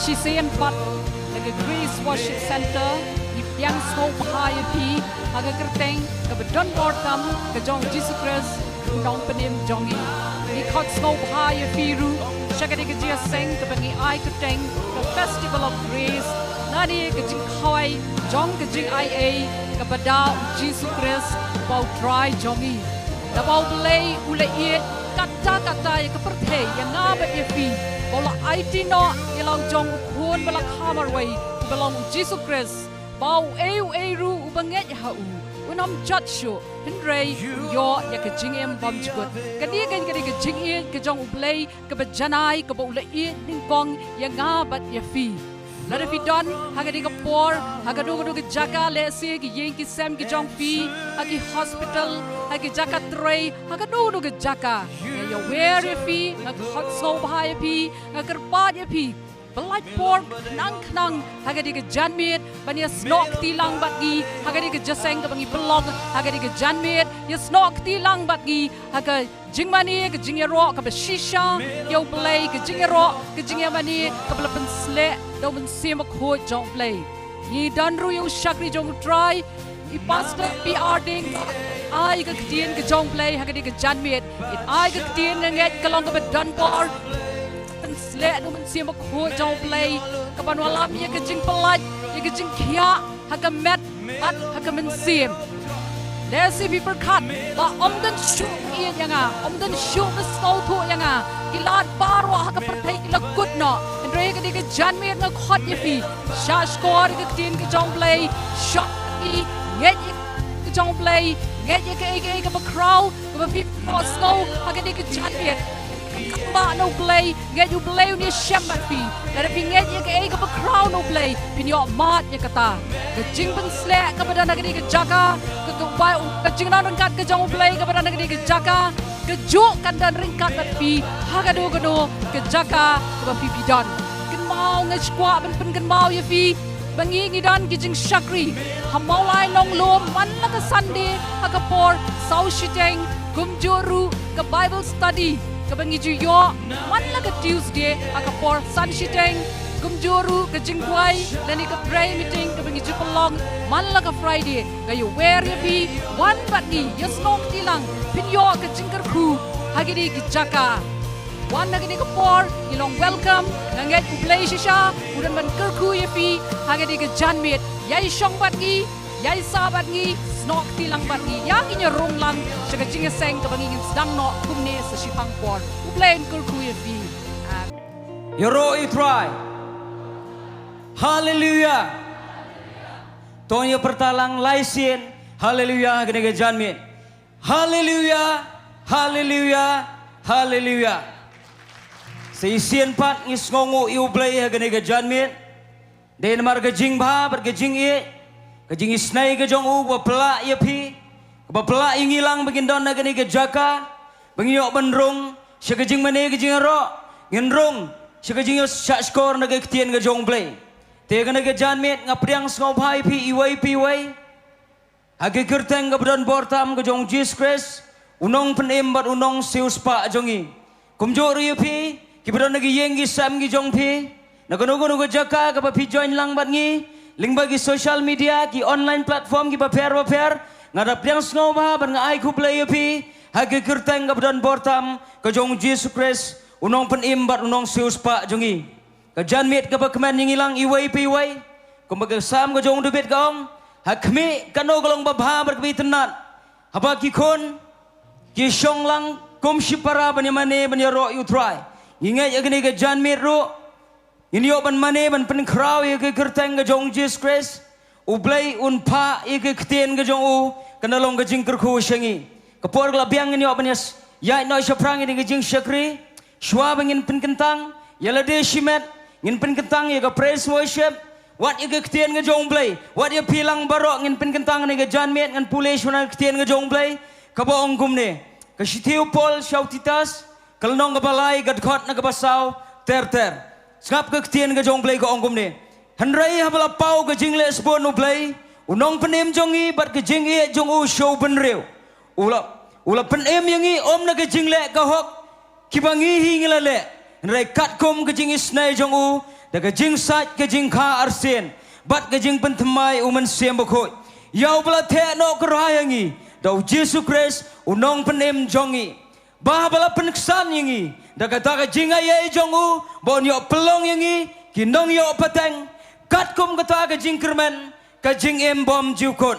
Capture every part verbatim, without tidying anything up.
Shisien pat na ka Grace Worship Centre, ngi pdiang sngewbha ïa phi ha ka kyrteng kaba don bor tam ka jong u Jisu Khrist u nongpynim jong ngi. Ngi khot sngewbha ïa phi ruh sha kane ka jingïaseng kaba ngi ai kyrteng ka Festival of Grace, lane ka jingkhawai jong ka jingaiei kaba da u Jisu Khrist uba u Trai jong ngi. Naba U Blei u la ïeit katta katta ïa ka pyrthei, ïa nga bad ïa phi, ba u la aiti noh ïa la u jong u Khun ba la kha marwei, uba long u Jisu Khrist, ba uei uei ruh uba ngeit ha u un ym jot shuh, hynrei un ïoh ïa ka jingim bymjukut. Kane ka dei ka jingïeit ka jong U Blei kaba janai, kaba u la ïeit nyngkong ïa nga bad ïa phi. Lada phi don ha kane ka por ha kano kano ka jaka, lehse ki ïing ki sem ki jong phi, ha ki hospital, ha ki jaka trei, ha kano kano ka jaka, nga ïawer ïa phi, nga khot sngewbha ïa phi, nga kyrpad ïa phi, pyllait por khnang khnang ha kane ka janmiet ban ïasnoh kti lang bad ngi ha kane ka jingïaseng kaba ngi pynlong ha kane ka janmiet. Ïasnoh kti lang bad ngi ha ka jingmane, ka jingïaroh kaba shisha ïa U Blei, ka jingïaroh, ka jingïamane kaba la pynsleh da U Mynsiem Bakhuid jong U Blei. Ngi don ruh ïa u shakri jong U Trai, i Pastor P R Ding, ai ka ktien ka jong U Blei ha kane ka janmiet. Ngi ai ka ktien, nga ngeit ka long kaba don bor, pynsleh da U Mynsiem Bakhuid jong U Blei, kaban wallam ïa ka jingpyllait, ïa ka jingkhiah ha ka met bad ha ka mynsiem. Lehse phi pyrkhat ba ym don shuh ïa nga, ym don shuh ba sngewthuh ïa nga, ki lad baroh ha ka pyrthei ki la kut noh. Hynrei ha kane ka janmiet nga khot ïa phi, shahshkor ïa ka ktien ka jong U Blei, shah ïa ki, ngeit ïa ka jong U Blei, ngeit ïa kaei kaei kaba khraw kaba phi ïohsngew ha kane ka janmiet. Kynmaw na U Blei, ngeit U Blei un ïashem bad phi. Lada phi ngeit ïa kaei kaba khraw na U Blei, phin ïoh mad ïa kata. Ka jingpynsleh kaba don ha kane ka jaka, ka, ka bai, ka jingïalang ryngkat ka jong U Blei kaba don ha kane ka jaka, kajuh kan don ryngkat bad phi ha kano kano ka jaka kaba phi phi don. Kynmaw, nga sngewkwah ban pynkynmaw ïa phi ba ngi ngi don ki jingshakri ha Mawlai Nonglum man la ka Sunday ha ka por saw shiteng, kumjuh ruh ka Bible study kaba ngi ju ïoh man la ka Tuesday ha ka por san shiteng, kumjuh ruh ka jingduwai lane ka prayer meeting kaba ngi ju pynlong man la ka Friday. Nga ïawer ïa phi, wan bad ngi, ïasnoh kti lang, phin ïoh ka jingkyrkhu ha kine ki jaka. Wan ha kine ki por, ngi long welcome, nga ngeit U Blei shisha u dang ban kyrkhu ïa phi ha kine ki janmiet. Ïai shong bad ngi, ïai sah bad ngi, snoh kti lang bad ngi. Ïa ngin ïa rung lang sha ka jingïaseng kaba ngi ngin sdang noh kumne sa shiphang por. U Blei un kyrkhu ïa phi. Amen. Ïaroh ïa U Trai. Haleluia. To ngin ïa pyrta lang lai sien Haleluia ha kine ki janmiet. Haleluia, haleluia, haleluia. Sa shisien pat ngi sngewnguh ïa U Blei ha kane ka janmiet. Dei namar ka jingbha bad ka jingïeit, ka jingisynei ka jong u kaba pynlah ïa phi, kaba pynlah ïa ngi lang ba ngin don ha kane ka jaka, ba ngin ïoh ban rung sha ka jingmane ka jingïaroh, ngin rung sha ka jingïashahshkor na ka ktien ka jong U Blei. Te kane ka janmiet nga pdiang sngewbha ïa phi iwei pa iwei. Ha ka kyrteng kaba don bor tam ka jong u Jisu Khrist, u nongpynim bad u nongsiewspah jong ngi. Kumjuh ruh ïa phi kiba don na ki ïing ki sem ki jong phi, na kano kano ka jaka kaba phi join lang bad ngi lyngba ki social media, ki online platform kiba pher bapher, nga da pdiang sngewbha bad nga ai khublei ïa phi ha ka kyrteng kaba don bor tam ka jong u Jisu Khrist, u nongpynim bad u nongsiewspah jong ngi. Ka janmiet kaba kmen ïa ngi lang iwei pa iwei. Kumba ka Salm ka jong u David ka ong, ha khmih kano ka long babha bad kaba itynnad, haba ki khun ki shong lang kum shipara ban ïamane ban ïaroh ïa u Trai. Ngi ngeit ha kane ka janmiet ruh ngin ïoh ban mane ban pynkhraw ïa ka kyrteng ka jong u Jisu Khrist. U Blei un phah ïa ka ktien ka jong u, kan da long ka jingkyrkhu sha ngi. Ka por ka la biang, ngin ïoh ban ïa ïaid noh shaphrang ïa ka jingshakri. Shuwa ba ngin pynkyntang ïa lade shimet, ngin pynkyntang ïa ka praise worship. Wat ïa ka ktien ka jong u Blei, wat ïa phi lang baroh, ngin pynkyntang ïa ka janmiet, ngan pule shwa na ka ktien ka jong u Blei kaba ong kumne. Ka shithi u Paul sha u Titus, ka lynnong kaba lai, ka dkhot na kaba saw ter ter. Sngap ka ktien ka jong u Blei ka ong kumne. Hynrei haba la paw ka jingleh sbun u Blei, u nongpynim jong ngi, bad ka jingïeit jong u sha u bynriew, u la, u la pynim ïa ngi ym na ka jingleh ka hok kiba ngi hi ngi la leh, hynrei katkum ka jingisynei jong u, da ka jingsait ka jingkha arsien bad ka jingpynthymmai u Mynsiem Bakhuid, ïa uba la theh noh kyrhai ïa ngi da u Jisu Khrist u Nongpynim jong ngi, ba haba la pynksan ïa ngi da kata ka jingaiei jong u ba un ïoh pynlong ïa ngi ki nongïoh pateng, katkum kata ka jingkyrmen ka jingim bym ju kut.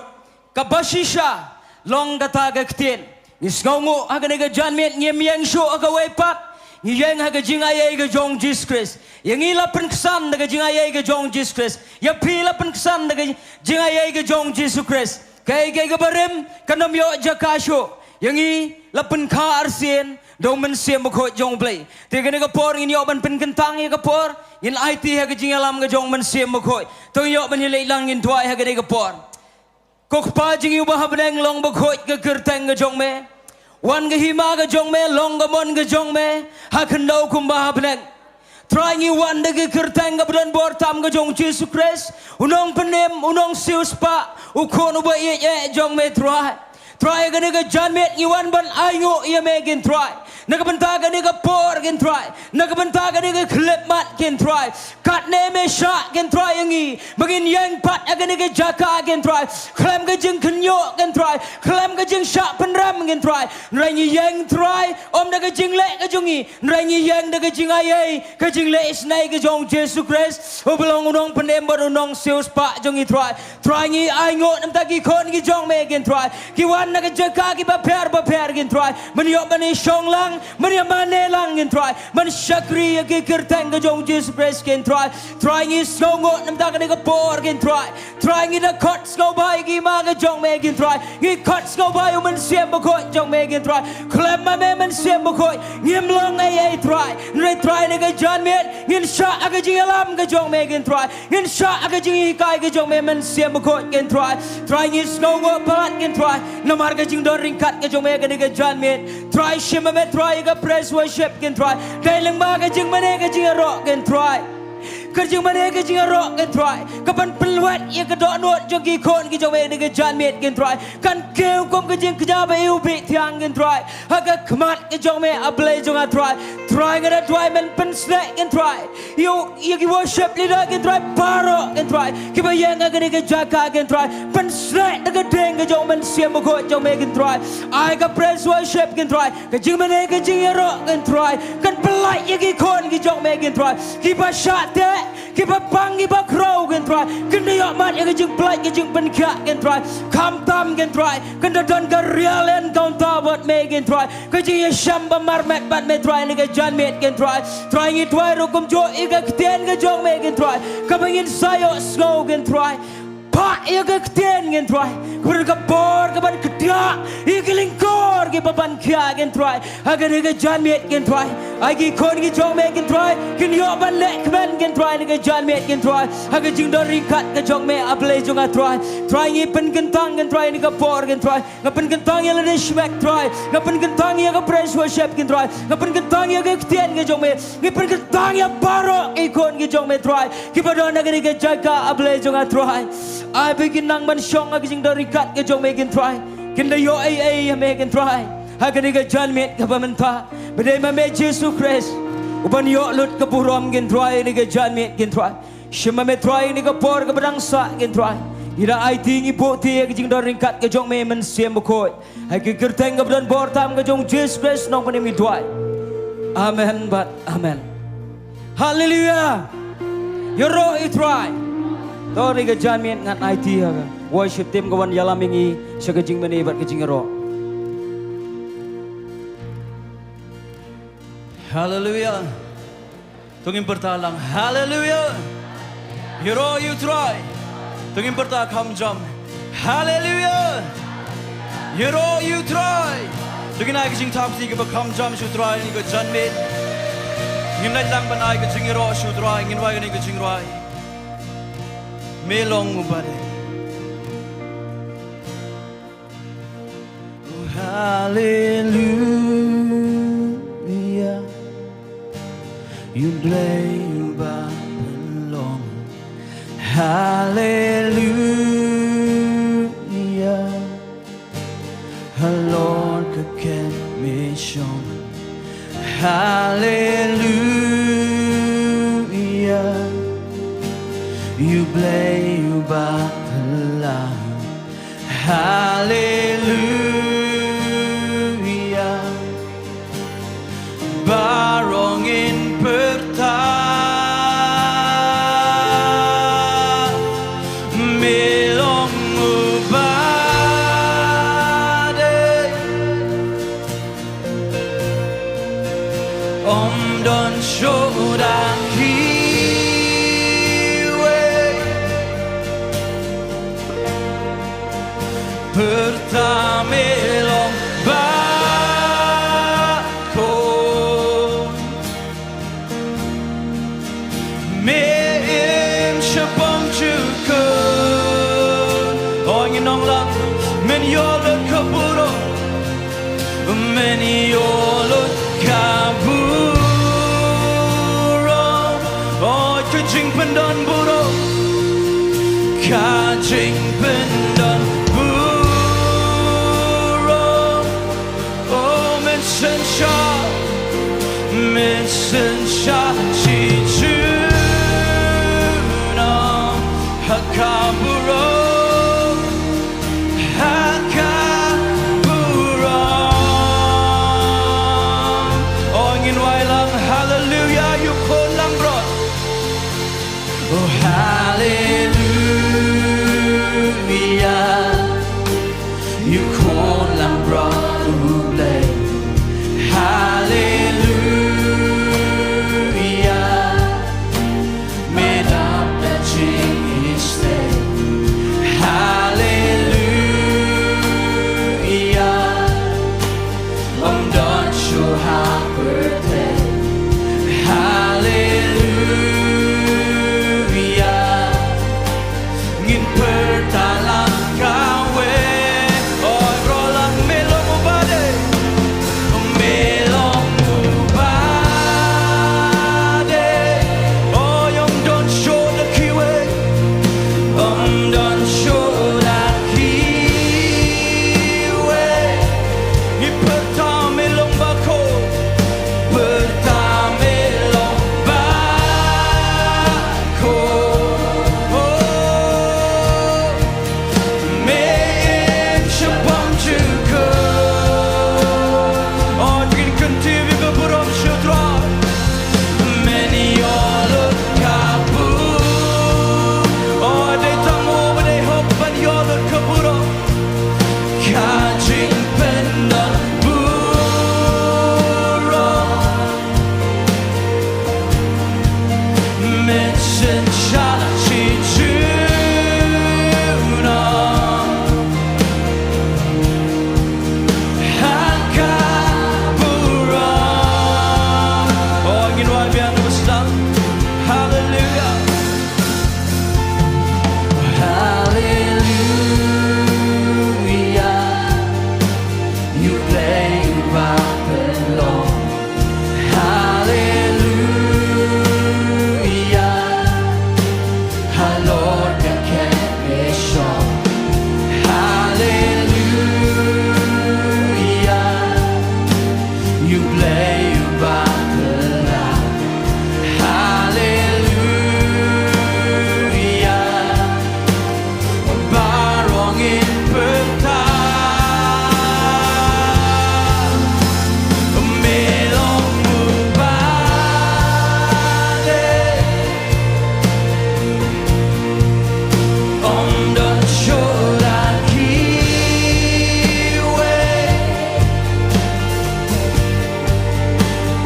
Kaba shisha long kata ka ktien. Ngi sngewnguh ha kane ka janmiet ngim ïeng shuh ha kawei pat, ngi ïeng ha ka jingaiei ka jong Jisu Khrist. Ïa ngi la pynksan da ka jingaiei ka jong Jisu Khrist, ïa phi la pynksan da ka jingaiei ka jong Jisu Khrist. Kaei kaei kaba rim kan ym ïoh jaka shuh. Ïa ngi la pynkha arsien da u Mynsiem Bakhuid jong U Blei. Te kane ka por ngin ïoh ban pynkyntang ïa ka por, ngin aiti ha ka jingïalam ka jong u Mynsiem Bakhuid. To ngin ïoh ban ïaleit lang, ngin duwai ha kane ka por. Ko Kpa jong ngi uba ha bneng, long bakhuid ka kyrteng ka jong me. Wan ka hima ka jong me, long ka mon ka jong me ha khyndew kumba ha bneng. Trai, ngi wan da ka kyrteng kaba don bor tam ka jong Jisu Khrist, u Nongpynim, u Nongsiewspah, u Khun uba ïeit eh jong me, Trai. Trai, kane ka janmiet ngi wan ban ainguh ïa me, kin Trai, na ka bynta kane ka por, kin Trai, na ka bynta kane ka khyllipmat, kin Trai. Katne me shah, kin Trai, ïa ngi ba ngin ïeng pat ha kane ka jaka, kin Trai, khlem ka jingkhynñiuh, kin Trai, khlem ka jingshah pynrem, kin Trai. Hynrei ngi ïeng, Trai, ym da ka jingleh ka jong ngi, hynrei ngi ïeng da ka jingaiei, ka jingleh isynei ka jong Jisu Khrist, uba long u Nongpynim bad u Nongsiewspah jong ngi, Trai. Trai, ngi ainguh na ka bynta ki khun ki jong me, kin Trai, ki wan na ka jaka kiba pher bapher, kin Trai, ban ïoh ban ïashong lang, ban ïamane lang, kin Trai, ban shakri ïa ka kyrteng ka jong Jisu Khrist, kin Trai. Trai, ngi sngewnguh na ka bynta kane ka por, kin Trai. Trai, ngi da khot sngewbha ïa ka hima ka jong me, kin Trai. Ngi khot sngewbha ïa u Mynsiem Bakhuid jong me, kin Trai. Khlem ma me, Mynsiem Bakhuid, ngim long ei ei, Trai. Hynrei Trai, na ka janmiet ngin shah ha ka jingïalam ka jong me, kin Trai. Ngin shah ha ka jinghikai ka jong me, Mynsiem Bakhuid, kin Trai. Trai, ngi sngewnguh palat, kin Trai, namar ka jingdon ryngkat ka jong me ha kane ka janmiet. Trai, shim ma me, Trai, ïa ka praise worship, kin Trai. Dei lyngba ka jingmane ka jingïaroh, kin Trai. Ka jingmane ka jingïaroh, kin Trai, kaban pynlwet ïa ka dohnud jong ki khun ki jong me ha kane ka janmiet, kin Trai. Kan kiew kum ka jingkñia ba ïohi thiang, kin Trai, ha ka khmat ka jong me, A Blei jong nga, Trai. Trai, nga da duwai men pynsngew, kin Trai, ïa u, ïa ki worship leader, kin Trai, baroh, kin Trai, kiba ïeng ha kane ka jaka, kin Trai. Pynsngew da ka ding ka jong u Mynsiem Bakhuid jong me, kin Trai. Ai ka praise worship, kin Trai, ka jingmane ka jingïaroh, kin Trai, kan pyllait ïa ki khun ki jong me, kin Trai, kiba shah teh, kiba pang, kiba khraw, kin Trai. Kin da ïoh mad ïa ka jingpyllait, ka jingpynkhiah, kin Trai. Khamtam, kin Trai, kin da don ka real encounter bad me, kin Trai, ka jingïashem ba marmet bad me, Trai, na ka janmiet, kin Trai. Trai, ngi duwai ruh kumjuh ïa ka ktien ka jong me, kin Trai, kaba ngin sa ïohsngew, kin Trai. Phah ïa ka ktien, kin Trai, kaba don ka bor kaban kdiah ïa ki lyngkor kiba ban khia, kin Trai, ha kane ka janmiet, kin Trai. Ai ki khun ki jong me, kin Trai, kin ïoh ban leh kmen, kin Trai, na ka janmiet, kin Trai, ha ka jingdon ryngkat ka jong me, A Blei jong nga, Trai. Trai, ngi pynkyntang, kin Trai, na ka por, kin Trai. Nga pynkyntang ïa lade shimet, Trai. Nga pynkyntang ïa ka praise worship, kin Trai. Nga pynkyntang ïa ka ktien ka jong me. Nga pynkyntang ïa baroh ki khun ki jong me, Trai, kiba don ha kane ka jaka, A Blei jong nga, Trai. Ai ba kin nang ban shong ha ka jingdon ryngkat ka jong me, kin Trai. Kin da ïoh ei ei ïa me, kin Trai, ha kane ka janmiet kaba mynta. Ba dei ma me Jisu Khrist uban ïoh lut ka burom, kin Trai, ha kane ka janmiet, kin Trai. Shim ma me, Trai, ha kane ka por kaba dang sah, kin Trai. Ngi da aiti, ngi buh ïa ka jingdon ryngkat ka jong me, Mynsiem Bakhuid. Ha ka kyrteng kaba don bor tam ka jong Jisu Khrist, Nongpynim, ngi duwai. Amen bad amen. Haleluia. Ïaroh ïa u Trai. To ha kane ka janmiet ngan aiti ha ka worship team ka wan ïalam ïa ngi sha ka jingmane bad ka jingïaroh. Haleluia. To ngin pyrta lang. Haleluia. Ïaroh ïa u Trai. To ngin pyrta kham jam. Haleluia. Ïaroh ïa u Trai. To ngin ai ka jingthap sha ka ba kham jam sha u Trai ha kane ka janmiet. Ngin leit lang ban ai ka jingïaroh sha u Trai. Ngin rwai kane ka jingrwai, Me long u ba dei. Haleluia. Ïa u Blei uba pynlong. Haleluia. Halor ka kem me shong. Haleluia. Blei uba pynlong. Haleluya. Baroh ngin pyrta, me long uba dei. Ym don shuh da kiwei. Pyrta me long ba khun. Me im sha bymjukut. O ngin ong lang. Men ïoh lut ka burom. Men ïoh lut ka burom. O ka jingpyndon burom. Ka jingpyndon burom. O men synshar, men synshar shi junom ha ka burom, ha ka burom. O ngin wai lang, haleluya, ïa u khun langbrot. Oh, haleluya. Ïa u khun langbrot U Blei. Haleluya. Me dap da jingïeit. Haleluya. Ym don shuh ha pyrthei. Haleluya. Ngin pyrta lang kawei. O, baroh lang me long uba dei. Me long uba dei. O, ym don shuh da kiwei. Ym don shuh da kiwei. Ngi pyrta me long ba khun. Pyrta me long ba khun. Me im sha bymjukut. O, to ngin kyntiew ïa ka burom sha U Trai. Men ïoh lut ka burom. O, dei tang mo ba dei hok ban ïoh lut ka burom. Ka jingpyndon burom. Men synshar shi junom ha ka burom. O, ngin wan biang, ngi bsa. Haleluya. Haleluya. Ïa U Blei uba pynlong. Haleluya. Halor ka kynhun. Haleluya. Ïa U Blei uba pynlong. Haleluya. Baroh ngin pyrta. Me long uba dei. Ym don shuh da kiwei.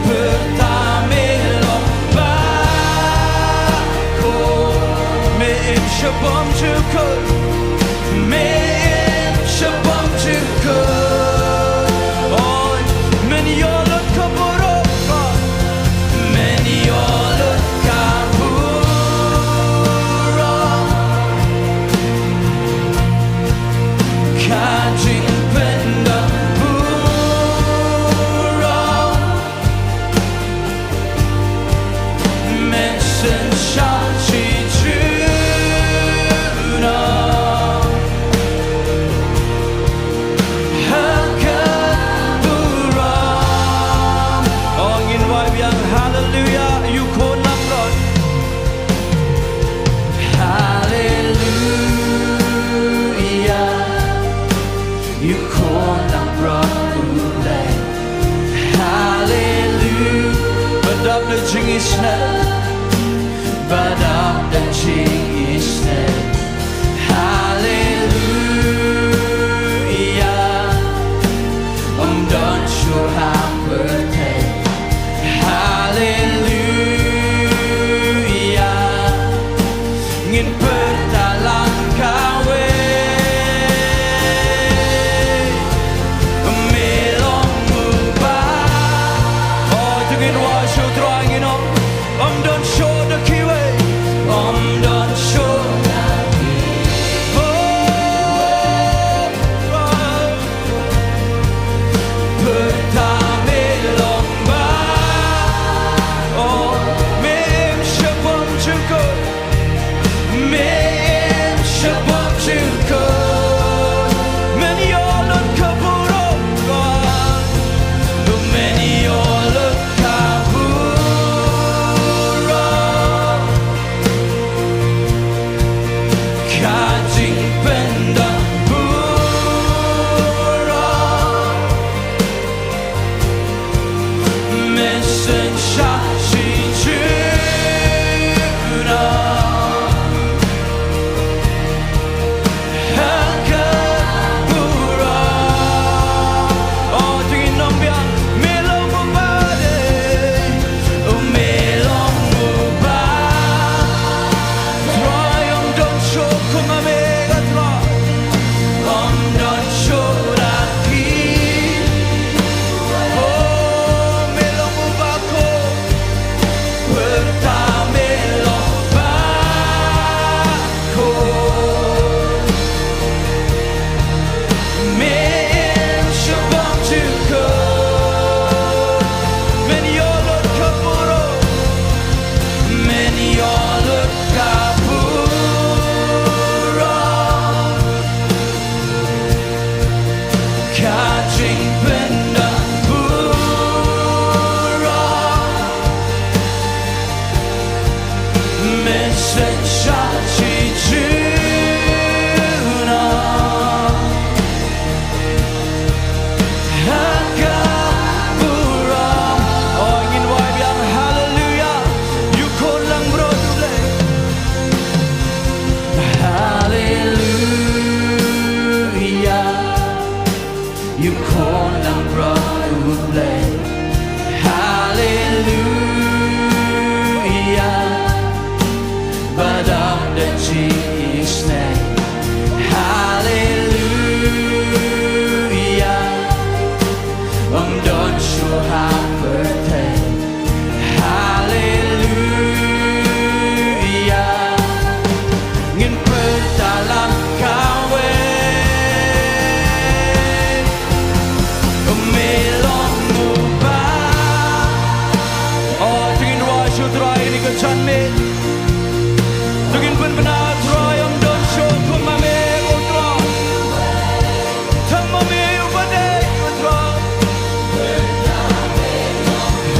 Pyrta me long ba khun. Me im sha bymjukut. Me im sha bymjukut. Oi, men ïoh lut ka burom. Men ïoh lut ka burom. Ka jingpyndon burom. Men synshar shi junom. Badap da jingïaseng. Haleluya. Ym don shuh ha pyrthei. Haleluya. Ngin pyrta lang kawei. Me long uba. Oh, to ngin wad sha u Trai ngin ong. Ym don shuh da kiwei. Ym don shuh da kiwei. Oh, pyrta me long ba. Oh, me im sha bymjukut. Me im sha bymjukut. Men ïoh lut ka burom. Men ïoh lut ka burom. Ka jingpyndonburom. Men sngewsih junom. Ha ka burom. Oh, to ngin ong biang. Me long uba dei. Me long uba. Trai, ym don shuh kum ma me, ka Trai. Ym don shuh da ki. Oh, me long uba ko. Pyrta me long ba ko. Me im sha bymjukut. Men ïoh lut ka burom. Men ïoh lut ka burom. Ka jingpyndonburom. Men sngewsih junom. Ha ka burom. Oh, ngin wad biang haleluya. Ïakhun langbrot U Blei. Haleluya. Ïakhun langbrot U Blei. Haleluya. Badap da jingïaseng. Haleluya. Ym don shuh ha pyrthei. Haleluya. Ngin pyrta lang kawei. Me long uba. Oh, to ngin rwai sha u Trai ïa kane ka janmiet. To ngin pynbna Trai, ym don shuh kum ma me ko Trai. Tang ma me uba dei ko Trai.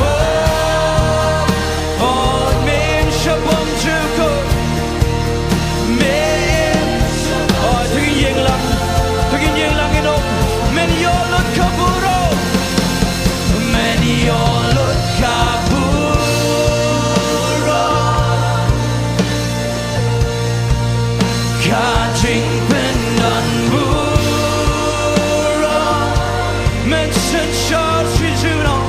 Oh, oh, me im sha bymjukut. Me im. Oh, to ngin ïeng lang. To ngin ïeng lang ïa u. Men ïoh lut ka burom. Men ïoh lut ka burom. Ka jingpyndonburom. Men synshar shi junom.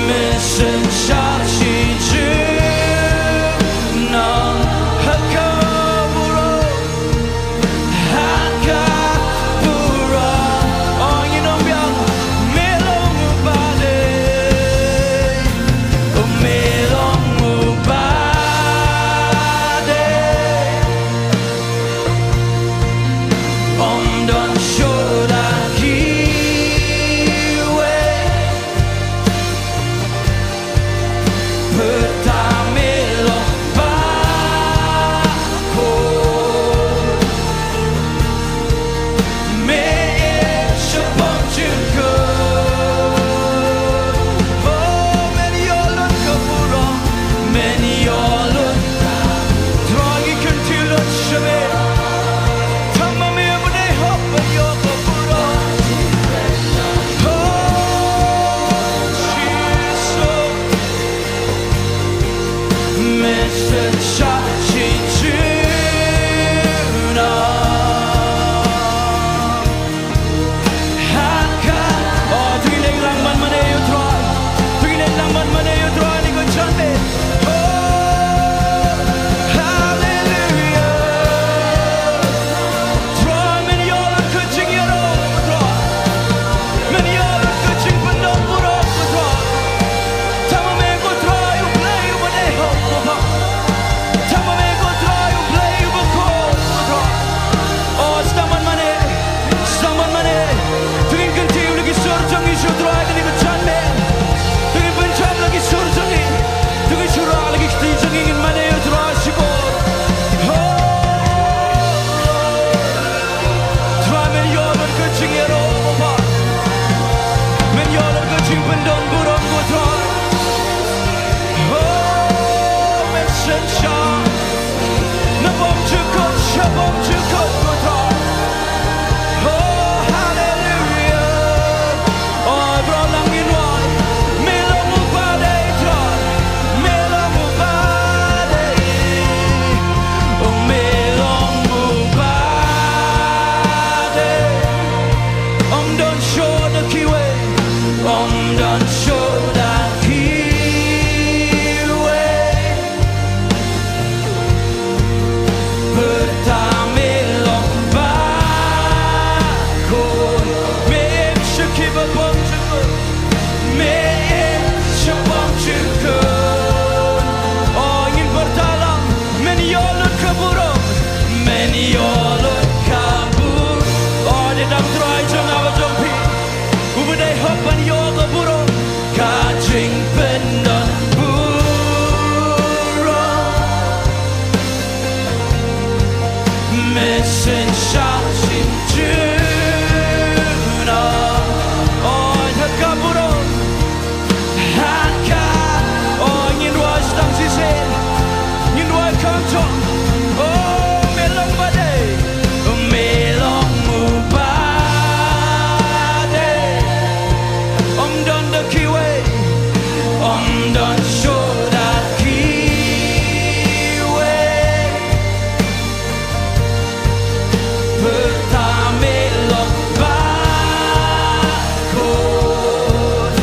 Men synshar shi junom. Ha ka burom. Ha ka burom. Oh, ngin ong biang. Me long uba dei. Me long uba dei. Ym Ïoh lut ka burom. O, dei tang Trai jong nga bad jong phi uba dei hok ban ïoh ka burom. Ka jingpyndon burom. Mynsiem sha shin junom. O, ha ka burom. Ha ka, o, ngin rwai tang shisien. Ngin rwai kham jong. O, me long ba dei. Me long uba dei. Ym don da kiwei. Ym don shuh da kiwei. Pyrta me long ba khuid.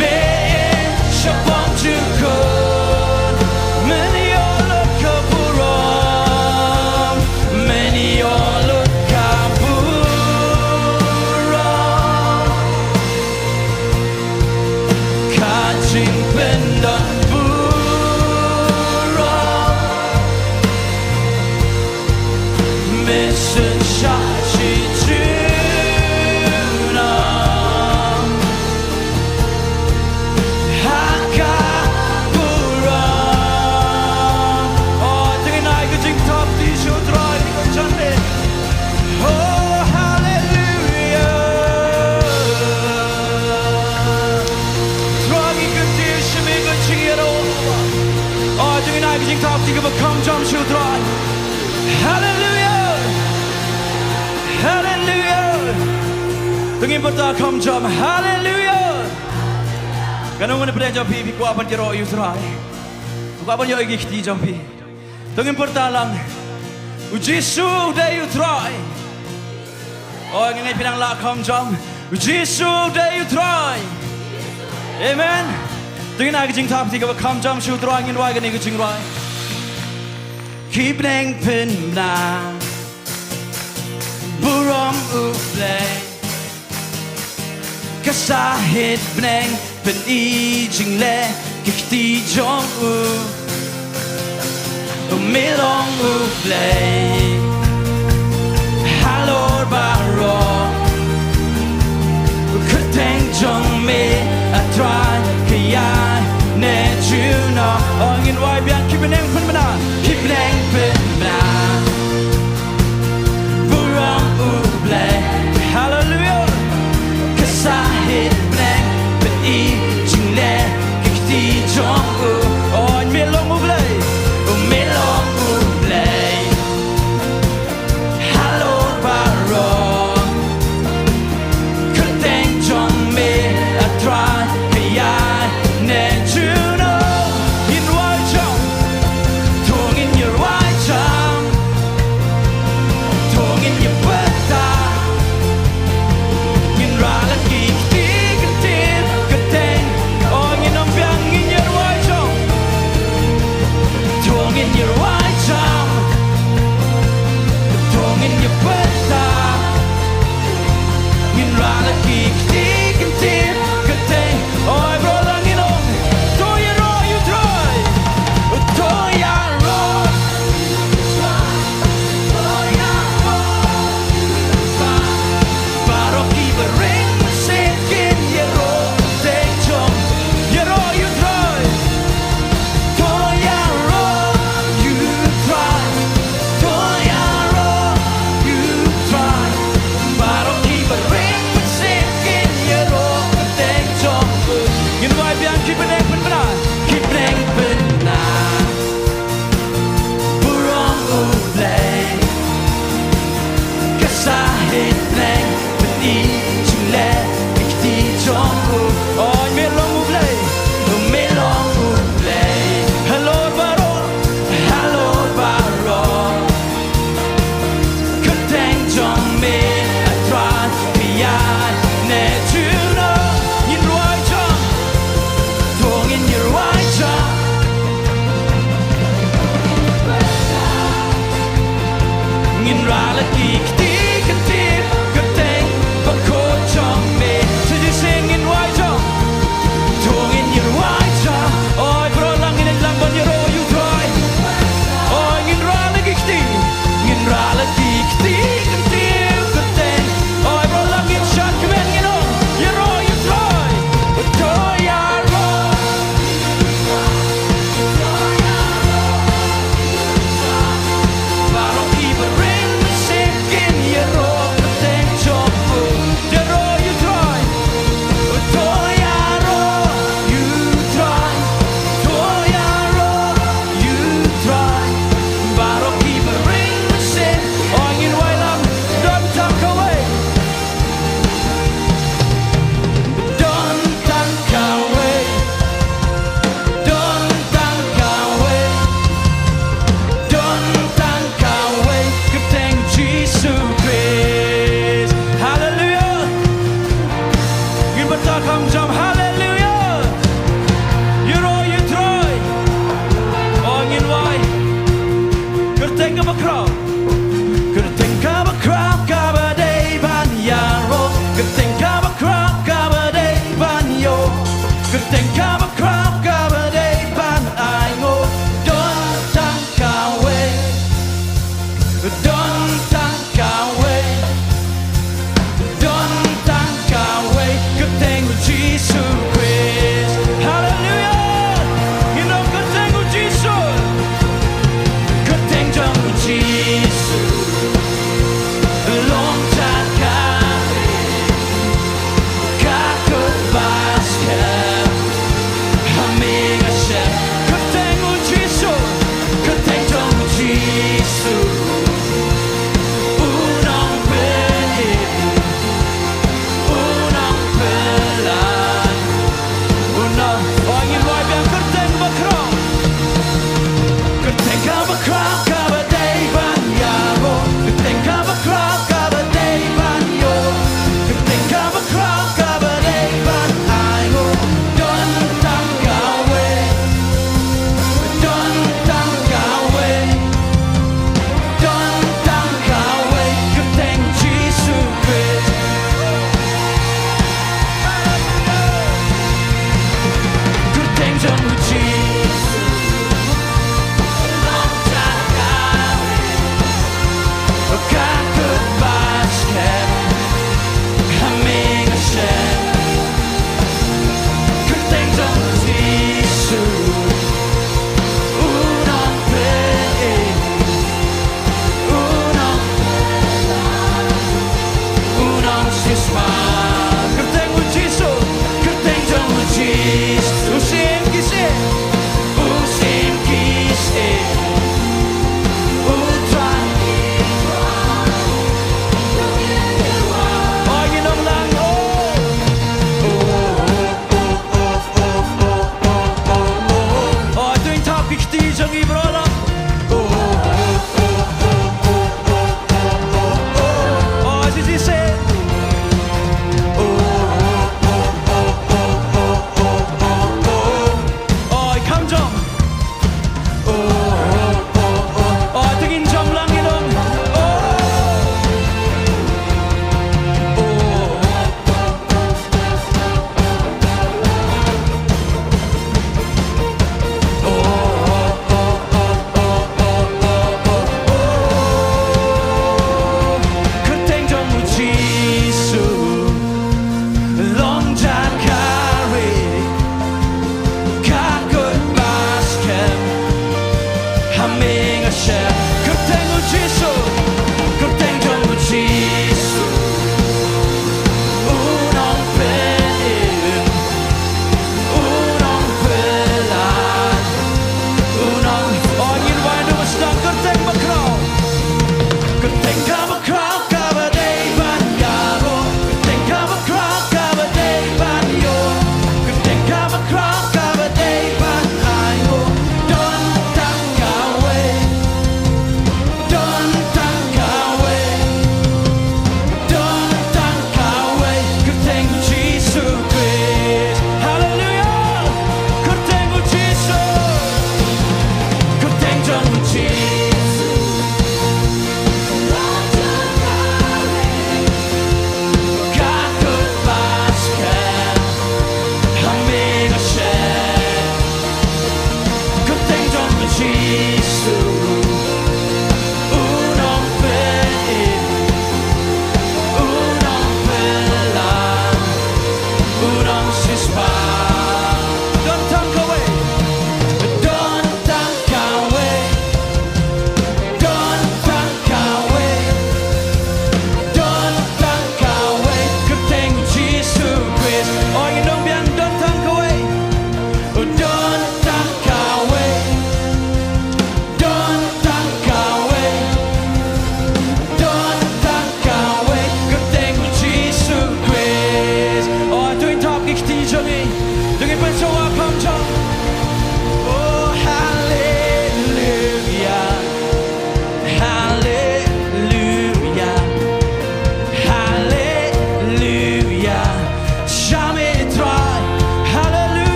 Me shaphang jukut. Men ïoh lut ka burom. Men ïoh lut ka burom. Ka jingpyndon burom. Mynsiem sha shi junom. Ha ka burom. O, to ngin ai ka jingthap kti sha u Trai, ka jingthap. Oh, hallelujah. Trai, ngi kyntiew sha me ka jingïaroh. O, to ngin ai ka jingthap kti kaba kham jam sha u Trai. Hallelujah. Hallelujah. To ngin pyrta kham jam. Hallelujah. Katno ngut na pdeng jong phi, phi kwah ban ïaroh ïa u Trai? Phi kwah ban ïoh ïa ki kti jong phi? To ngin pyrta lang. U Jisu u dei u Trai. O, ngi ngeit phi nang lah kham jam. U Jisu u dei u Trai. Amen. To ngin ai ka jingthap kti kaba kham jam sha u Trai, ngin rwai kane ka jingrwai. Ki bneng pynbna burom U Blei. Ka sahit bneng pyni jingleh ki kti jong u. Me long U Blei halor baroh. U kyrteng jong me, A Trai, ka ïaineh junom. O, ngin rwai biang. Ki bneng pynbna, ki bneng pynbna burom U Blei. Hallelujah. Ka sahit bneng pyni jingleh ki kti jong u. O, me long U Blei. O, me long U Blei halor baroh. Kyrteng jong me, A Trai, ka ïaineh junom. Ngin rwai jam. To ngin ïa rwai jam. To ngin ïa pyrta. Ngin rah la ki kti kyntien kyrteng. O, ngin ong biang, ngin ïa rwai jam. To ngin ïa rwai jam. To ngin ïa pyrta. Ngin rah la ki kti kyntien kyrteng. Oi, bro, la ngin ong. To ïaroh ïa u Trai. To ïaroh. Baroh kiba ring mynsiem kin ïaroh kyrteng jong. Ïaroh ïa u Trai. To ïaroh ïa u Trai. To ïaroh ïa u Trai. Baroh kiba ring mynsiem kin ïaroh kyrteng jong. Ngin rwai biang. Ki bneng pynbna. Ki bneng pynbna burom U Blei. Ka sahit bneng pyni jingleh ki kti jong u. O, me long U Blei. Me long U Blei halor baroh, halor baroh. Kyrteng jong me, A Trai, ka ïaineh junom. Ngin rwai jam. To ngin ïa rwai jam. Ngin rah la ki kti kyntien kyrteng bakhuid jong me. Sa shisien ngin rwai jam. To ngin ïa rwai jam. Oi, bro, la ngin ïalang ban ïaroh ïa u Trai. Oi, ngin rah Kyrteng kaba khraw. Kyrteng kaba khraw kaba dei ban ïaroh. Kyrteng kaba khraw kaba dei ban ïoh. Kyrteng kaba khraw kaba dei ban ainguh. Don tang kawei. Don tang kawei. Don tang kawei, kyrteng u Jisu Khrist. Haleluia. Ngin ong kyrteng u Jisu. Kyrteng jong u Jisu.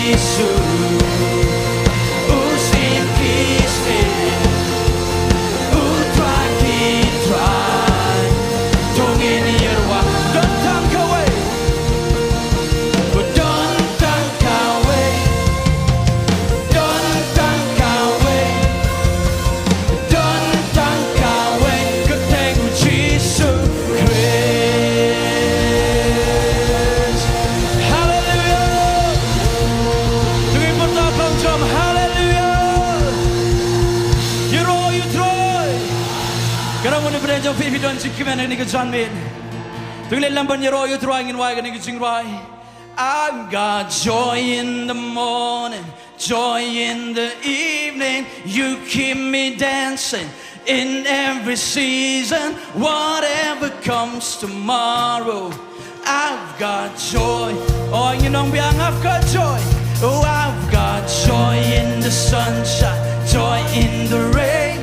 Jisu, u sngewsih, u Trai ki trai. To ngin ïa rwai, don tang kawei. Don tang kawei. Don tang kawei. Don tang kawei, kyrteng u Jisu Khrist. Haleluya. To ngin pyrta kham jam, haleluya. Ïaroh ïa u Trai. Ka rong kane ka pdeng jong phi, phi don jingkmen ha kane ka janmiet. To ngin leit lem ban ïaroh ïa u Trai, ngin wai kane ka jingrwai. I've got joy in the morning, joy in the evening. You keep me dancing in every season. Whatever comes tomorrow, I've got joy. Oh, ngin ong biang, I've got joy. Oh, I've got joy in the sunshine, joy in the rain.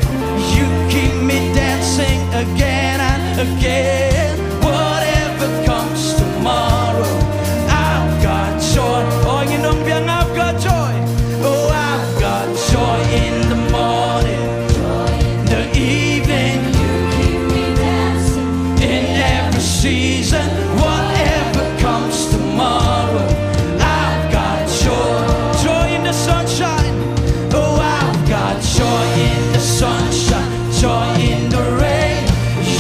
You keep me dancing again and again. Whatever comes tomorrow, I've got joy. Oh, ngin ong biang, I've got joy. Oh, I've got joy in the morning, the evening. In every season, whatever comes tomorrow, I've got joy. Joy in the sunshine. Oh, I've got joy in the sunshine, joy in the rain.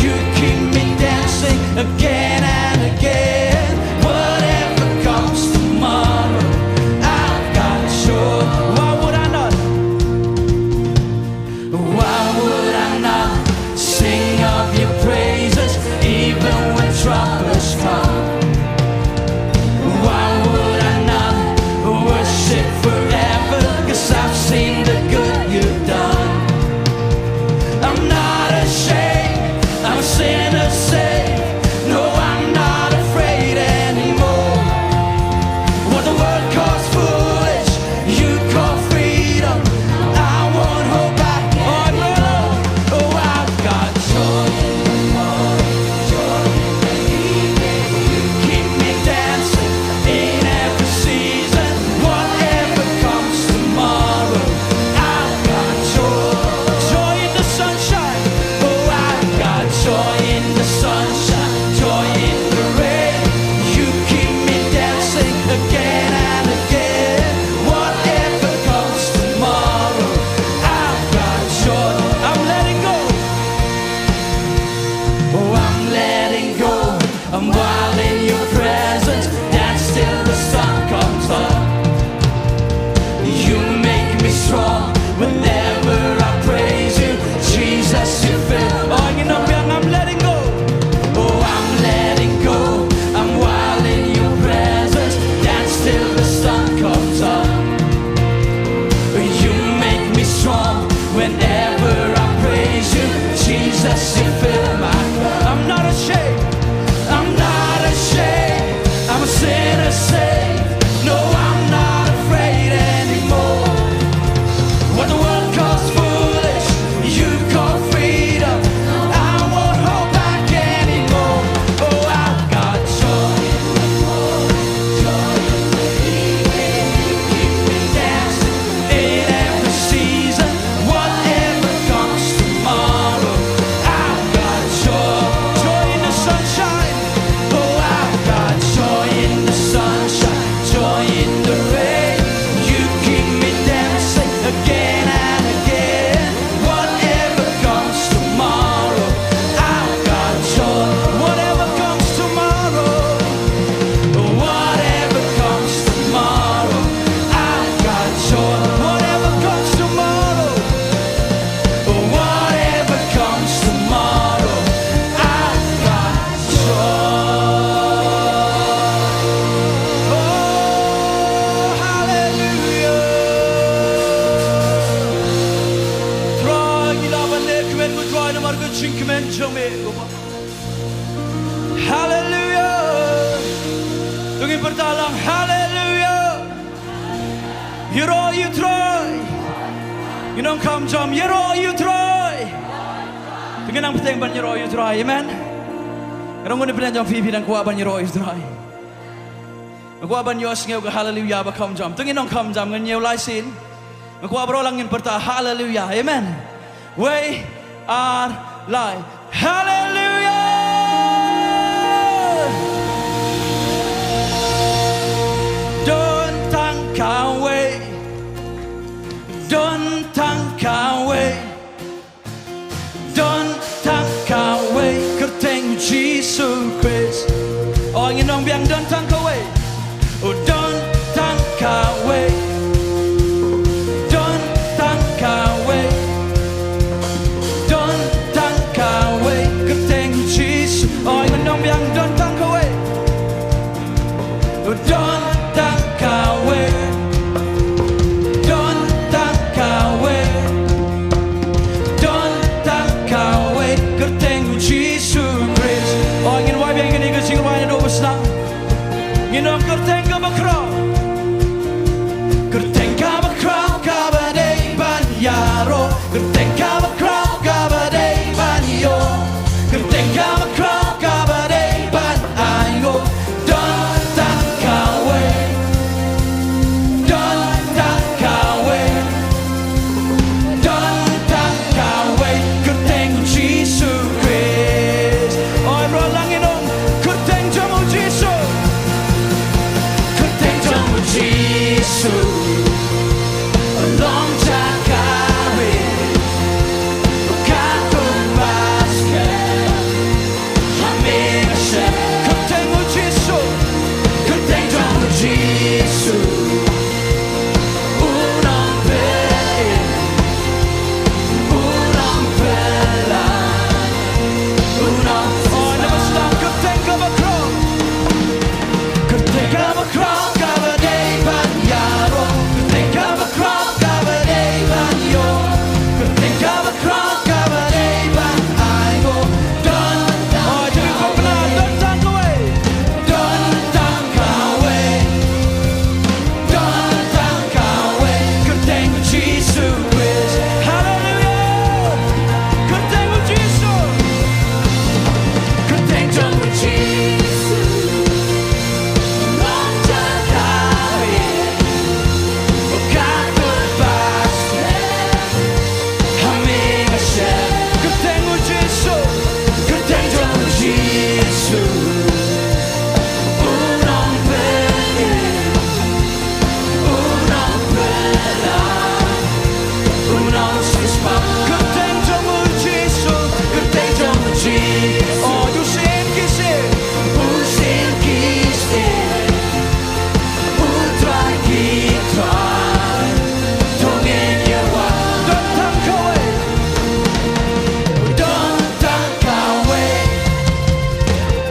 You keep me dancing again and again. Whatever comes tomorrow, I've got joy. Why would I not? Why would I not sing of your praises even when troubles come? Why would I not worship forever? 'Cause I've seen the good you've done. I'm not ashamed, I'm a sinner saved. No, I'm not afraid anymore. What the world calls foolish, you call freedom. I won't hold back anymore. Oh, I've got joy in the morning, joy in the evening. You keep me dancing in every season. Whatever comes tomorrow, I've got joy. Joy in the sunshine. Oh, I've got joy in the sunshine, joy in the rain. You keep me dancing again and again. Whatever comes tomorrow, I've got joy. I'm letting go. Oh, I'm letting go. I'm wild in your presence. Dance till the sun comes up. You make me strong whenever I praise you. Jesus, you fill. Oh, ngin ong biang, I'm letting go. Oh, I'm letting go. I'm wild in your presence. Dance till the sun comes up. You make me strong whenever I praise you. Jesus, you fill my cup. I'm not ashamed. I'm not ashamed. I'm a sinner saved. No, I'm not afraid anymore. What the world calls foolish, you call freedom. I won't hold back anymore. Oh, I've got joy in the morning, joy in the evening. You keep me dancing in every season. Whatever comes tomorrow, I've got joy. Joy in the sunshine. Oh, I've got joy in the sunshine, joy in the rain. You keep me dancing again and again. Whatever comes tomorrow, I've got joy. Whatever comes tomorrow, whatever comes tomorrow, I've got joy. Whatever comes tomorrow, whatever comes tomorrow, I've got joy. Oh, hallelujah. Trai, ngi lah ban leh kmen, ko Trai, namar ka jingkmen jong me. Haleluya. To ngin pyrta lang, haleluya. Ïaroh ïa u Trai. Ngin ong kham jam, ïaroh ïa u Trai. To ngin nang bteng ban ïaroh ïa u Trai. Amen. Ka rong kane pdeng jong phi, phi dang kwah ban ïaroh ïa u Trai? Nga kwah ban ïohsngew ka haleluya ba kham jam. To ngin ong kham jam, ngan ñiew lai sien. Nga kwah baroh lang ngin pyrta haleluya. Amen. Wei, ar, lai. Haleluya. Don tang kawei. Don tang kawei. Don tang kawei, kyrteng Jisu Khrist. Oh, ngin ong biang, don tang kawei. Oh, don tang kawei. Don tang kawei. Don tang kawei, kyrteng Jisu. Oh, ngin ong biang, don tang kawei. Don tang kawei. Don tang kawei. Don tang kawei. Kyrteng Jisu Khrist. Oh, ngin wai biang kane ka jingrwai naduh ba sdang. Ngin ong kyrteng kaba khraw. Kyrteng kaba khraw kaba dei ban ïaroh. Kyrteng kaba khraw kaba dei ban ïoh. Kyrteng kaba khraw kaba dei ban ai nguh. Don tang kawei. Don tang kawei. Don tang kawei. Kyrteng Jisu Khrist. Oi, baroh lang ngin ong, kyrteng jong u Jisu. Kyrteng jong u Jisu. Long jaka ri, katkum basket, ha me nga shem. Kyrteng u Jisu, kyrteng jong u Jisu. U nongpynim, u nongpyllait, u nong. Oh, na ka sdang kyrteng kaba khraw. Kyrteng kaba khraw kaba dei ban ïaroh. Kyrteng kaba khraw kaba dei ban ïoh. Kyrteng kaba khraw kaba dei ban ai nguh. Don tang kawei. Don tang kawei. Don tang kawei. Kyrteng Jisu Khrist. Haleluya. Kyrteng Jisu. Kyrteng jong u Jisu. Long jaka ri, katkum basket, ha me nga shem. Kyrteng u Jisu. Kyrteng jong u Jisu. U nongpynim. Kyrteng jong u Jisu, kyrteng jong u Jisu. Oh, u sien ki sien. U sien ki sien. U Trai ki trai. To ngin ïa wan. Don tang kawei. Don tang kawei.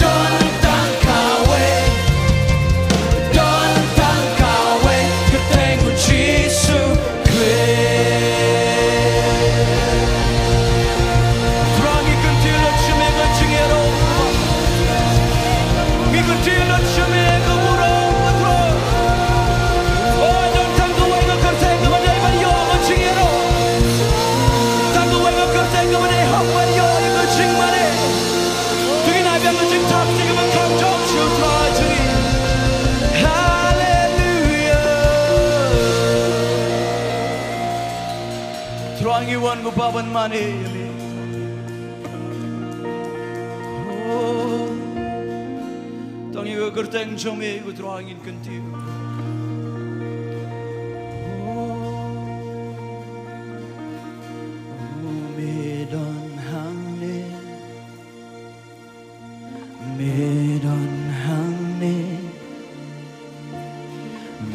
Don tang kawei. Don tang kawei. Kyrteng u Jisu Khrist. Trai, ngi kyntiew lut sha me ka jingïaroh. Ngi kyntiew lut sha me ka burom, Trai. Oh, don tang kawei ka kyrteng kaba dei ban ïoh ka jingïaroh. Tang kawei ka kyrteng kaba dei hok ban ïoh ïa ka jingmane. To ngin ai biang ka jingthoh ïa kaba kham jong sha u Trai jong ngi. Haleluya. Trai, ngi wan ko Kpa ban mane ïa me. Oh. Tang ïa ka kyrteng jong me ko Trai ngin kyntiew. Oh. Oh, me don hangne. Me don hangne,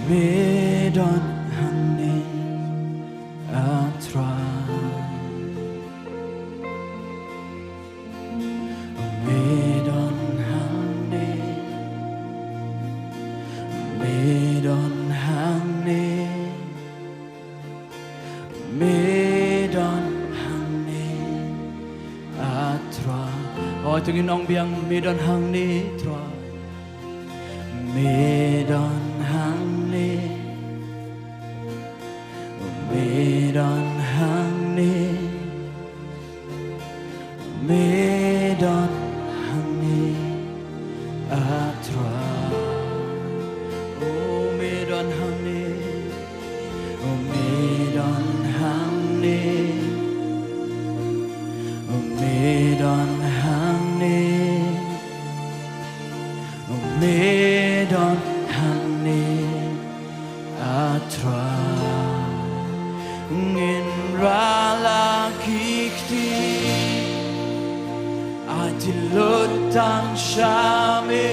me don hangne, a Trai. Me don hangne, me don hangne. Me don hangne, a Trai. Oh, to ngin ong biang, me don hangne, Trai. Me don hangne. Me don hangne. Me don hangne, a Trai. Me don hangne, me don hangne, a Trai. Ngin rah la ki kti, ai lut tang sha me.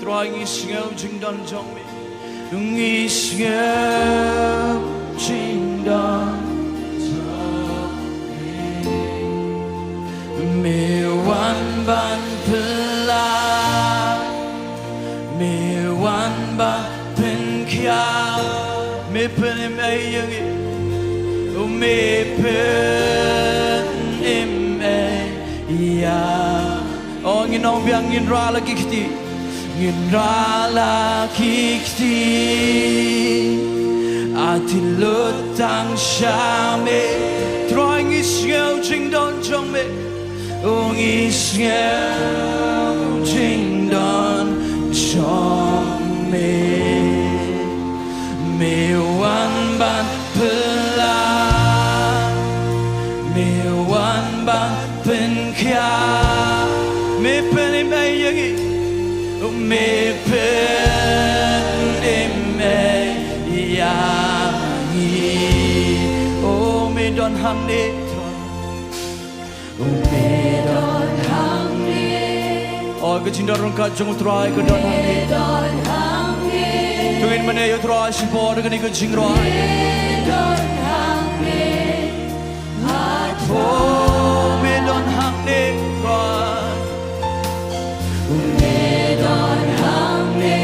Trai, ngi sngew jingdon jong me. Ngi sngew jingdon jong me. Me wan ban pynlait, me wan ban pynkhiah, me pynim ei ïa ngi, me pynim ei ïa ngi. O, ngin ong biang, ngin rah la ki kti. Ngin rah la ki kti, ai lut tang sha me. Trai, ngi sngew jingdon jong me. O, ngi sngew jingdon jong me. Me wan ban pynlait, me wan ban pynkhiah, me pynim ei ïa ngi, me pynim ei ïa ngi. O, me don hangne. Me don hangne. O, ka jingdon ryngkat jong u Trai ka don hangne. Me don hangne. To ngin mane ïa u Trai shipor kane ka jingrwai. Me don hangne. Apo, me don hangne, Trai. Me don hangne.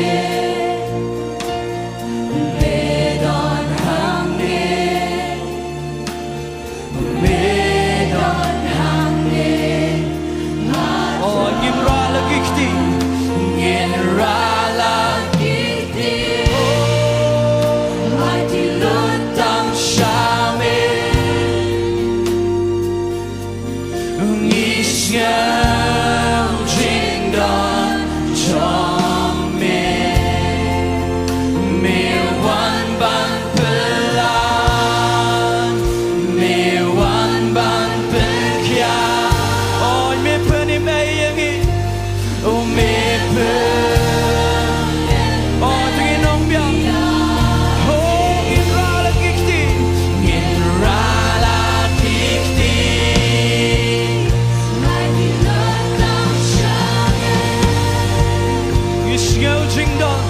Me don hangne. Me don hangne. O, ngin rah la ki kti. Ngin rah la ki kti. Ai lut tang sha me. Ngi sngew jingdon jong me. Me wan ban pynlait, me wan ban pynkhiah. O, me pynim ei ïa ngi, o, me pynim. O, to ngin ong biang. O, ngin rah la ki kti. Ngin rah la ki kti. Ngi sngew jingdon.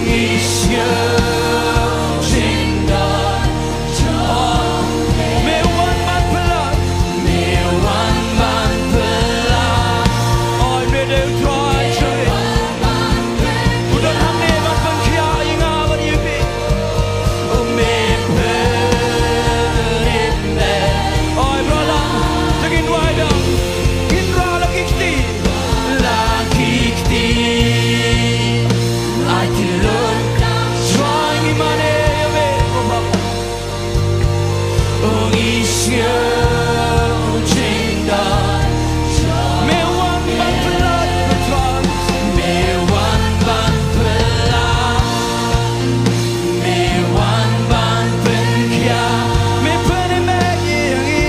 Ngi sngew jingdon. Me wan ban pynlait. Me wan ban pynlait. O, me dei u Trai jong ngi. U don hangne ban pynkhiah ïa nga bad ïa phi. O, me pynim ei. Oi, bro, la, to ngin rah da, ngin rah la ki kti. La ki kti. Ai lut. Trai, ngi mane ïa me, o Baba. Ngi sngew jingdon. Me wan ban pynlait, Trai. Me wan ban pynlait. Me wan ban pynkhiah. Me pynim ei ïa ngi.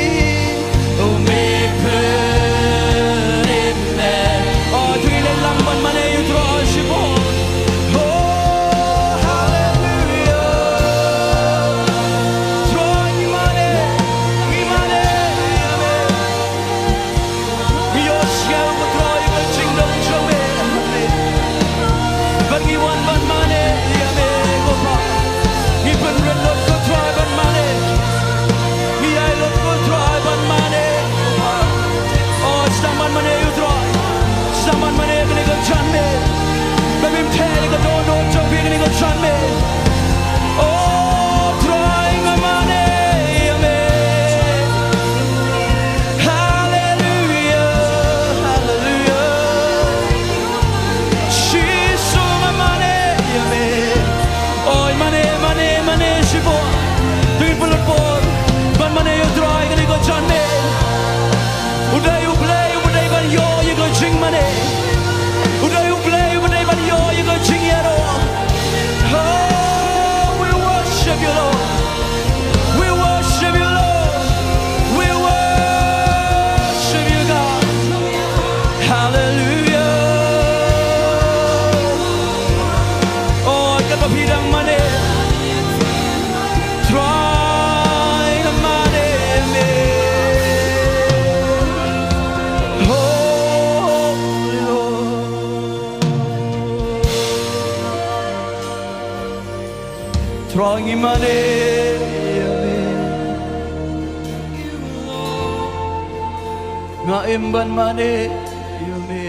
O, me pynim ei. O, to ngin leit lang ban mane ïa u Trai shipor. O, haleluia. Trai, ngi mane, ngi mane ïa me. Ngi ïohsngew, ko Trai, ïa ka jingdon jong me. Bad ngi wan ban mane ïa me, ko Pa. Ngi pynrit lut, ko Trai, ban mane. Ngi ai lut, ko Trai, ban mane. O, sdang ban mane ïa u Trai. Sdang ban mane ïa kane ka janmiet. Ba phim theh ïa ka dohnud jong phi ïa kane ka janmiet. O Trai, nga mane ïa me. Haleluia, haleluia. Jisu, nga mane ïa me. Oi, mane, mane, mane shibun. To ngin pynlut por ban mane ïa u Trai kane ka janmiet. U dei U Blei uba dei ban ïoh ïa ka jingmane. U dei U Blei uba dei ban ïoh ïa ka jingïaroh. Oh, we worship you, Lord. We worship you, Lord. Trai ngi mane ïa me. Nga im ban mane ïa me,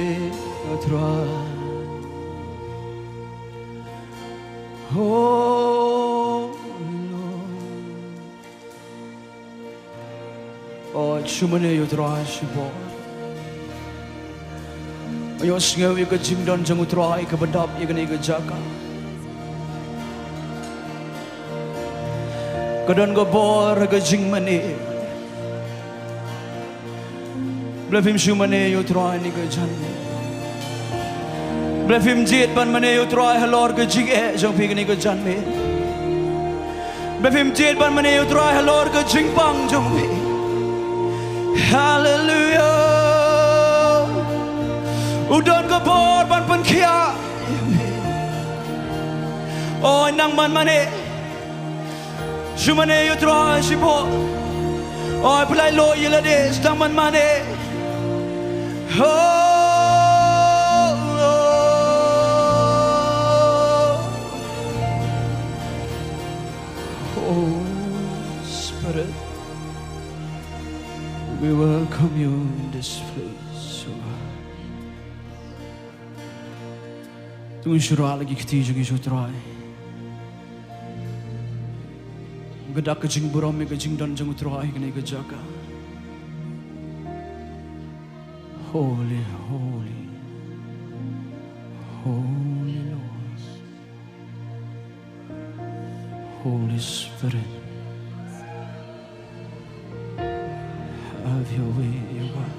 O Trai. Oh Lord. Oh, shu mane ïa U Trai shibun. Ïohsngew ïa ka jingdon jong U Trai kaba dap ïa kane ka jaka. Ka don ka bor ka jingmane. Balei phim shu mane ïa U Trai kane ka janmiet? Balei phim jied ban mane ïa U Trai halor ka jingeh jong phi kane ka janmiet? Balei phim jied ban mane ïa U Trai halor ka jingpang jong phi? Haleluya. U don ka bor ban pynkhiah. Oi, nang ban mane. Shu mane ïa U Trai shibun. Oi, pynlait lut ïa lade, sdang ban mane. Oh, oh. Holy Spirit, we welcome you in this place, oh God. To ngin shu rah la ki kti jong ngi sha U Trai. Ka dak ka jingburom ïa ka jingdon jong U Trai ha kane ka jaka. Holy, holy, holy Lord. Holy Spirit, have your way, O God.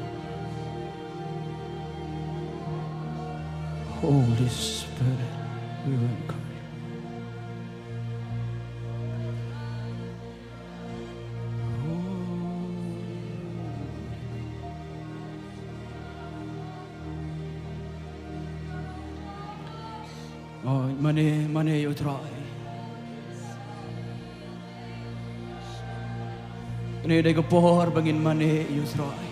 Holy Spirit, we welcome you. Oh, mane, mane ïa U Trai. Kane dei ka por ba ngin mane ïa U Trai.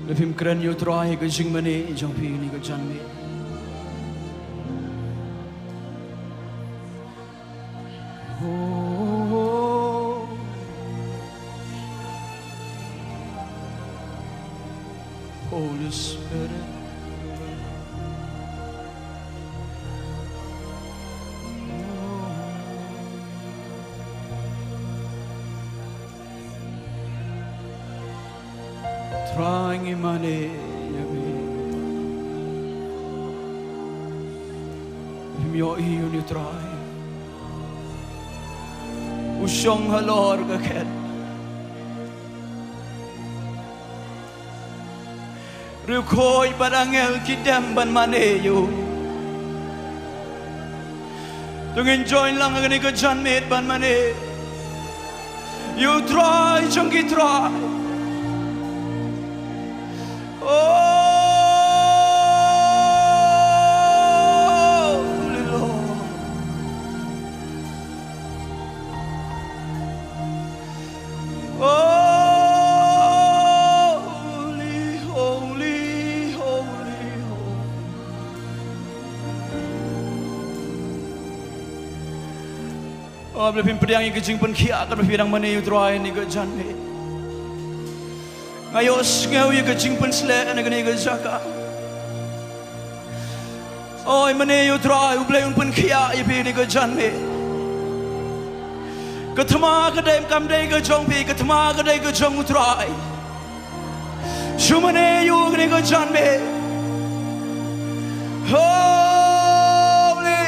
Lada phim kren ïa U Trai ha ka jingmane jong phi kane ka janmiet. Oh, Holy Spirit. Trai ngi mane ïa me. Ngim ïohi ïa une U Trai. U shong halor ka khet. Riewkhuid bad angel ki dem ban mane ïa u. To ngin join lang ha kane ka janmiet ban mane ïa U Trai jong ki trai. Oh, Lord. Holy, holy, holy, holy. Oh, balei phim pdiang ïa ka jingpynkhiah katba phi dang mane ïa U Trai ha kane ka janmiet. Nga ïohsngew ïa ka jingpynshlur na kane ka jaka. Oi, mane ïa U Trai, U Blei un pynkhiah ïa phi ha kane ka janmiet. Ka thma ka dei kam dei ka jong phi, ka thma ka dei ka jong U Trai. Shu mane ïa u ha kane ka janmiet. Holy,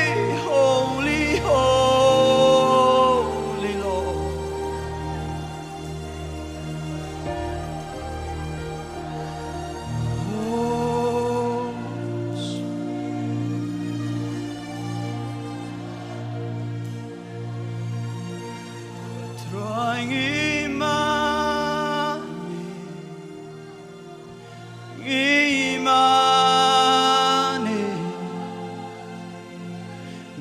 holy, holy Lord. Trai ngi mane, ngi mane,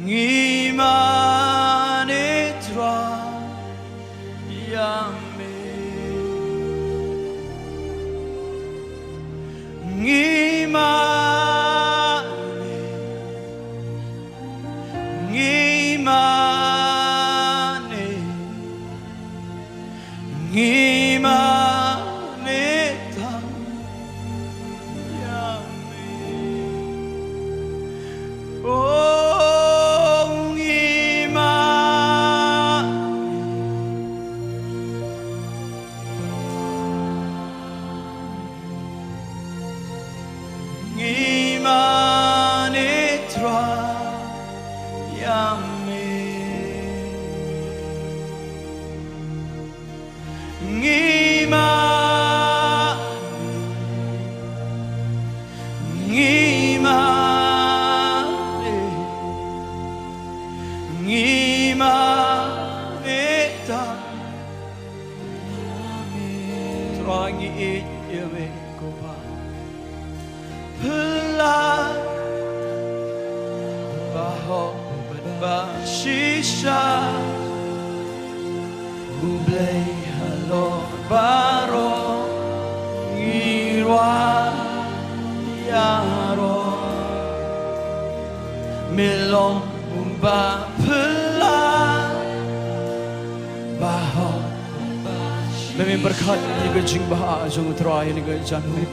ngi mane Trai ïa me. Ngi mane, Mane ta. Trai ngi ïeit ïa me ko Pa. Pynlait ba hok bad ba shisha. U Blei halor baroh ngi rwai ïaroh. Me long uba pynlait ba hok. Me, me pyrkhat ïa ka jingbha jong U Trai ïa kane ka janmiet.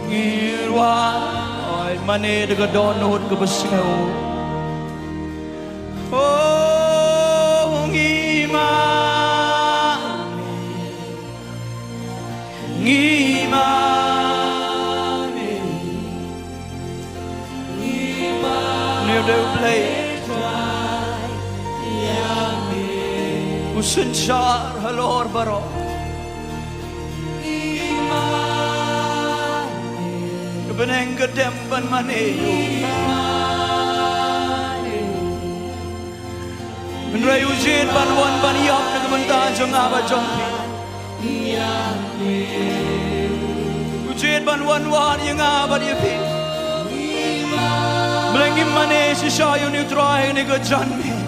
Ngi rwai mane da ka dohnud kaba sngew. Oh, ngi mane, ngi mane, ngi mane. Une u dei U Blei u synshar halor baroh. Ka bneng ka dem ban mane ïa u. Hynrei u jied ban wan ban ïap na ka bynta jong nga bad jong phi. U jied ban wan wad ïa nga bad ïa phi. Blei, ngim mane shisha ïa une U Trai ha kane ka janmiet.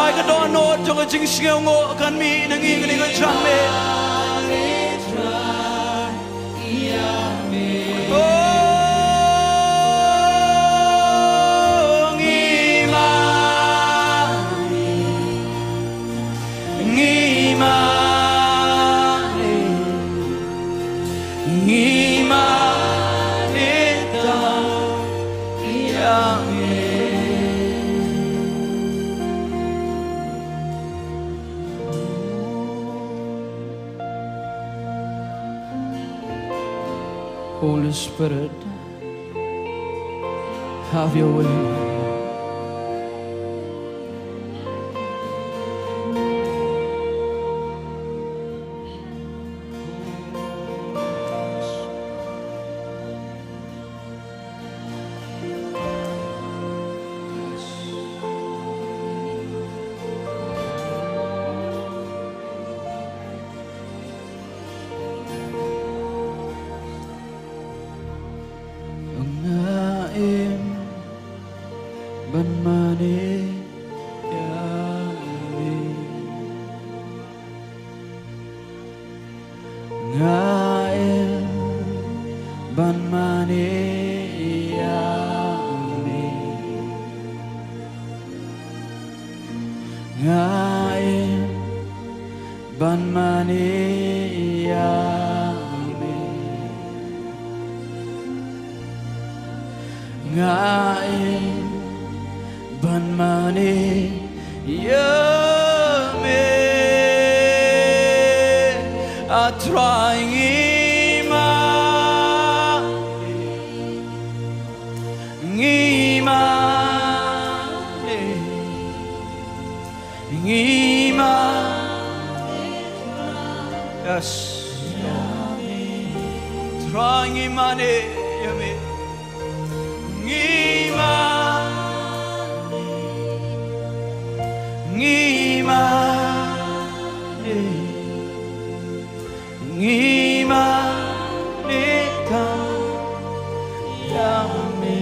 Ai ka dohnud jong ka jingsngewnguh kan mih na ngi ha kane ka janmiet. Oh, ngi mane, ngi mane, ngi mane ta ïa me. Holy Spirit, have your way. Nga im ban mane ïa me. Nga im ban mane ïa me. Nga im ban mane ïa me. Nga im ban mane ïa me. A Trai, ngi mane, ngi mane, ngi mane. Yes. Trai, ngi mane ïa me. Ngi mane, ngi mane, ngi mane ta ïa me.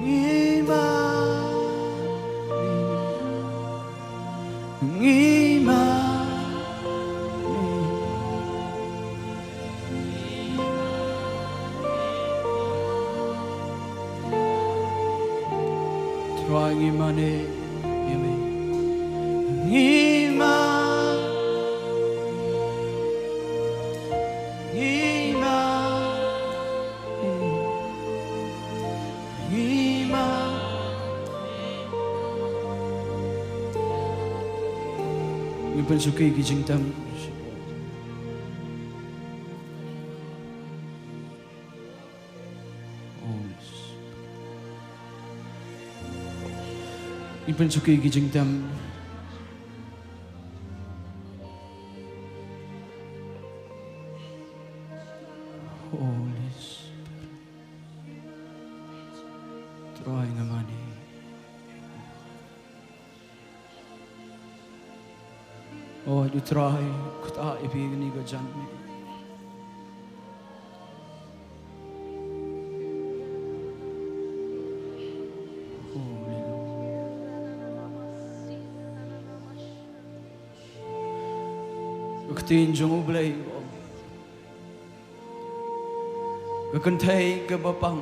Ngi mane, ngi mane. Trai, ngi mane ïa me. Ngi mane, ngi mane. Ngi mane. Ngin pynsuki ki jingtem. Ngin pynsuki ki jingtem. Holy Spirit. Trai ngi mane. O, U Trai, khuid ïa phi ha kane ka janmiet. Holy Lord. Ka ktien jong U Blei, ka kynthei kaba pang,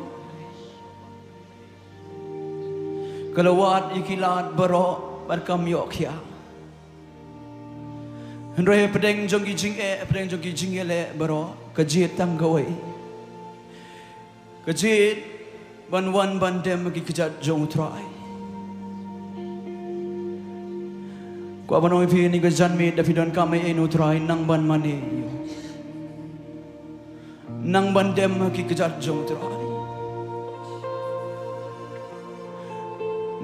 ka la wad ïa ki lad baroh bad kam ïoh khia. Hynrei hapdeng jong ki jingeh, hapdeng jong ki jingïaleh baroh, ka jied tang kawei. Ka jied ban wan ban dem ha ki kjat jong U Trai. Kwah ban ong ïa phi ha kane ka janmiet, lada phi donkam ei ei na U Trai, nang ban mane ïa u. Nang ban dem ha ki kjat jong U Trai.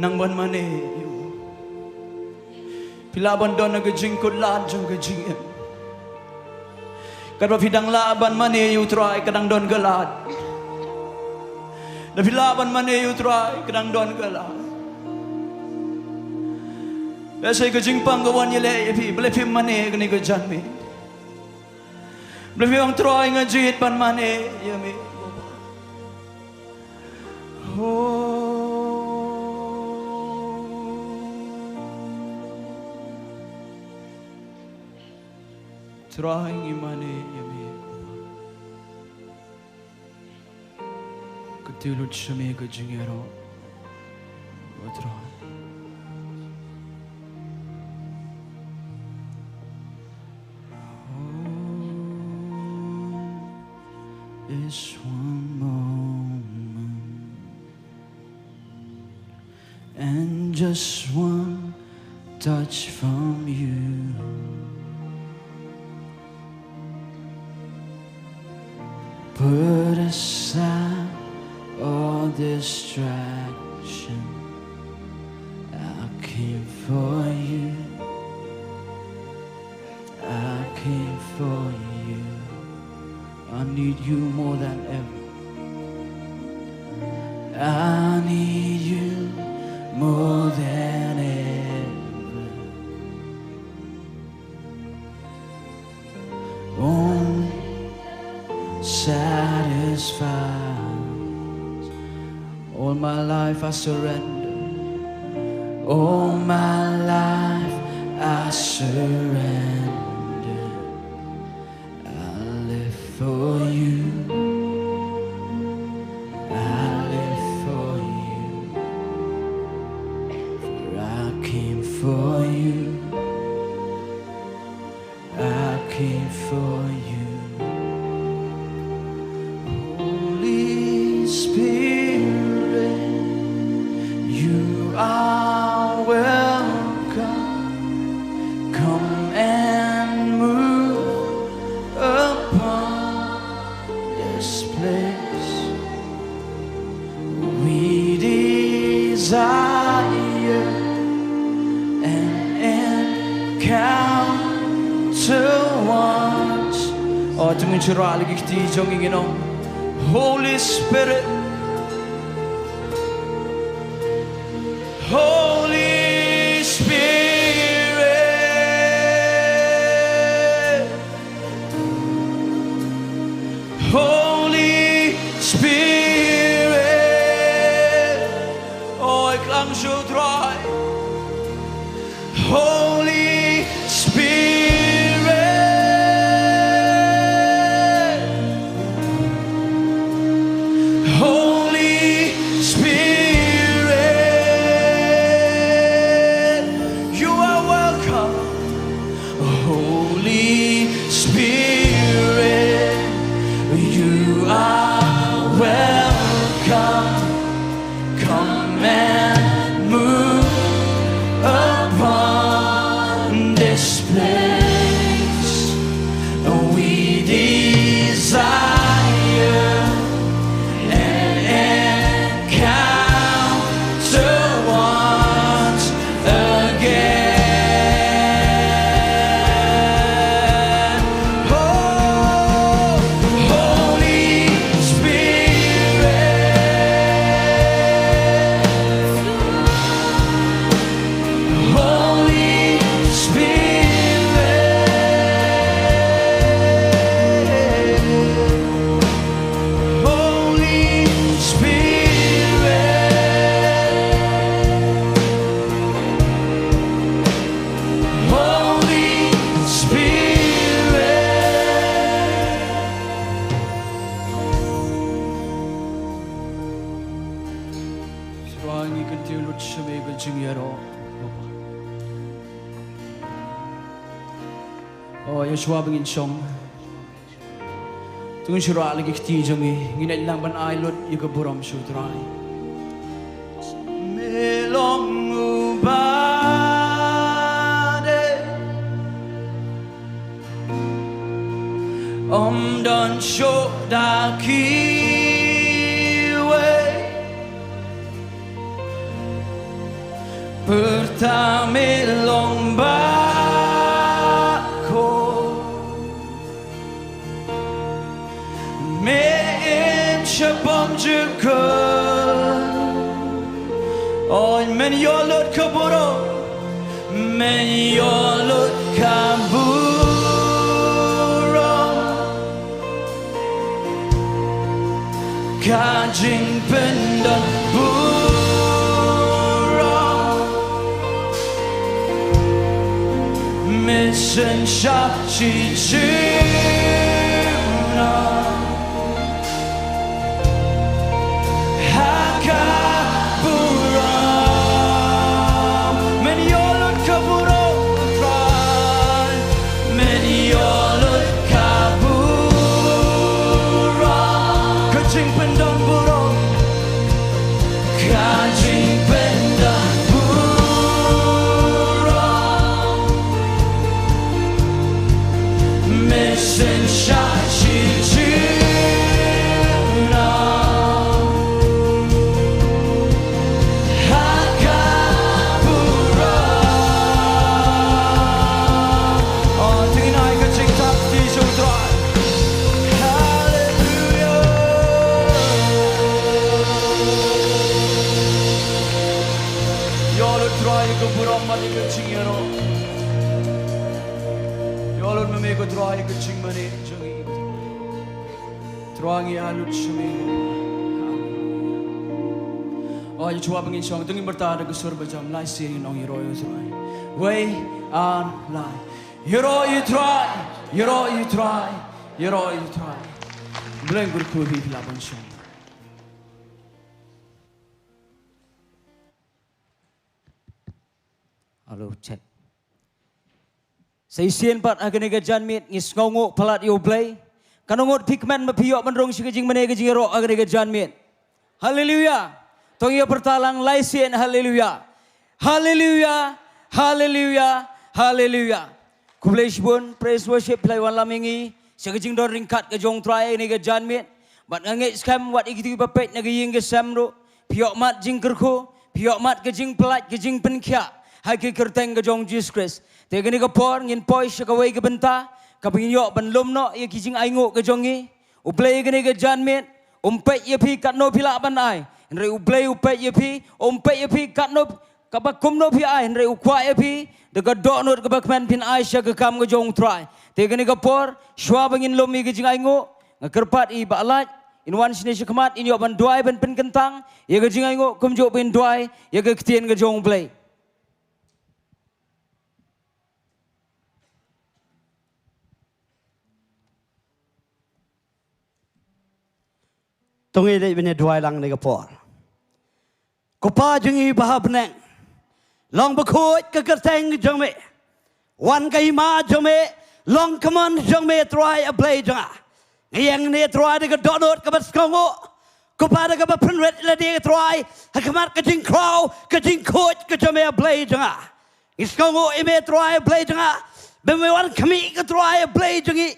Nang ban mane ïa u. Phi lah ban don ha ka jingkutlad jong ka jingim. Katba phi dang lah ban mane ïa U Trai, ka dang don ka lad. Lada phi lah ban mane ïa U Trai, ka dang don ka lad. Lehse ka jingpang ka wan ïaleh ïa phi, balei phim mane ha kane ka janmiet? Balei phi ong, Trai, nga jied ban mane ïa me? Oh. Trai, ngi mane ïa me. Ka kti lut sha me ka jingïaroh, O Trai. Is one moment and just one touch from you. Put aside all distraction. I came for you. I came for you. I need you more than ever. I need you more than ever. Only satisfies. All my life I surrender. All my life I surrender. I live for you. I live for you. For I came for you. I came for you. Holy Spirit, you are welcome. Come and move upon this place. We desire an encounter once. O, to ngin shu rah la ki kti jong ngi, ngin ong, Holy Spirit, Holy Spirit, Holy Spirit. Oi, klang shu, Trai. Holy Spirit. Holy Spirit, you are welcome. Holy Spirit, you are welcome. Come and move upon this place. We desire an encounter once again. Oh, Holy jingïaroh. O, ïa shuwa ba ngin shong, to ngin shu rah la ki kti jong ngi, ngin ïaid lang ban ai lut ïa ka burom sha u Trai. Me long uba dei, ym don shuh da kiwei. Pyrta me long bakhraw, me im sha bymjukut. O, men ïoh lut ka burom, men ïoh lut ka burom. Ka jingpyndonburom, me synshar shi junom ha ka burom. Men ïoh lut ka burom, Trai. Men ïoh lut ka burom. Ka jingpyndonburom, ka jingpyndonburom, me synshar shi junom ha ka burom. O, to ngin ai ka jingthap kti sha u Trai. Haleluya. Ïoh lut Trai ïa ka burom bad ïa ka jingïaroh. Ïoh lut ma me ko Trai ïa ka jingmane jong ngi. Trai ngi ai lut sha me. O, ïa shuwa ba ngin shong, to ngin pyrta da ka sur ba jam, lai sien ngin ong ïaroh ïa u Trai. Wei, ar, lai. Ïaroh ïa u Trai, ïaroh ïa u Trai, ïaroh ïa u Trai. Blei un kyrkhu ïa phi, phi lah ban shong. Hello, check. Sa shisien pat ha kane ka janmiet ngi sngewnguh palat ïa u Blei. Katno ngut phi kmen ba phi ïoh ban rung sha ka jingmane ka jingïaroh ha kane ka janmiet? Haleluya. To ngin ïa pyrta lang lai sien, haleluya. Haleluya. Haleluya. Haleluya. Khublei shibun, praise worship, phi la wan lam ïa ngi sha ka jingdon ryngkat ka jong u Trai ha kane ka janmiet. Bad nga ngeit skhem wat ïa kito kiba peit na ka ïing ka sem ruh, phi ïoh mad jingkyrkhu, phi ïoh mad ka jingpyllait, ka jingpynkhiah ha ki kyrteng ka jong u Jisu Khrist. Te kane ka por ngin poi sha kawei ka bynta kaba ngin ïoh ban lum noh ïa ki jingainguh ka jong ngi. U Blei ha kane ka janmiet um peit ïa phi katno phi lah ban ai, hynrei u Blei u peit ïa phi, um peit ïa phi katno, kaba kumno phi ai, hynrei u kwah ïa phi da ka dohnud kaba kmen phin ai sha ka kam ka jong u Trai. Te kane ka por, shuwa ba ngin lum ïa ka jingainguh, nga kyrpad ïa i Bah Lait in wan shane shakhmat, in ïoh ban duwai ban pynkyntang ïa ka jingainguh, kumjuh ba in duwai ïa ka ktien ka jong u Blei. To ngin leit ban ïa duwai lang kane ka por. Ko Pa jong ngi ba ha bneng, long bakhuid ka kyrteng jong me. Wan ka hima jong me, long ka mon jong me Trai, a Blei jong nga. Nga ïeng hangne Trai da ka dohnud kaba sngewnguh, ko Pa, da kaba pynrit lade Trai ha khmat ka jingkhraw, ka jingkhuid ka jong me, a Blei jong nga. Ngi sngewnguh ïa me Trai, a Blei jong nga, ba me wan khmih ko Trai, a Blei jong ngi.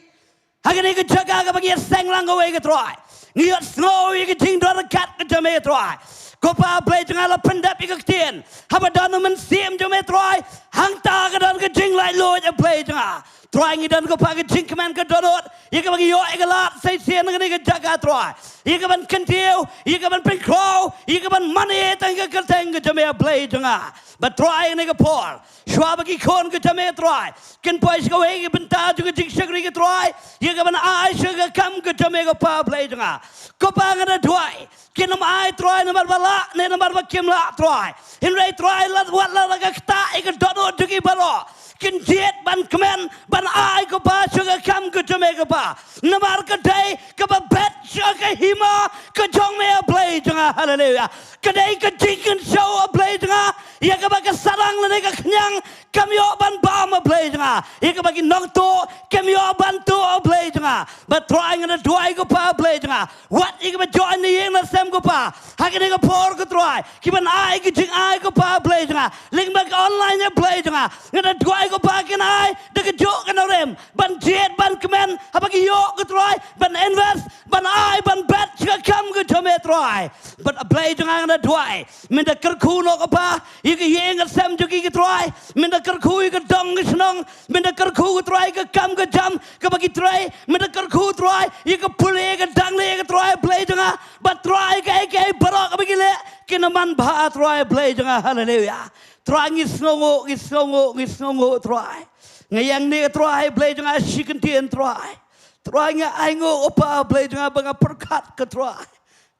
Ha kane ka jaka kaba ngi ïaseng lang kawei ko Trai, ngi ïohsngew ïa ka jingdon ryngkat ka jong me Trai. Ko Pa, a Blei jong nga, la pyndep ïa ka ktien, haba don u Mynsiem jong me Trai, hangta ka don ka jinglaitluid, a Blei jong nga. Trai, ngi don ko Pa ka jingkmen ka dohnud ïa kaba ngi ïoh ïa ka lad sa shisien ha kane ka jaka Trai, ïa kaban kyntiew, ïa kaban pynkhraw, ïa kaban mane tang ïa ka kyrteng ka jong me, a Blei jong nga. Bad Trai, ha kane ka por, shuwa ba ki khun ka jong me Trai kin poi sha kawei ka bynta jong ka jingshakri ko Trai, ïa kaban ai sha ka kam ka jong me ko Pa, a Blei jong nga. Ko Pa, nga da duwai kin ym ai Trai namar ba lah ne namar ba kim lah Trai, hynrei Trai, la wat la ka ktah ïa ka dohnud jong ki baroh, kin jied ban kmen ban ai ko Pa sha ka kam ka jong me ko Pa, namar ka dei kaba bet sha ka hima ka jong me, a Blei jong Haleluya. Ka dei ka jingkynshew, A Blei jong nga, ïa kaba ka sarang lane ka khñiang kam ïoh ban bam, A Blei jong nga, ïa kaba ki nongtuh kim ïoh ban tuh, A Blei jong nga. Bad Trai nga da duwai ko Pa, A Blei jong nga, wat ïa kiba join na ïing na sem ko Pa, ha kane ka por ko Trai, kiban ai ki jingai ko Pa, A Blei jong nga, lyngba ka online, A Blei jong nga, nga da duwai ko Pa, kin ai da kajuh ka nongrim ban jied ban kmen haba ki ïoh ko Trai ban invest, ban ai ban bet sha ka kam ka jong me Trai. Bad A Blei jong nga, nga da duwai, men da kyrkhu noh ko Pa ïa ka ïing ka sem jong ki ko Trai, men da kyrkhu ïa ka dong ka shnong, men da kyrkhu ko Trai ïa ka kam ka jam kaba ki trei, men da kyrkhu Trai ïa ka pule ka dang leh ko Trai, A Blei jong nga. Bad Trai kaei kaei baroh kaba ki leh kin ym man bha Trai, A Blei jong nga. Haleluya. Trai ngi sngewnguh, ngi sngewnguh, ngi sngewnguh Trai. Nga ïeng ne Trai, A Blei jong nga, shi kyntien Trai. Trai nga ainguh ko Pa, A Blei jong nga, ba nga pyrkhat ko Trai,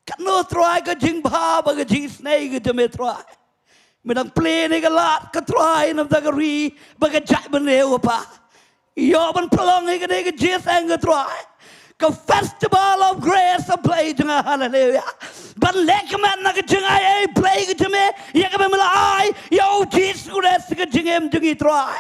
katno Trai ka jingbha bad ka jingisynei ka jong me Trai. Me dang plie ne ka lad ko Trai na ka bynta ka ri bad ka jaitbynriew ko Pa. Ïoh ban pynlong ïa kane ka jingïaseng ko Trai, ka Festival of Grace, A Blei jong nga. Haleluya. Ban leh khmat na ka jingai, A Blei ka jong me, ïa kaba me la ai ïa u Jisu Khrist ha ka jingim jong ngi Trai.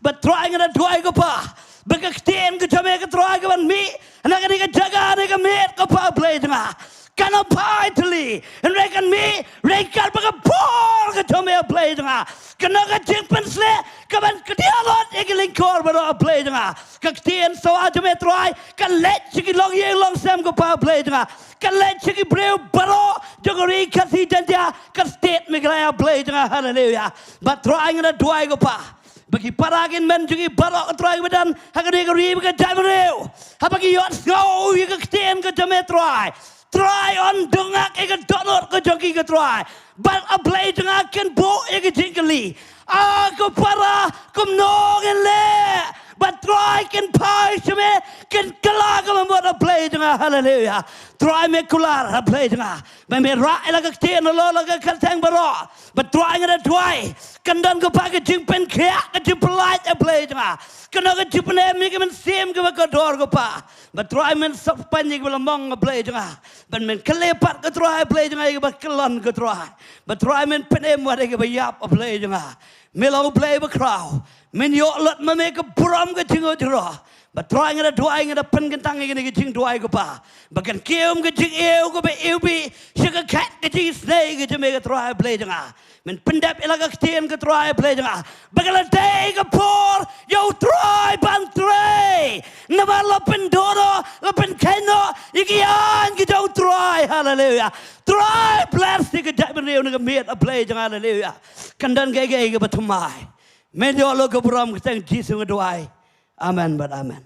Bad Trai nga da duwai ko Pa, ba ka ktien ka jong me ko Trai kaban mih na kane ka jaka, ne ka miet ko Pa, A Blei jong nga, kan ym phai tylli, hynrei kan mih ryngkat bad ka bor ka jong me, A Blei jong nga. Kano ka jingpynshlur kaban kdiah lut ïa ki lyngkor baroh, A Blei jong nga. Ka ktien sawa jong me Trai kan leit sha ki longïing longsem ko Pa, A Blei jong nga, kan leit sha ki briew baroh jong ka ri Khasi Jaiñtia, ka state Meghalaya, A Blei jong nga. Haleluya. Bad Trai nga da duwai ko Pa, ba ki para ki hynmen jong ngi baroh ko Trai kiba don ha kane ka ri bad ka jaitbynriew, haba ki ïohsngew ïa ka ktien ka jong me Trai, Trai yn dungak ïa ka dohnud ka jong ki ko Trai. Bad A Blei jong nga, kin buh ïa ka jingkylli, a ko para, kumno ngin leh? Bad Trai kin phai sha me, kin kylla ka mut, A Blei jong nga. Haleluya. Trai me kular, A Blei jong nga, ba me rah ïa la ka ktien halor la ka kyrteng baroh. Bad Trai nga da duwai, kan don ko Pa ka jingpynkhiah, ka jingpyllait, A Blei jong nga, kano ka jingpynim ïa ka mynsiem kaba kordor ko Pa. Bad Trai men sopaiñ ïa kiba la mong, A Blei jong nga, bad men kylli pat ko Trai, A Blei jong nga, ïa kiba kyllon ko Trai. Bad Trai men pynim wat ïa kiba ïap, A Blei jong nga. Me long U Blei bakhraw, men ïoh lut ma me ka burom ka jingïaroh. Bad Trai nga da duwai, nga da pynkyntang ïa kane ka jingduwai ko Pa, ba kan kiew ka jingïew kaba iwbih sha ka khet ka jingisynei ka jong me ko Trai, A Blei jong nga. Men pyndep ïa la ka ktien ko Trai, A Blei jong nga, ba ka la dei ka por ïa U Trai ban trei. Namar la pynduh noh, la pynkheiñ noh ïa ki aiñ ki jong U Trai. Haleluya. Trai bless ïa ka jaitbynriew ne ka miet, A Blei jong nga. Haleluya. Kan don kaei kaei kaba thymmai. Men ïoh lut ka burom, ha ka kyrteng Jisu nga duwai. Amen bad amen.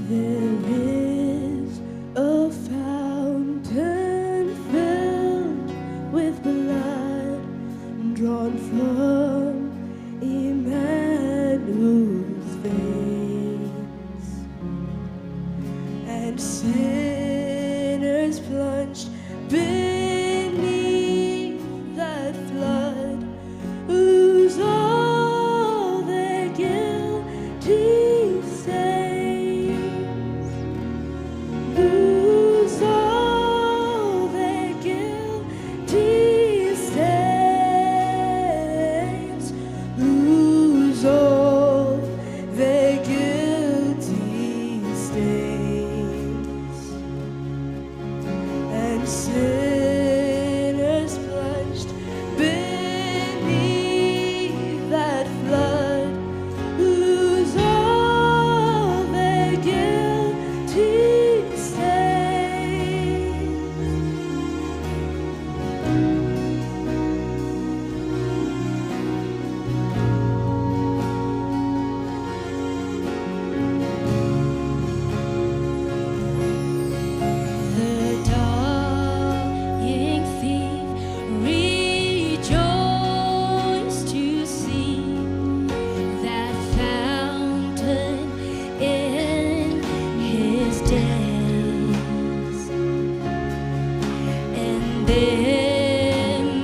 There is a fountain filled with blood drawn from Emmanuel's veins, and sinners plunged beneath that flood lose all their guilty stains, lose all their guilty stains, lose all their guilty stains. And sinners plunged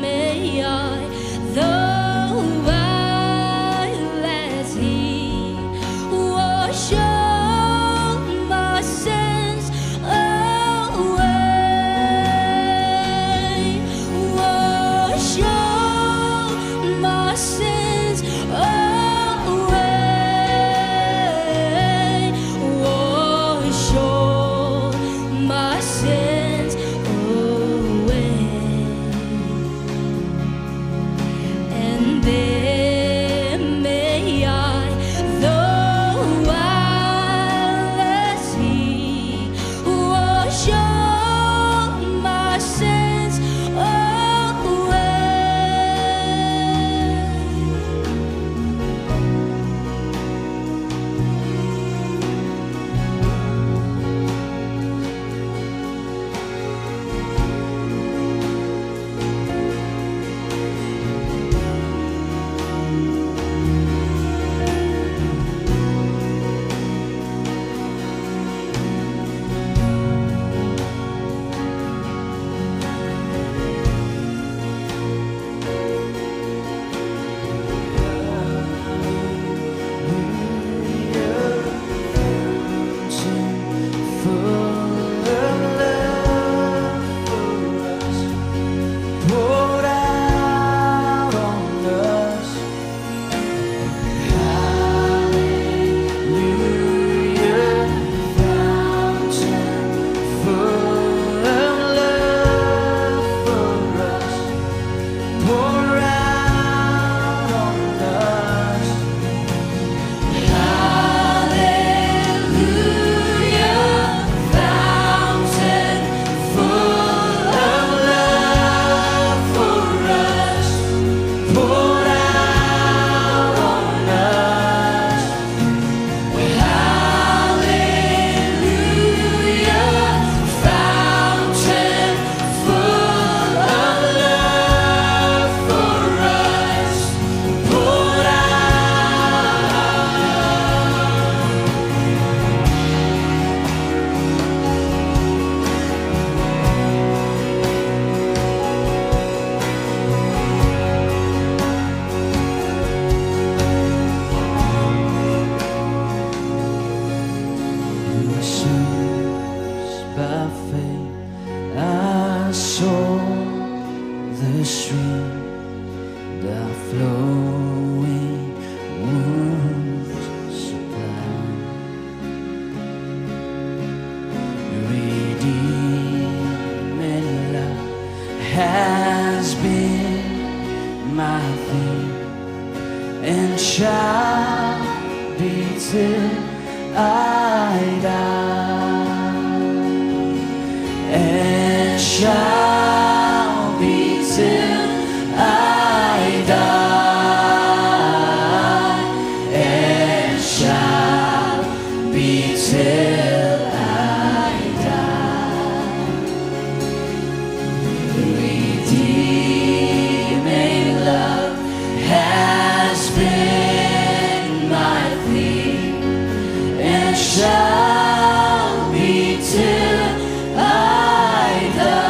May I, though I let Thee wash all my sins away, wash all my sins away, wash all my sins away. And then may I, though I let Thee wash all my sins away. Pour out on us. Hallelujah, fountain full of love for us. Pour out on us. Hallelujah, fountain full of love for us. Pour out. By faith, I saw the stream, the flowing wounds supply. Redeeming love has been my theme and shall be till I die, and shall be till I die, and shall be till I die. Redeeming love has been my theme and shall be till I die.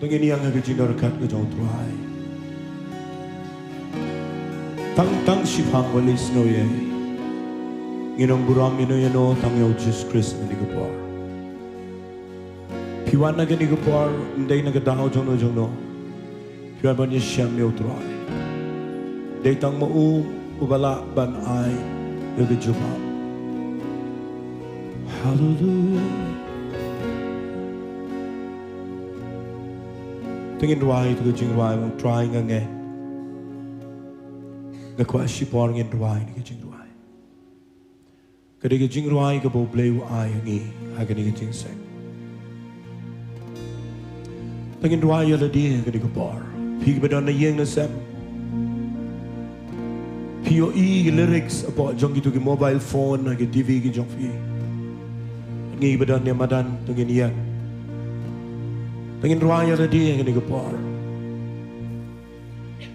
To ngin ïeng ha ka jingdonkam ka jong U Trai. Tang tang shiphang ba leit sngewthuh ïa ngi, ngin ym burom ïano ïano tang ïa U Jisu Khrist ha kane ka por. Phi wan ha kane ka por, ym dei na ka daw jongno jongno. Phi wan ban ïashem ïa U Trai. Dei tang ma u uba lah ban ai ïa ka jubab. Haleluia. Te ngin rwai ïa ka jingrwai, U Trai nga ngeit. Nga kwah shipor ngin rwai ïa ka jingrwai. Ka dei ka jingrwai kaba U Blei u ai ha ngi ha kane ka jingseng. Te ngin rwai ïa lade ha kane ka por. Phi kiba don na ïing na sem, phi ïohi ki lyrics hapoh jong kito ki mobile phone ha ki T V ki jong phi. Ngi kiba don ne madan to ngin ïeng. Te ngin rwai ïa lade ha kane ka por.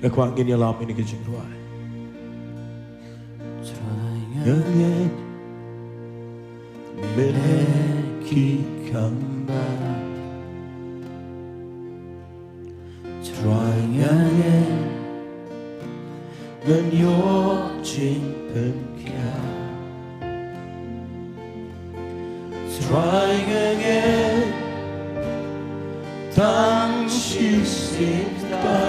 Nga kwah ngin ïalam ïa kane ka jingrwai. Trai nga ngeit me leh ki kam bha. Trai nga ngeit ngan ïoh jingpynkhiah. Trai nga ngeit tang shisien kata.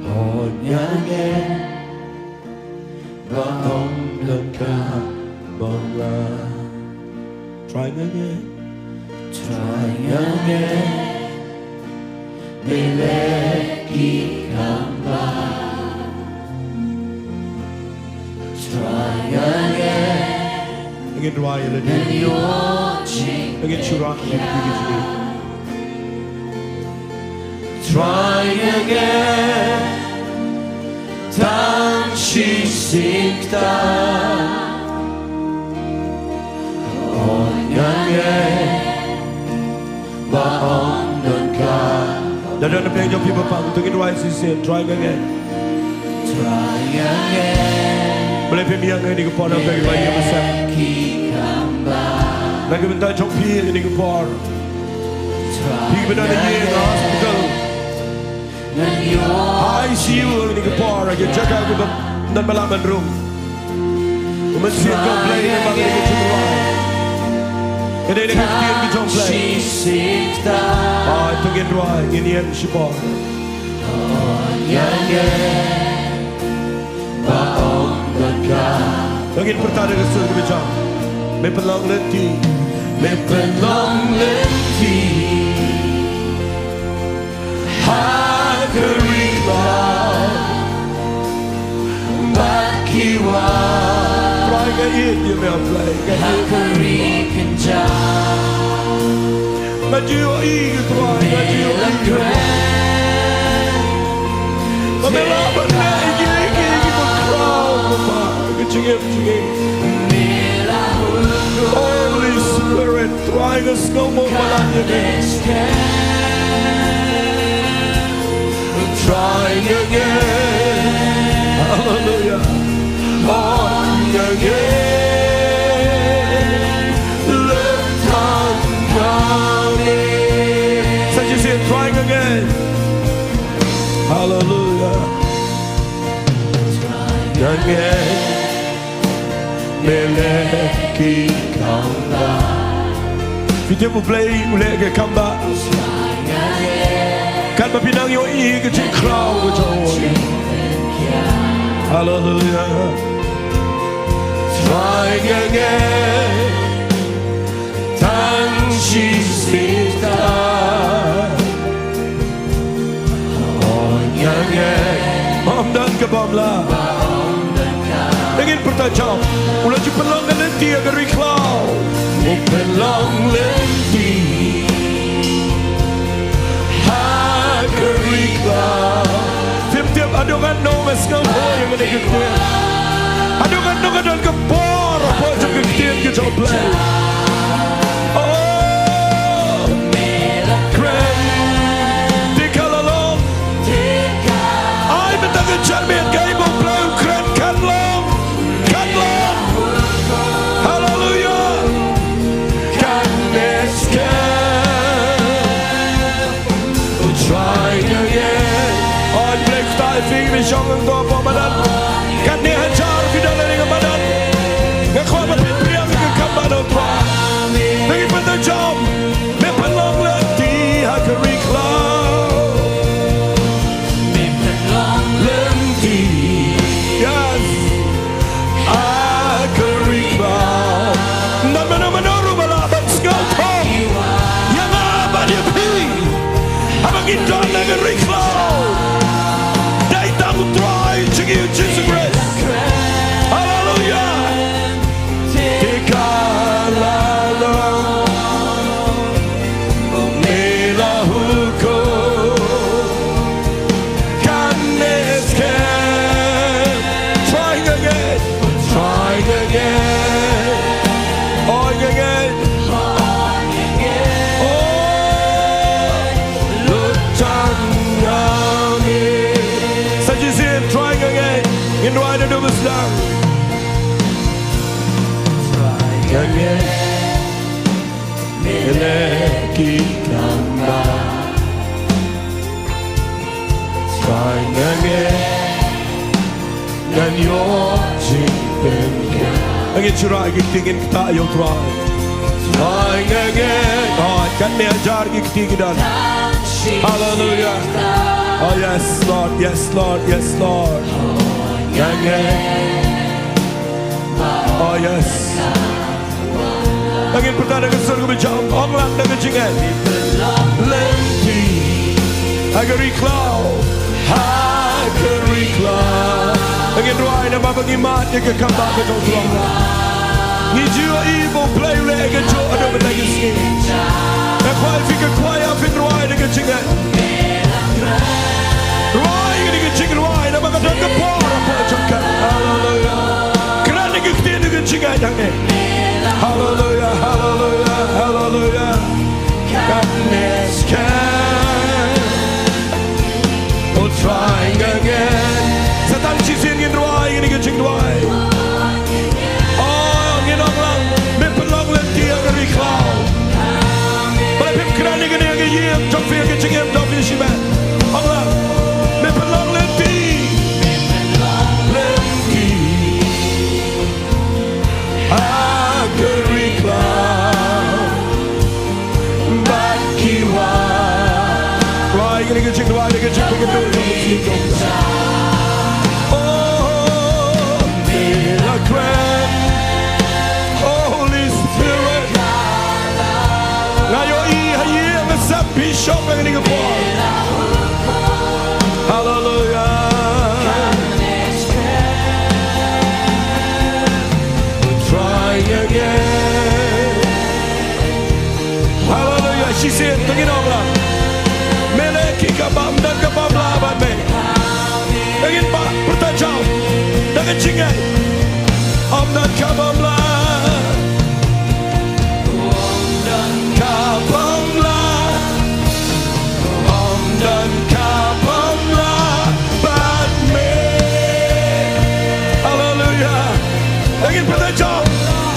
Hooid nga ngeit ba ym don kaba bha. Trai nga ngeit. Trai nga ngeit me leh ki kam bha. Trai nga ngeit. Ngin rwai ïa lade. Ngin shu rwai ïa lade. Trai nga ngeit tang shisien kata. Hooid nga ngeit ba ym don kaba. Da don na pdeng jong phi ba pang, to ngin rwai shisien, trai nga ngeit. Trai nga ngeit. Balei phim ïeng ha kane ka por, na pdeng ba ïeng ba sah. Na ka bynta jong phi ha kane ka por. Phi ba don ha ïing, ha hospital, ha I C U ha kane ka por, ha ki jaka kiba ym don ba lah ban rung. U Mynsiem jong U Blei u dei ba ngi ka jingrwai. Ka dei ka ktien ka jong U Blei. Ai, to ngin rwai, ngin ïeng shipor. To ngin pyrta da ka sur kaba jam. Me pynlong lynti. Me pynlong lynti ha ka ri khlaw bad ki wah. Trai, nga ïeit ïa me, Blei, nga ïeit. Ha ka ri kynjah. Nga ju ïohi, Trai, nga ju ïohi. Ba me lah ban leh ïa ki, ïa ki, ïa ki bakhraw, Papa, ka jingim jong ngi. Holy Spirit, Trai, nga sngew mo malan ïa me. Trai nga ngeit. Haleluya. Hooid nga ngeit. Leh tang ha me. Sa shisien, Trai nga ngeit. Haleluya. Trai nga ngeit. Me leh ki kam bha. Phi tip U Blei u leh ki kam bha. Katba phi nang ïohi ka jingkhraw ka jong u. Haleluya. Trai nga ngeit tang shisien kata. Hooid nga ngeit. Ym don kaba bha. Ngin pyrta jam. U la ju pynlong ka lynti ha ka ri khlaw. U pynlong lynti ha ka ri khlaw. Phim tip haduh katno nga sngewthuh ïa kane ka ktien. Haduh katno ka don ka bor hapoh jong ka ktien ka jong U Blei. Oh, kren. Te ka la long. Ai mynta ka janmiet kaei ba U Blei u kren, kan long. Kan long. Haleluya. Kan escape. U Trai nga ngeit. Oi Blei, khublei phi, phi shong hangto hapoh madan. Katne hajar phi don hangne ha madan. Nga kwah ba phin pdiang ïa ka kam bha na U Trai. Ngin shyrkhei ki kti, ngin ktah ïa u Trai. Trai nga ngeit. Oh, katne hajar ki kti ki don. Hallelujah. Oh yes, Lord, yes, Lord, yes, Lord. Nga ngeit. Oh yes. Ngin pyrta da ka sur kaba jam, ong lang da ka jingngeit. Lynti ha ka ri khlaw, ha ka ri khlaw. Ngin rwai namar ba ngi mad ïa ka kambah ka jong u Trai. Ngi ju ïohi ba U Blei u leh ka jong u haduh mynta ka sngi. Nga kwah ïa phi, nga kwah ïa phi, rwai da ka jingngeit. Rwai ïa ka jingrwai namar ka don ka por hapoh jong ka. Haleluya. Kren ïa ka ktien ïa ka jingngeit hangne. Haleluya, haleluya, haleluya. Katne skhem, O Trai nga ngeit. Sa tang shisien ngin rwai ïa kane ka jingduwai. Oh, ngin ong lang, me pynlong lynti ha ka ri khlaw. Balei phim kren ïa kane ha ka ïing jong phi, ha ka jingim jong phi shimet? Ong lang, me pynlong lynti. Lynti ha ka ri khlaw bad ki wah. Rwai kane ka jingduwai, kane ka jingduwai. Oh, me la kren. Holy Spirit. Nga ïohi ha ïing, nga sep bishop ha kane ka por. Haleluya. Try again. Haleluya. Shisien to ngin ong lang. Me leh ki kaba ym don kaba ym lah bad me. Ngin pyrta jam da ka jingngeit. Ym don kaba ym lah. Ym don kaba ym lah. Ym don kaba ym lah bad me. Haleluya. Ngin pyrta jam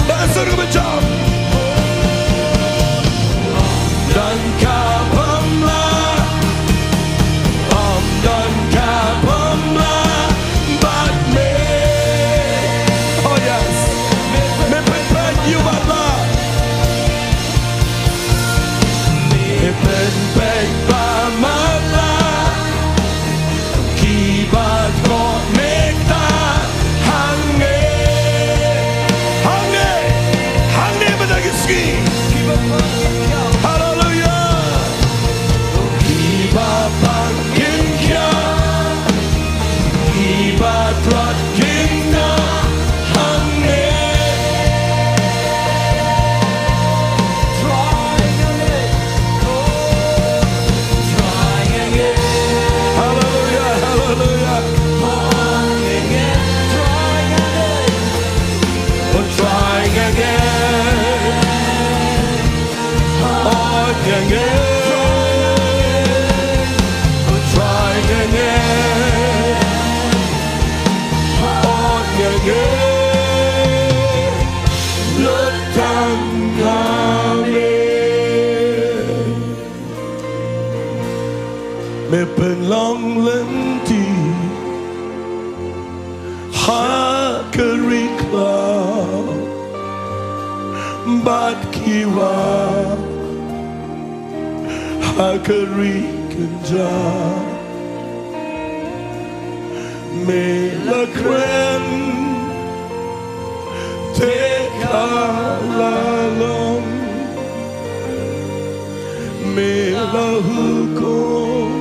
da ka sur kaba jam. Ym don kaba ym lah. Ym don kaba ym lah bad me. Oh yes. Me pynpeit ïa u matlah. Me pynpeit ba matlah kiba thoh me ktah hangne. Hangne. Hangne mynta ka sngi. Haleluya. Kiba pang kin khia, kiba tlot kin nang hangne. Haleluya, haleluya. Trying again. Ot nga ngeit. Ot nga ngeit. Lut tang ha me. Me pynlong lynti ha ka ri khlaw bad ki wah ha ka ri kynjah. Me la kren te ka la long. Me la hukum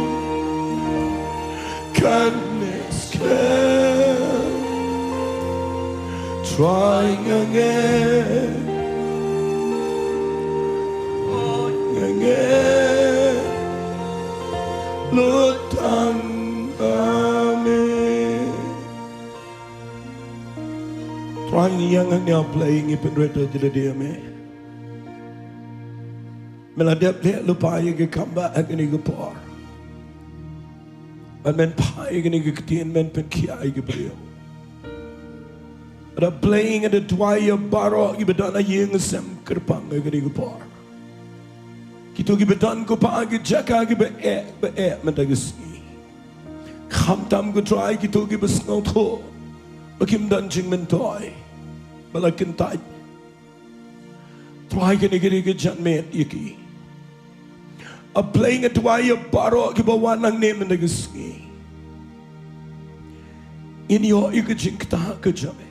katne skhem. Try nga ngeit. Nga ngeit. Lut tang ha me. Try ïa nga ngeit, ïa Blei, ngi pynrit ïa lade ïa me. Me la dep leh lypa ïa ka kambah ha kane ka por. Bad men phai ïa kane ka ktien, men pynkhiah ïa ki briew. Lada Blei, nga da duwai ïa baroh kiba don ha ïing sem kyrpang ha kane ka por. Kito kiba don, ko Pa, ha ki jaka kiba eh ba eh mynta ka sngi. Khamtam, ko Trai, kito kiba sngewthuh ba kim don jingmyntoi. ba la kyntait. Trai, kane ka dei ka janmiet ïa ki. A Blei, nga duwai ïa baroh kiba wan hangne mynta ka sngi. Ngin ïoh ïa ka jingktah ka jong me.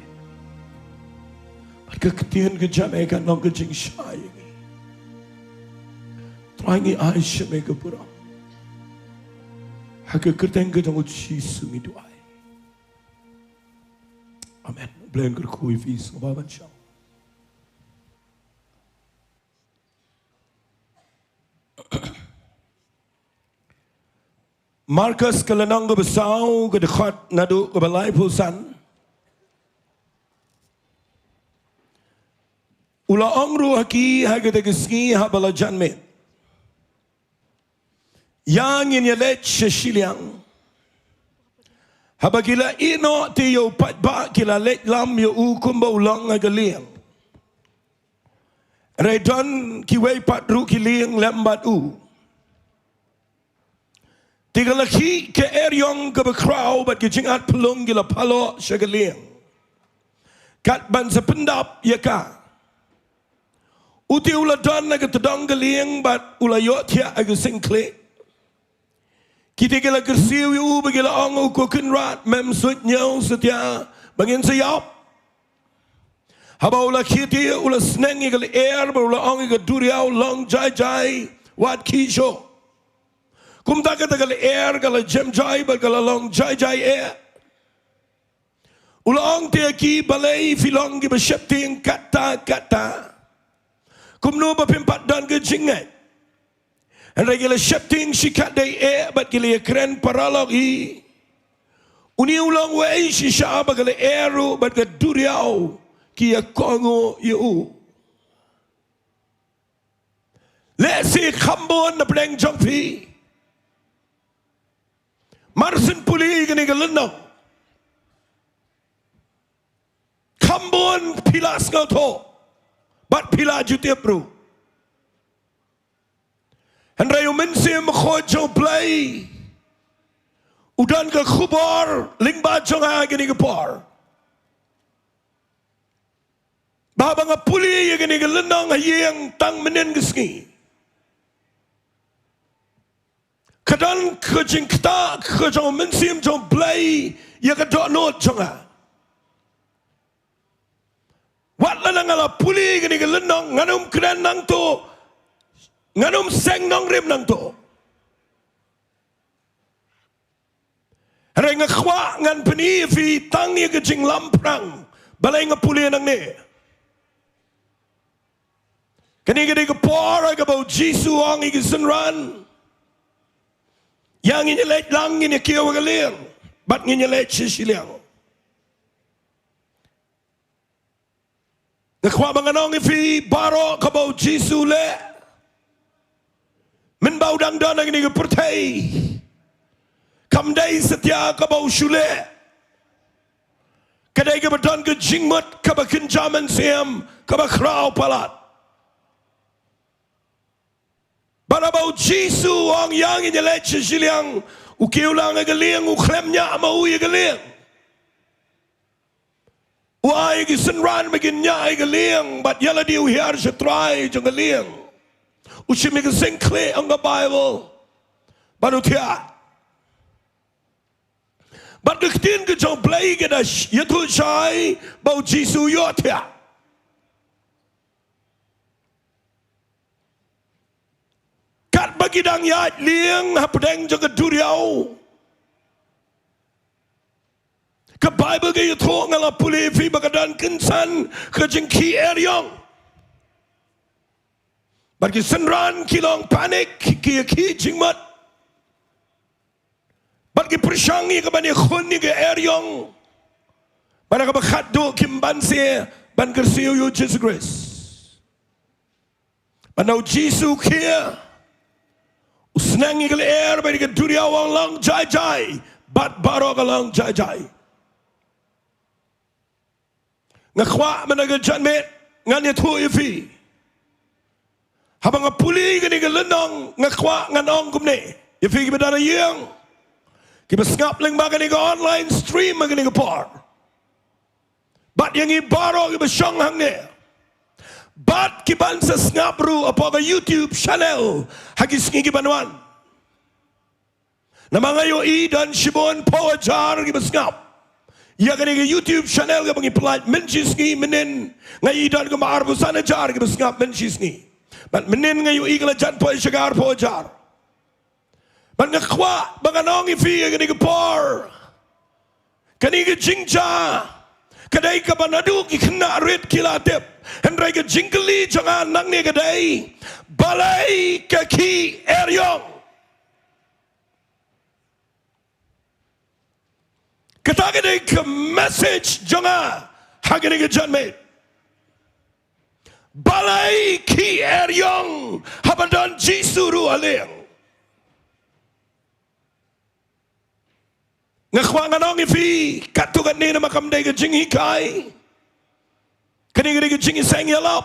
Bad ka ktien ka jong me kan long ka jingshai ïa ngi. Trai, ngi ai sha me ka burom. Ha ka kyrteng ka jong u Jisu ngi duwai. Amen. Blei un kyrkhu ïa phi, sngewbha ban shong. Markos ka lynnong kaba saw, ka dkhot naduh kaba laiphew san. U la ong ruh ha ki ha kata ka sngi haba la janmiet, ïa ngin ïa leit sha shiliang. Haba ki la ïeh noh te ïa u paidbah, ki la leit lam ïa u kumba u long ha ka lieng. Hynrei don kiwei pat ruh ki lieng lem bad u. Te ka la khih ka eriong kaba khraw bad ka jingat phyllung ki la paloh sha ka lieng, kat ban sa pyndap ïa ka. U te u la don ha ka tdong ka lieng bad u la ïohthiah ha ka seng khlieh. Kita ki la kyrsiew ïa u bad ki la ong, "Ko Kynrad, mem suidñiew satia ba ngin sa ïap?" Haba u la khie te, u la sneng ïa ka lyer bad u la ong ïa ka duriaw, "Long jai jai, wat khih shuh." Kumta kata ka lyer ka la jem jai bad ka la long jai jai eh. U la ong te ïa ki, "Balei phi long kiba sheptieng katta katta? Kumno ba phim pat don ka jingngeit?" Hynrei ki la sheptieng shikatdei eh bad ki la ïakren paralok hi, "Une u long uei shisha ba ka lyer ruh bad ka duriaw ki ïa kohnguh ïa u?" Lehse kham bun na pdeng jong phi mar syn pule ïa kane ka lynnong. Kham bun phi la sngewthuh bad phi la ju tip ruh. Hynrei u Mynsiem Bakhuid jong U Blei u don ka khubor lyngba jong nga ha kane ka por. Ba haba nga pule ïa kane ka lynnong ha ïing tang mynnin ka sngi, ka don ka jingktah ka jong u Mynsiem jong U Blei ïa ka dohnud jong nga. Wat lada nga la pule ïa kane ka lynnong, ngan ym kren nangto, ngan ym seng nongrim nangto. Hynrei nga kwah ngan pyni ïa phi tang ïa ka jinglamphrang balei nga pule nangne. Kane ka dei ka por kaba u Jisu u ong ïa ki synran, "Ïa ngin ïa leit lang, ngin ïa kiew ha ka lieng bad ngin ïa leit sha shiliang." Nga kwah ba ngan ong ïa phi baroh kaba u Jisu u leh mynba u dang don ha kane ka pyrthei kam dei satia kaba u shu leh. Ka dei kaba don ka jingmut kaba kynja mynsiem, kaba khraw palat. Bad haba u Jisu u ong, "Ïa ngin ïa leit sha shiliang," u kiew lang ha ka lieng, u khlem ñiah ma u ïa ka lieng. U ai ïa ki synran ba kin ñiah ïa ka lieng bad ïa lade u hiar sha trai jong ka lieng. U shim ïa ka seng khlieh, ong ka Baibl, bad u thiah. Bad ka ktien ka jong U Blei ka da sh-, ïathuh shai ba u Jisu u ïohthiah. Katba ki dang ïaid lieng hapdeng jong ka duriaw, ka Baibl ka ïathuh, nga la pule ïa phi ba ka don kynsan ka jingkhih eriong. Bad ki synran ki long panic, ki ïa khih jingmut. Bad ki pyrshang ïa kaban ïakhun ïa ka eriong. Bad ha kaba khatduh kim banse ban kyrsiew ïa u Jisu Khrist. Bad haba u Jisu u khie, u sneng ïa ka lyer bad ïa ka duriaw, u ong, "Long jai jai," bad baroh ka long jai jai. Nga kwah mynta ka janmiet ngan ïathuh ïa phi. Haba nga pule ïa kane ka lynnong, nga kwah ngan ong kumne ïa phi kiba don ha ïing, kiba sngap lyngba kane ka online stream ha kane ka por. Bad ïa ngi baroh kiba shong hangne, bad kiban sa sngap ruh hapoh ka YouTube channel ha ki sngi kiban wan. Namar nga ïohi don shibun phew hajar kiba sngap ïa kane ka YouTube channel kaba ngi pynlait mynshisngi. Mynhynnin nga ïohi don kumba arphew san hajar kiba sngap mynshisngi. Bad mynhynnin nga ïohi ka la jan poi sha ka arphew hajar. Bad nga kwah ba ngan ong ïa phi ha kane ka por, kane ka jingjia ka dei kaba naduh ki khynnah rit ki la tip. Hynrei ka jingkylli jong nga nangne ka dei, balei ka khih eriong? Kata ka dei ka message jong nga ha kane ka janmiet. Balei khih eriong haba don Jisu ruh ha lieng? Nga kwah ngan ong ïa phi katto katne namar kam dei ka jinghikai. Kane ka dei ka jingïaseng ïalap.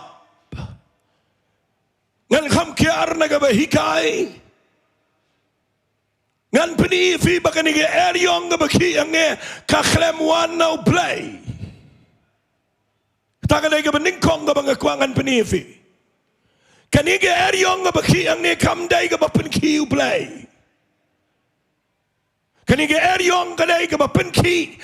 Ngan kham kiar na kaba hikai. Ngan pyni ïa phi ba kane ka eriong kaba khih hangne ka khlem wan na U Blei. Kata ka dei kaba nyngkong kaba nga kwah ngan pyni ïa phi. Kane ka eriong kaba khih hangne kam dei kaba pynkhih U Blei. Kane ka eriong ka dei kaba pynkhih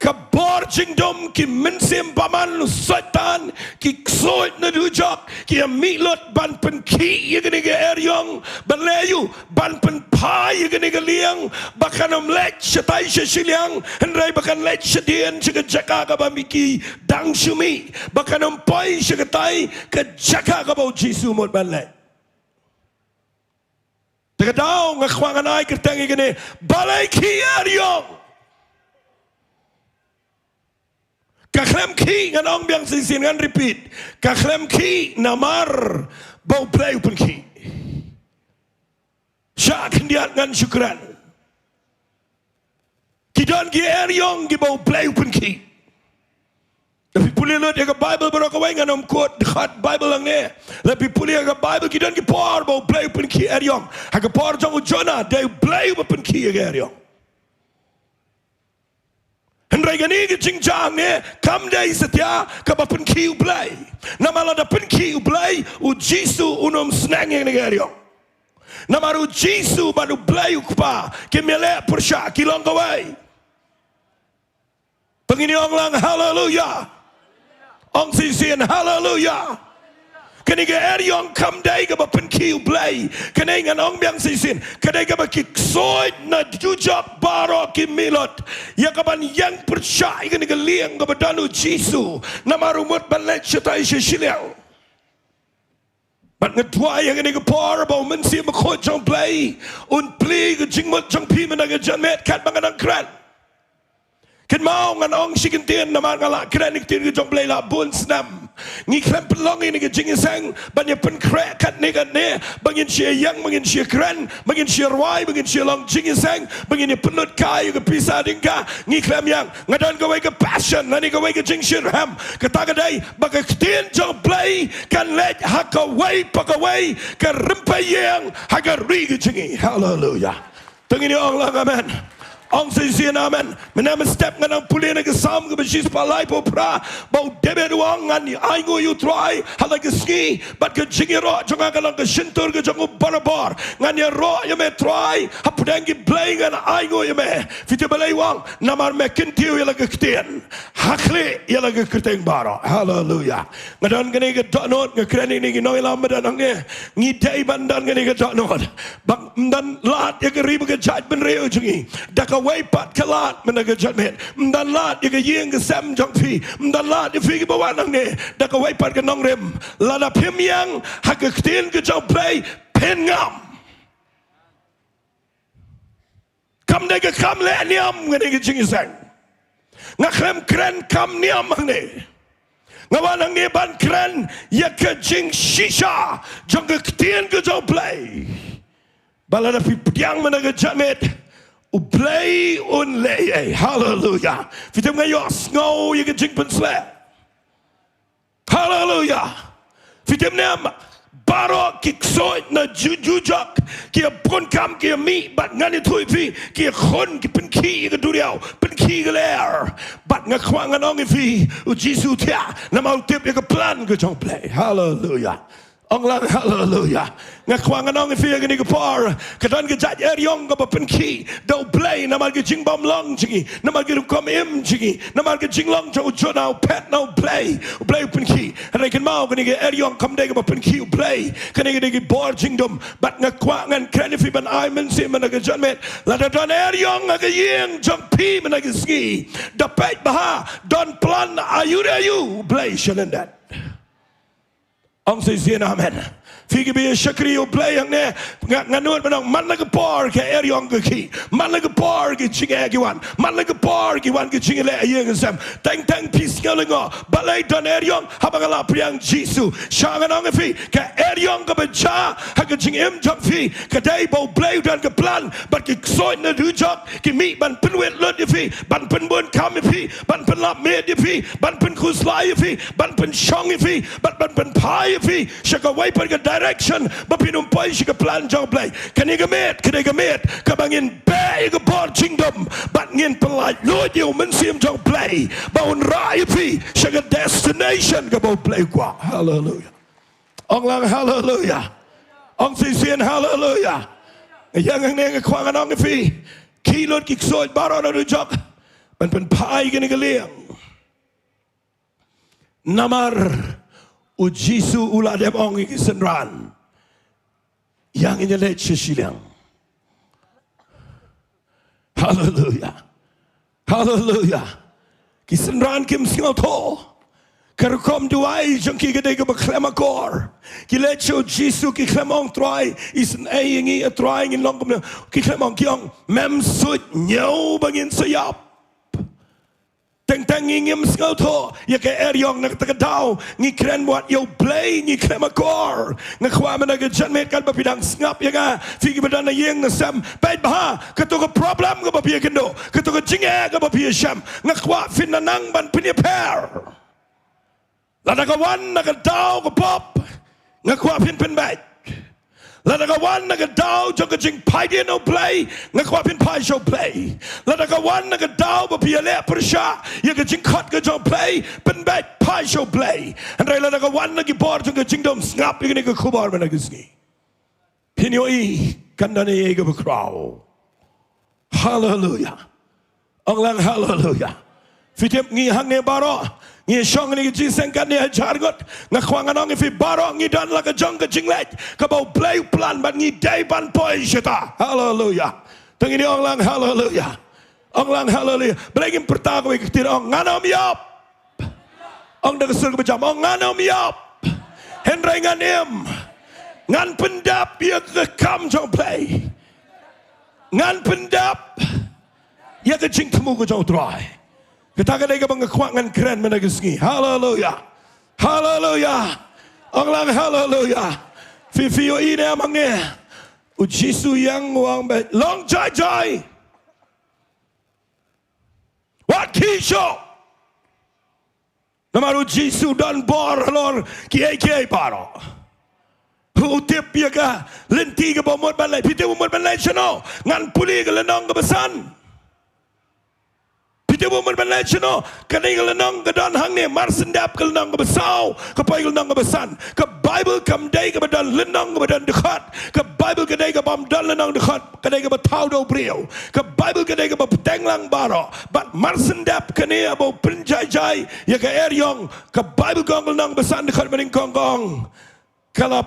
ka bor jingdum, ki mynsiem bymman u Soitan, ki ksuid na dujok, ki ïa mih lut ban pynkhih ïa kane ka eriong. Ban leh aïu? Ban pynphai ïa kane ka lieng ba kan ym leit shatai sha shiliang, hynrei ba kan leit shadien sha ka jaka kaba mih ki dang shu mih, ba kan ym poi sha katai ka jaka kaba U Jisu mut ban leit. Te ka daw nga kwah ngan ai kyrteng ïa kane, balei khih eriong? Ka khlem khih, ngan ong biang shisien, ngan repeat. Ka khlem khih namar ba U Blei u pynkhih. Shah khyndiat ngan shu kren. Ki don ki eriong kiba U Blei u pynkhih. Lada phi pule lut ïa ka Bible baroh kawei, ngan ym quote dkhot Bible hangne. Lada phi pule ïa ka Bible, ki don ki por ba U Blei u pynkhih eriong. Ha ka por jong u Jonah, dei U Blei uba pynkhih ïa ka eriong. Hynrei kane ka jingjia hangne kam dei satia kaba pynkhih U Blei. Namar lada pynkhih U Blei, U Jisu un ym sneng ïa kane ka eriong. Namar U Jisu bad U Blei U Kpa kim ïaleh pyrshah, ki long kawei. To ngin ong lang haleluya. Ong shisien haleluya. Kane ka eriong kam dei kaba pynkhih U Blei. Kane ngan ong biang shisien, ka dei kaba ki ksuid na dujok baroh ki mih lut ïa kaban ïeng pyrshah ïa kane ka lieng kaba don U Jisu, namar u mut ban leit shatai sha shiliang. Bad nga duwai ha kane ka por ba U Mynsiem Bakhuid jong U Blei un plie ka jingmut jong phi mynta ka janmiet katba nga dang kren. Kynmaw, ngan ong shi kyntien namar nga la kren ïa ka ktien ka jong U Blei la bun snem. Ngi khlem pynlong ïa kane ka jingïaseng ban ïa pynkhreh katne katne, ba ngin shu ïeng, ba ngin shu kren, ba ngin shu rwai, ba ngin shu long jingïaseng, ba ngin ïa pynlut kai ïa ka pisa tyngka. Ngi khlem ïeng. Nga don kawei ka passion lane kawei ka jingshitrhem. Kata ka dei ba ka ktien jong U Blei kan leit ha kawei pa kawei, ka rympei ïing ha ka ri ka jong ngi. Haleluya. To ngin ong lang amen. Ong shisien amen. Mynne mynstep nga dang pule na ka Salm kaba shispah laiphew phra, ba u David u ong, ngan ainguh ïa U Trai ha la ka sngi, bad ka jingïaroh jong nga ka long ka shyntur ka jong u barabor. Ngan ïaroh ïa me Trai, hapdeng ki blei ngan ainguh ïa me. Phi tip balei u ong? Namar me kyntiew ïa la ka ktien, ha khlieh ïa la ka kyrteng baroh. Haleluya. Nga don kane ka dohnud, nga kren ïa kine ki nongïalam ba don hangne. Ngi dei ban don kane ka dohnud. Ba ym don lad ïa ka ri bad ka jaitbynriew jong ngi da kawei pat ka lad mynta ka janmiet. Ym don lad ïa ka ïing ka sem jong phi. Ym don lad ïa phi kiba wan hangne da kawei pat ka nongrim. Lada phim ïeng ha ka ktien ka jong U Blei, phin ngam. Kam dei ka kam leh niam kane ka jingïaseng. Nga khlem kren kam niam hangne. Nga wan hangne ban kren ïa ka jingshisha jong ka ktien ka jong U Blei. Ba lada phi pdiang mynta ka janmiet, U Blei un leh ei. Haleluya. Phi tip nga ïohsngew ïa ka jingpynsleh. Haleluya. Phi tip ne em, Baroh ki ksuid na ju- jujok ki ïa bun kam, ki ïa mih, bad ngan ïathuh ïa phi, ki ïa khun, ki pynkhih ïa ka duriaw, pynkhih ïa ka lyer. Bad nga kwah ngan ong ïa phi, u Jisu u thiah namar u tip ïa ka plan ka jong U Blei. Haleluia. Ong lang haleluia. Nga kwah ngan ong ïa phi ha kane ka por, ka don ka jait eriong kaba pynkhih da U Blei namar ka jingbymlong jong ngi, namar ka rukom im jong ngi, namar ka jinglong jong u Jonah u phet na U Blei, U Blei u pynkhih. Hynrei kynmaw, kane ka eriong kam dei kaba pynkhih U Blei, kane ka dei ka bor jingdum. Bad nga kwah ngan kren ïa phi ban ai mynsiem mynta ka janmiet. Lada don eriong ha ka ïing jong phi mynta ka sngi, da peit bha, don plan aïu re aïu, U Blei sha lyndet. Ong shisien amen. Phi kiba ïa shakri U Blei hangne, nga, nga nud ban ong man la ka por ka eriong ka khih, man la ka por ki jingeh ki wan, man la ka por ki wan ki jingeh ha ïing ha sem. Teng teng phi sngew lyngngoh, balei don eriong? Haba nga la pdiang Jisu, sha ngan ong ïa phi, ka eriong kaba jia ha ka jingim jong phi ka dei ba U Blei u don ka plan, bad ki ksuid na dujok ki mih ban pynwit lut ïa phi, ban pynbun kam ïa phi, ban pynlap miet ïa phi, ban pynkhuslai ïa phi, ban pynshong ïa phi, ban, ban pynphai ïa phi sha kawei pat ka direction ba phin ym poi sha ka plan jong U Blei. Kane ka miet, kane ka miet kaba ngin beh ïa ka bor jingdum bad ngin pyllait luid ïa u Mynsiem jong U Blei ba un rah ïa phi sha ka destination kaba U Blei u kwah. Haleluia. Ong lang haleluia. Ong shisien haleluia. Ïa nga, nga kwah ngan ong ïa phi, khih lut ki ksuid baroh na dujok ban pynphai kane ka liang. Namar u Jisu u la dep ong ïa ki synran, ïa ngin ïa leit sha shiliang. Haleluia. Haleluia. Ki synran kim sngewthuh. Ka rukom duwai jong ki ka dei kaba khlem akor. Ki leit sha u Jisu, ki khlem ong, Trai, isynei ïa ngi, a Trai, ngin long kumne. Ki khlem ong, ki ong, mem suidñiew ba ngin sa ïap. Teng teng ngi ngim sngewthuh ïa ka eriong, na kata ka daw ngi kren wat ïa U Blei, ngi khlem akor. Nga kwah mynta ka janmiet katba phi dang sngap ïa nga, phi kiba don ha ïing ha sem, peit bha, kato ka problem kaba phi ïakynduh, kato ka jingeh kaba phi ïashem, nga kwah phin nang ban pynïapher. Lada ka wan na ka daw ka pop, nga kwah phin pynbeit. Lada ka wan na ka daw jong ka jingphai dien na U Blei, nga kwah phin phai sha U Blei. Lada ka wan na ka daw ba phi ïaleh pyrshah ïa ka jingkhot ka jong U Blei, pynbeit, phai sha U Blei. Hynrei lada ka wan na ki bor jong ka jingdum, sngap ïa kane ka khubor mynta ka sngi. Phin ïohi kan don ei ei kaba khraw. Haleluia. Ong lang haleluia. Phi tip, ngi hangne baroh ngi shong ha kane ka jingïaseng katne hajar ngut. Nga kwah ngan ong ïa phi, baroh ngi don la ka jong ka jingleit kaba U Blei u plan bad ngi dei ban poi shata. Haleluia. Te ngin ong lang haleluia. Ong lang haleluia. Balei ngim pyrta kawei ka ktien, ong ngan ym ïap. Ong da ka sur kaba jam, ong ngan ym ïap, hynrei ngan im. Ngan pyndep ïa ka kam jong U Blei. Ngan pyndep ïa ka jingthmu ka jong U Trai. Kata ka dei kaba nga kwah ngan kren mynta ka sngi. Haleluia. Haleluia. Ong lang haleluia. Phi, phi ïohi ne em hangne? U Jisu ïeng, u ong beit, long jai jai. Wat khih shuh. Namar u Jisu u don bor halor kiei kiei baroh. U tip ïa ka lynti kaba u mut ban leit. Phi tip u mut ban leit shano? Ngan pule ka lynnong kaba san. Phi tip u mut ban leit shano? Kane ka lynnong ka don hangne, Marsyndep ka lynnong kaba saw, ka poi ka lynnong kaba san. Ka Baibl kam dei kaba don lynnong kaba don dkhot. Ka Baibl ka dei kaba ym don lynnong dkhot, ka dei kaba thaw da u briew. Ka Baibl ka dei kaba bteng lang baroh. Bad Marsyndep kane haba u pynjai jai ïa ka eriong, ka Baibl ka ong ka lynnong ba san dkhot ba nyngkong ka ong, ka la,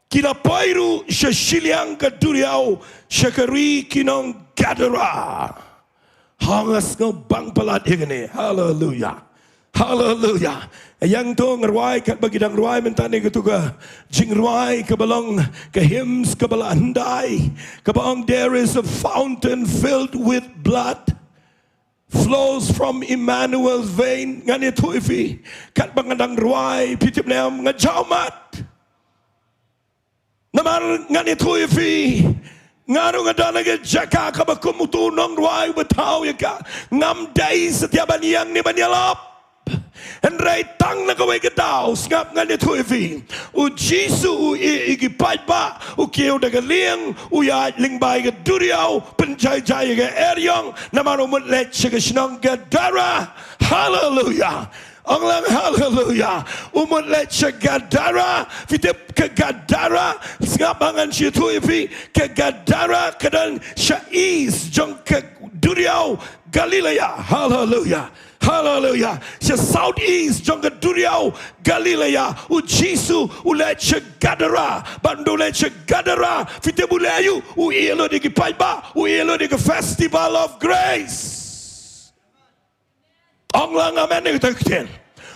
ki la poi ruh sha shiliang ka duriaw, sha ka ri ki nong Gadara. Ha, nga sngew bang palat ïa kane. Haleluia. Haleluia. Ïa ngto nga rwai katba ki dang rwai mynta ne kato ka jingrwai kaba long ka hymns kaba la hyndai, kaba ong, "There is a fountain filled with blood flows from Emmanuel's vein." Ngan ïathuh ïa phi, katba nga dang rwai, phi tip ne em, nga jaw mat. Namar ngan ïathuh ïa phi, nga ruh nga don ha ka jaka kaba kum uto u nongrwai uba thaw ïa ka. Ngam dei satia ban ïeng ne ban ïalap. Hynrei tang na kawei ka daw, sngap, ngan ïathuh ïa phi. U Jisu u ïeh ïa ki paidbah, u kiew da ka lieng, u ïaid lyngba ïa ka duriaw, pynjai jai ïa ka eriong, namar u mut leit sha ka shnong Gadara. Haleluya. Ong lang haleluya. U mut leit sha Gadara, phi tip ka Gadara, sngap, ngan sa ïathuh ïa phi, ka Gadara ka don sha east jong ka duriaw Galilea. Haleluya. Haleluya. Sha south east jong ka duriaw Galilea, u Jisu u leit sha Gadara. Bad ynda u leit sha Gadara, phi tip u leh aiu? U ïeh lut ïa ki paidbah, u ïeh lut ïa ka Festival of Grace. Ong lang amen ïa kata ka ktien.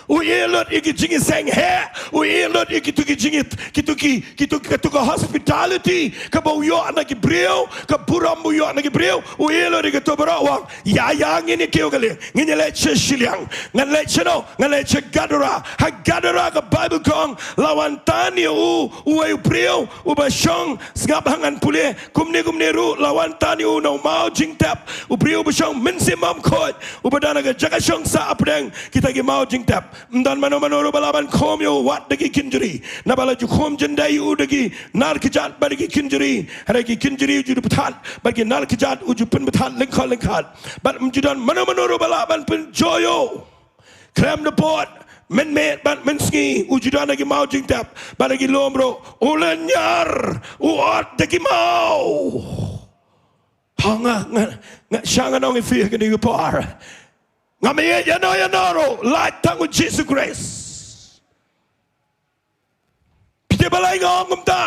U ïeh lut ïa ki jingïaseng heh, u ïeh lut ïa kitu ki jingïa, kitu ki, kitu, kitu ka hospitality kaba u ïoh na ki briew, ka burom ba u ïoh na ki briew, u ïeh lut ïa katu baroh, u ong, ïa, ïa, ngin ïa kiew ka lieng, ngin ïa leit sha shiliang. Ngan leit shano? Ngan leit sha Gadara. Ha Gadara ka Baibl ka ong, la wan tan ïa u uwei u briew uba shong, sngap, ngan pule, kumne kumne ruh, la wan tan ïa u na u maw jingtep, u briew uba shong mynsiem bymkhuid, uba don ha ka jaka shong sah hapdeng kita ki maw jingtep. Ym don mano mano ruh ba lah ban khum ïa u wat da ki kynjri, naba la ju khum jyndai ïa u da ki nar kjat bad da ki kynjri. Hynrei ki kynjri u ju pynbthah bad ki nar kjat u ju pynbthah lyngkot lyngkot. Bad ym ju don mano mano ruh ba lah ban pynjoi ïa u. Khlem da pud, mynmiet bad mynsngi u ju don ha ki maw jingtep bad ha ki lum ruh. U lynñiar, u ot da ki maw. Ha, nga, nga, nga, sha ngan ong ïa phi ha kane ka por, ngam ïeit ïano ïano ruh, lait tang u Jisu Khrist. Phi tip balei nga ong kumta?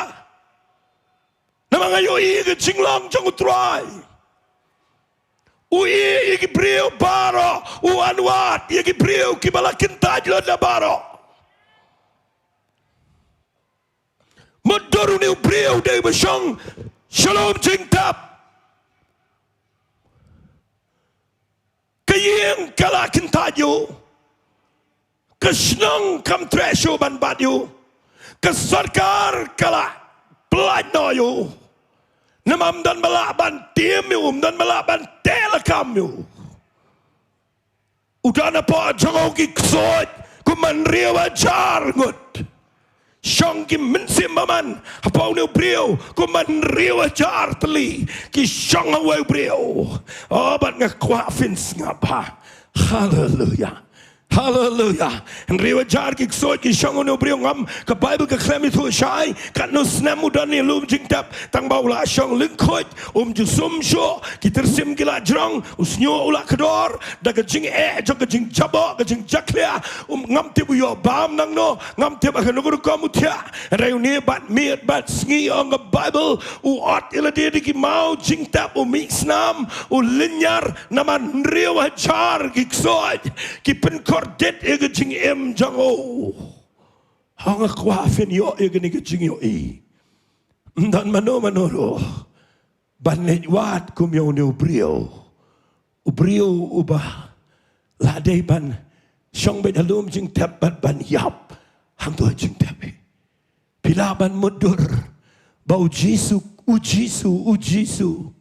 Namar nga ïohi ïa ka jinglong jong u Trai. U ïeh ïa ki briew baroh, u wanwad ïa ki briew kiba la kyntait lut na baroh. Mutdur une u briew u dei uba shong sha lum jingtep. Ka ïing ka la kyntait ïa u. Ka shnong kam treh shuh ban bat ïa u. Ka sorkar ka la pyllait noh ïa u. Namar ym don ba lah ban tim ïa u, ym don ba lah ban teh lakam ïa u. U don hapoh jong u ki ksuid kumba hynriew hajar ngut. Shong ki mynsiem bymman hapoh une u briew kumba hynriew hajar tylli ki shong ha uwei u briew. Oh, bad nga kwah phin sngap, ha. Haleluya. Haleluya. Hynriew hajar ki ksuid ki shong ha une u briew. Ngam, ka Baibl ka khlem ïathuh shai katno snem u don ha lum jingtep, tang ba u la shong lyngkhuid, um ju sum shuh, ki tyrsim ki la jrong, u shñiuh u la kdor da ka jingeh jong ka jingjaboh, ka jingjakhlia. Um, ngam tip u ïoh bam nangno, ngam tip ha kano ka rukom u thiah. Hynrei une bad miet bad sngi, ong ka Baibl, u ot ïa lade da ki maw jingtep, u mih snam, u lynñiar, namar hynriew hajar ki ksuid ki pynkordit ïa ka jingim jong u. Hooid, nga kwah phin ïoh ïa kane ka jingïohi. Ym don mano mano ruh ban leit wad kum ïa une u briew. U briew uba la dei ban shong beit ha lum jingtep bad ban ïap hangto ha jingtep hi. Phi lah ban mutdur ba u Jisu, u Jisu, u Jisu,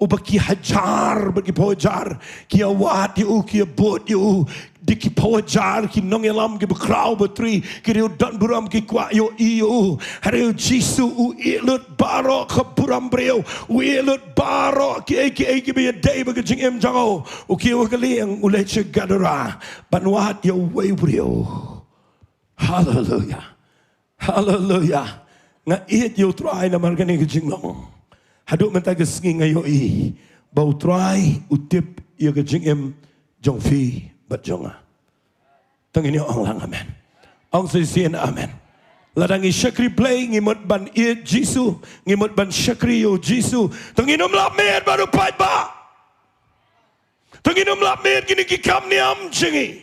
uba ki hajar bad ki phew hajar ki ïa wad ïa u, ki ïa bud ïa u, da ki phew hajar ki nongïalam kiba khraw batri, ki riew don burom ki kwah ïohi ïa u. Hynrei u Jisu u ïeh lut baroh ka burom briew, u ïeh lut baroh kiei kiei kiba ïadei bad ka jingim jong u. U kiew ha ka lieng, u leit sha Gadara ban wad ïa uwei u briew. Haleluya. Haleluya. Nga ïeit ïa u Trai namar kane ka jinglong. Haduh mynta ka sngi nga ïohi ba u Trai u tip ïa ka jingim jong phi bad jong nga. To ngin ïa ong lang amen. Ong shisien amen. Lada ngi shakri Blei, ngi mut ban ïeit Jisu, ngi mut ban shakri ïa u Jisu, to ngin ym lap miet bad u paidbah. To ngin ym lap miet kine ki kam niam jong ngi.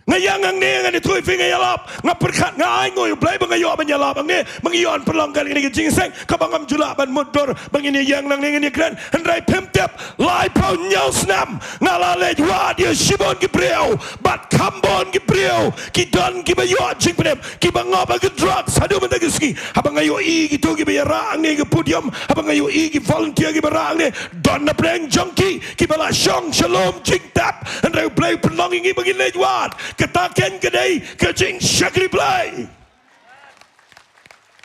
Nga ïeng hangne, ngan ïathuh ïa phi, nga ïalap, nga pyrkhat, nga ai nguh ïa U Blei ba nga ïoh ban ïalap hangne, ba nga ïoh ban pynlong kane ka jingseng kaba ngam ju lah ban mutdur ba ngin ïeng nangne ngin ïakren. Hynrei phim tip, laiphew hynñiew snem nga la leit wad ïa shibun ki briew bad kham bun ki briew ki don kiba ïoh jingpynïap, kiba ngop ha ki drugs haduh mynta ki sngi. Haba nga ïohi kito kiba ïarah hangne ha ka podium, haba nga ïohi ki volunteer kiba rah hangne, don na pdeng jong ki kiba la shong sha lum jingtep. Hynrei U Blei u pynlong ïa ngi ba ngin leit wad. Kata keiñ ka dei ka jingshakri Blei.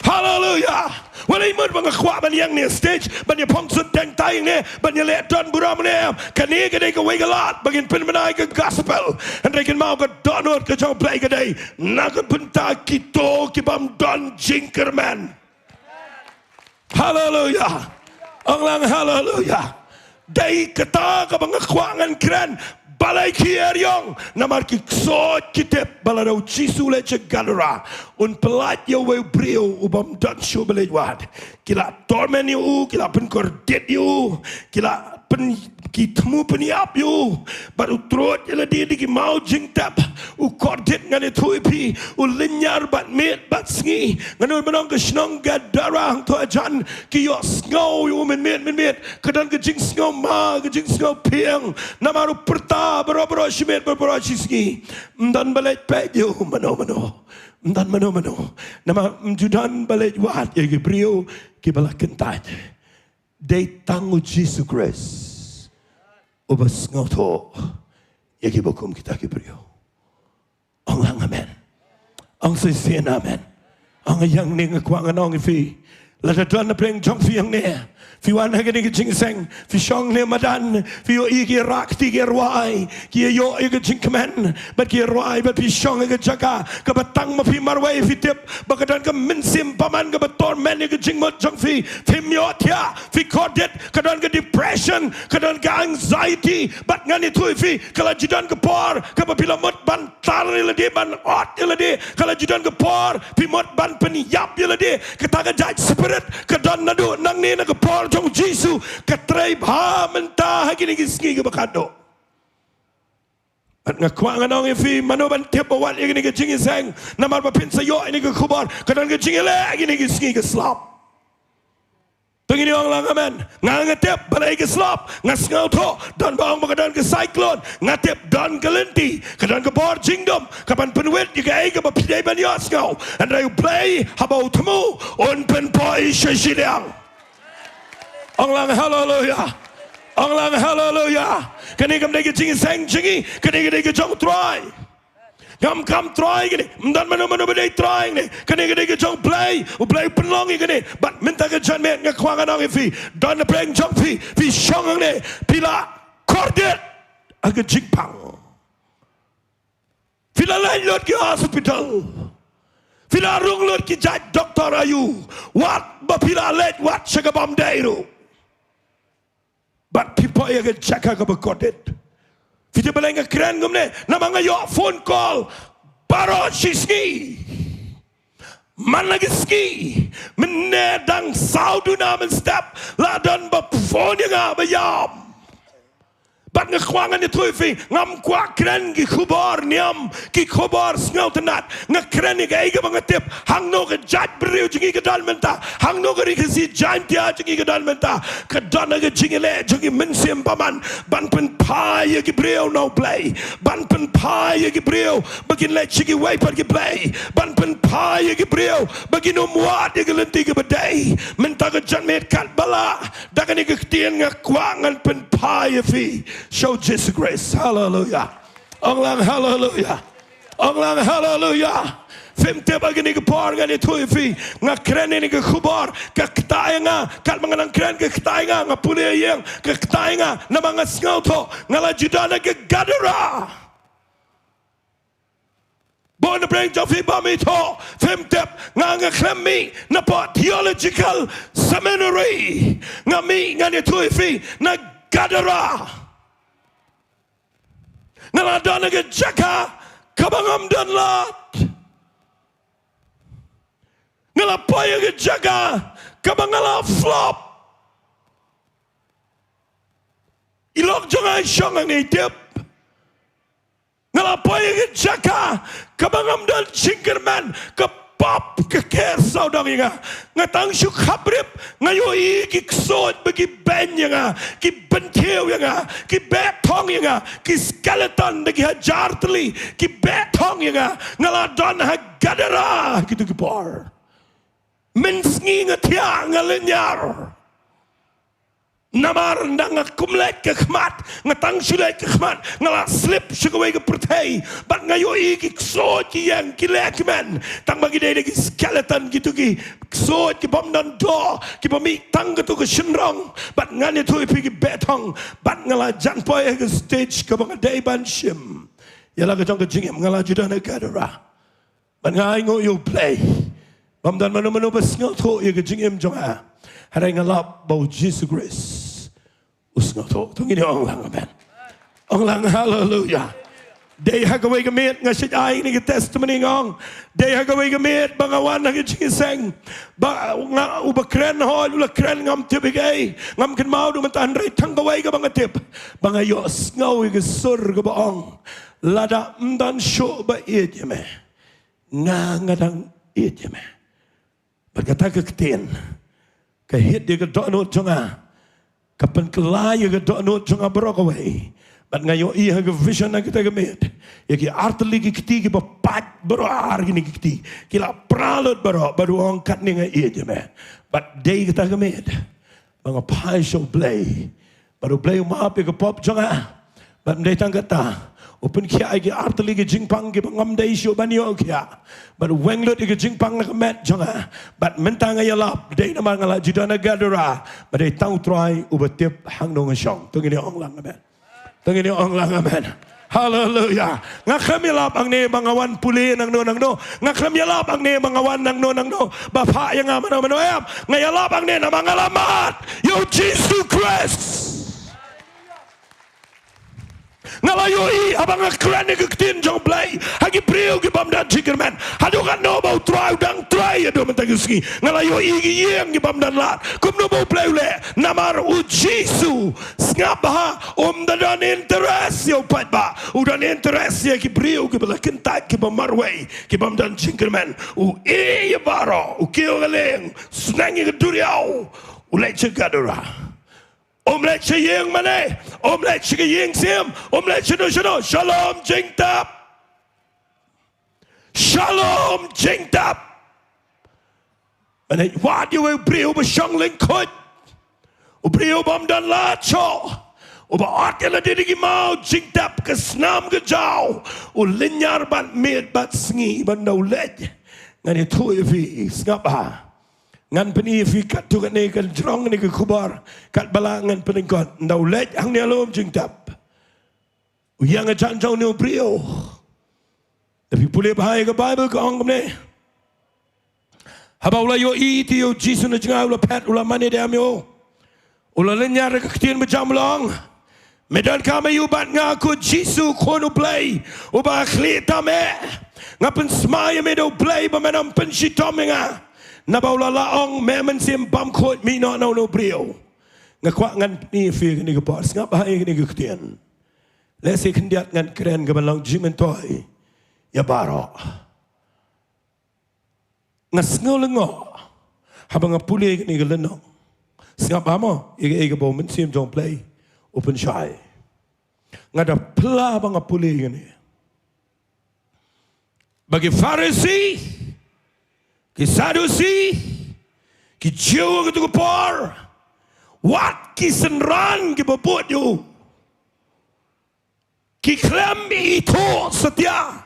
Haleluya. Wat la mut ba nga kwah ban ïeng ne stage, ban ïa phong suit teng tai ne, ban ïa leh don burom ne. Kane ka dei kawei ka lad ba ngin pynbna ïa ka gospel. Hynrei kynmaw, ka dohnud ka jong U Blei ka dei na ka bynta kito ki bym don jingkyrmen. Haleluya. Ong lang haleluya. Dei kata kaba nga kwah ngan kren. Balei ki ïa ïong? Namar ki ksoh ki tip ba lada U Jisu u leit sha Gadara, un pyllait ïa uwei u briew u bym don shuh ba leit wad. Ki la torment ïa u, ki la pynkordit ïa u, ki la pyn, ki thmu pynïap ïa u. Bad u trud ïa lade da ki maw jingtep. U kordit, ngan ïathuh ïa phi, u lynñiar bad miet bad sngi. Ngan ong, ban ong ka shnong Gadara hangto hajan, ki ïohsngew ïa u mynmiet mynmiet. Ka don ka jingsngew ma, ka jingsngew phieng. Namar u pyrta baroh baroh shi miet, baroh baroh shi sngi. Ym don ba leit peit ïa u mano mano. Ym don mano mano. Namar ym ju don ba leit wad ïa ki briew kiba la kyntait. Dei tang U Jisu Khrist uba sngewthuh ïa kiba kum kita ki briew. Ong lang amen. Ong shisien amen. Ong ïa ngi, nga kwah ngan ong ïa phi. Lada don na pdeng jong phi hangne, phi wan ha kane ka jingseng, phi shong ne madan, phi ïohi ki rah kti ki rwai, ki ïoh ïa ka jingkmen, bad ki rwai, bad phi shong ha ka jaka kaba tang ma phi marwei, phi tip ba ka don ka mynsiem bymman kaba torment ïa ka jingmut jong phi. Phim ïohthiah, phi kordit, ka don ka depression, ka don ka anxiety. Bad ngan ïathuh ïa phi, ka la ju don ka por kaba phi la mut ban tar ïa lade, ban ot ïa lade. Ka la ju don ka por phi mut ban pynïap ïa lade. Kata ka jait spirit ka don naduh nangne na ka por jong U Jisu, ka trei bha mynta ha kine ki sngi kiba khatduh. Bad nga kwah ngan ong ïa phi, mano ban tip ba wat ïa kane ka jingïaseng, namar ba phin sa ïoh ïa kane ka khubor, ka don ka jingïaleh ha kine ki sngi ka slap. To ngin ong lang amen. Nga, nga tip balei ka slap, nga sngewthuh, don ba ong ba ka don ka cyclone, nga tip don ka lynti, ka don ka bor jingdum kaban pynwit ïa kaei kaba phi dei ban ïohsngew. Hynrei U Blei haba u thmu, un pynpoi sha shiliang. Ong lang haleluya. Ong lang haleluya. Kane kam dei ka jingïaseng jong ngi, kane ka dei ka jong U Trai. Ngam kam trai kane, ym don mano mano ba dei trai kane. Kane ka dei ka jong U Blei, U Blei u pynlong ïa kane. Bad mynta ka janmiet nga kwah ngan ong ïa phi, don na pdeng jong phi, phi shong hangne, phi la kordit ha ka jingpang. Phi la leit lut ki hospital. Phi la rung lut ki jait doktor aïu. Wat ba phi la leit wat sha ka bym dei ruh. Bad phi poi ha ka jaka kaba kordit. Phi tip balei nga kren kumne? Namar nga ïoh phone call baroh shi sngi. Man la ki sngi, mynne dang saw duna mynstep, la don ba phone ïa nga ba ïam. Bad nga kwah ngan ïathuh ïa phi, ngam kwah kren ki khubor niam, ki khubor sngewtynnat. Nga kren ïa kaei kaba nga tip, hangno ka jaitbynriew jong ngi ka don mynta, hangno ka Ri Khasi Jaintia jong ngi ka don mynta. Ka don ha ka jingïaleh jong ki mynsiem bymman ban pynphai ïa ki briew na U Blei, ban pynphai ïa ki briew ba kin leit sha kiwei pat ki blei, ban pynphai ïa ki briew ba kin ym wad ïa ka lynti kaba dei. Mynta ka janmiet katba lah, da kane ka ktien nga kwah ngan pynphai ïa phi sha U Jisu Khrist. Haleluya. Ong lang haleluya. Ong lang haleluya. Phim tip, ha kane ka por ngan ïathuh ïa phi, nga kren ïa kane ka khubor, ka ktah ïa nga, katba nga nang kren ka ktah ïa nga, nga pule ïa ïing, ka ktah ïa nga, namar nga sngewthuh nga la ju don ha ka Gadara. Bun na pdeng jong phi bym ithuh, phim tip, nga, nga khlem mih na pdeng Theological Seminary, nga mih ngan ïathuh ïa phi na Gadara. Nga la don ha ka jaka kaba ngam don lad. Nga la poi ha ka jaka kaba nga la flop. I lok jong nga i shong hangne, i tip. Nga la poi ïa ka jaka kaba ngam don jingkyrmen, ka pop ka ker sawdong ïa nga. Nga tang shu khaprip, nga ïohi ki ksuid ba ki beiñ ïa nga, ki bynthiew ïa nga, ki beh thong ïa nga, ki skeleton da ki hajar tylli ki beh thong ïa nga. Nga la don ha Gadara kito ki por. Mynsngi nga thiah, nga lynñiar. Namar ynda nga kum leit ka khmat, nga tang shu leit ka khmat, nga la slip sha kawei ka pyrthei. Bad nga ïohi ki ksuid ki ïeng, ki leh ki men, tang ba ki dei da ki skeleton, kito ki ksuid ki bym don doh, ki bym mih tang kato ka shynrong. Bad ngan ïathuh ïa phi, ki beh thong. Bad nga la jan poi ha ka stage kaba nga dei ban shim ïa la ka jong ka jingim, nga la ju don ha Gadara. Bad nga ainguh ïa U Blei. Bym don mano mano ba sngewthuh ïa ka jingim jong nga. Hynrei nga lap ba U Jisu Khrist u sngewthuh. To ngin ong lang amen. Ong lang haleluya. Dei ha kawei ka miet nga shait ai ïa kane ka testimony, nga ong. Dei ha kawei ka miet ba nga wan ha ka jingïaseng. Ba nga, uba kren hooid, u la kren, ngam tip ïa kaei. Ngam kynmaw da mynta, hynrei tang kawei kaba nga tip, ba nga ïohsngew ïa ka sur kaba ong, lada ym don shuh ba ïeit ïa me, nga, nga dang ïeit ïa me. Bad kata ka ktien ka hit ïa ka dohnud jong nga, ka pynkylla ïa ka dohnud jong nga baroh kawei. Bad nga ïohi ha ka vision ha kata ka miet ïa ki artylli ki kti kiba pait baroh ar kine ki kti, ki la pra lut baroh, bad u ong, katne nga ïeit ïa me. Bad dei kata ka miet ba nga phai sha U Blei. Bad U Blei u map ïa ka pop jong nga. Bad ym dei tang kata, u pynkhiah ïa ki artylli ki jingpang kiba ngam dei shuh ban ïoh khiah. Bad u weng lut ïa ki jingpang na ka met jong nga. Bad mynta nga ïalap, dei namar nga la ju don ha Gadara. Bad dei tang U Trai uba tip hangno nga shong. To ngin ong lang amen. To ngin ong lang amen. Haleluya. Nga khlem ïalap hangne ba nga wan pule nangno nangno. Nga khlem ïalap hangne ba nga wan nangno nangno ba phah ïa nga mano mano, em. Nga ïalap hangne namar nga la mad ïa U Jisu Khrist. Nga la ïohi haba nga kren ïa ka ktien jong U Blei ha ki briew ki bym don jingkyrmen, haduh katno ba U Trai u dang trei haduh mynta ka sngi. Nga la ïohi ki ïing ki bym don lad. Kumno ba U Blei u leh? Namar U Jisu, sngap bha, um da don interest ïa u paidbah. U don interest ïa ki briew kiba la kyntait, kiba marwei, ki bym don jingkyrmen. U ïeh ïa baroh, u kiew ka lieng, sneng ïa ka duriaw, u leit sha Gadara. Um leit sha ïing mane, um leit sha ka ïing sim, um leit shano shano. Shalom jingtep. Shalom jingtep. Mane, wat ïa uwei u briew uba shong lyngkhuid, u briew bym don lad shuh, uba ot ïa lade da ki maw, jingtep, ka snam ka jaw, u lynñiar bad miet bad sngi, bad ynda u leit, ngan ïathuh ïa phi, sngap bha. Ngan pyni ïa phi katto katne ka jrong ne ka khubor, katba lah ngan pynlyngkot. Ynda u leit hangne ha lum jingtep, u ïeng hajan jong une u briew. Lada phi pule bha ïa ka Baibl ka ong kumne. Haba u la ïohi ïa U Jisu na jngai, u la phet, u la mane dem ïa u. U la lynñiar, ka ktien ba jam u la ong, me donkam aïu bad nga, ko Jisu, Khun U Blei uba khlieh tam eh? Nga pynsmai ïa me da U Blei ba men ym pynshitom ïa nga. Naba u la lah ong, me mynsiem bymkhuid, mih noh na une u briew. Nga kwah ngan pyni ïa phi kane ka por, sngap bha ïa kane ka ktien. Lehse khyndiat ngan kren kaban long jingmyntoi ïa baroh. Nga sngew lyngngoh haba nga pule ïa kane ka lynnong. Sngap bha mo, ïa kaei kaba U Mynsiem jong U Blei u pynshai. Nga da pla ba nga pule ïa kane. Ba ki Pharisi, ki Sadusi, ki Jiw ha kato ka por, wat ki synran kiba bud ïa u, ki khlem ithuh satia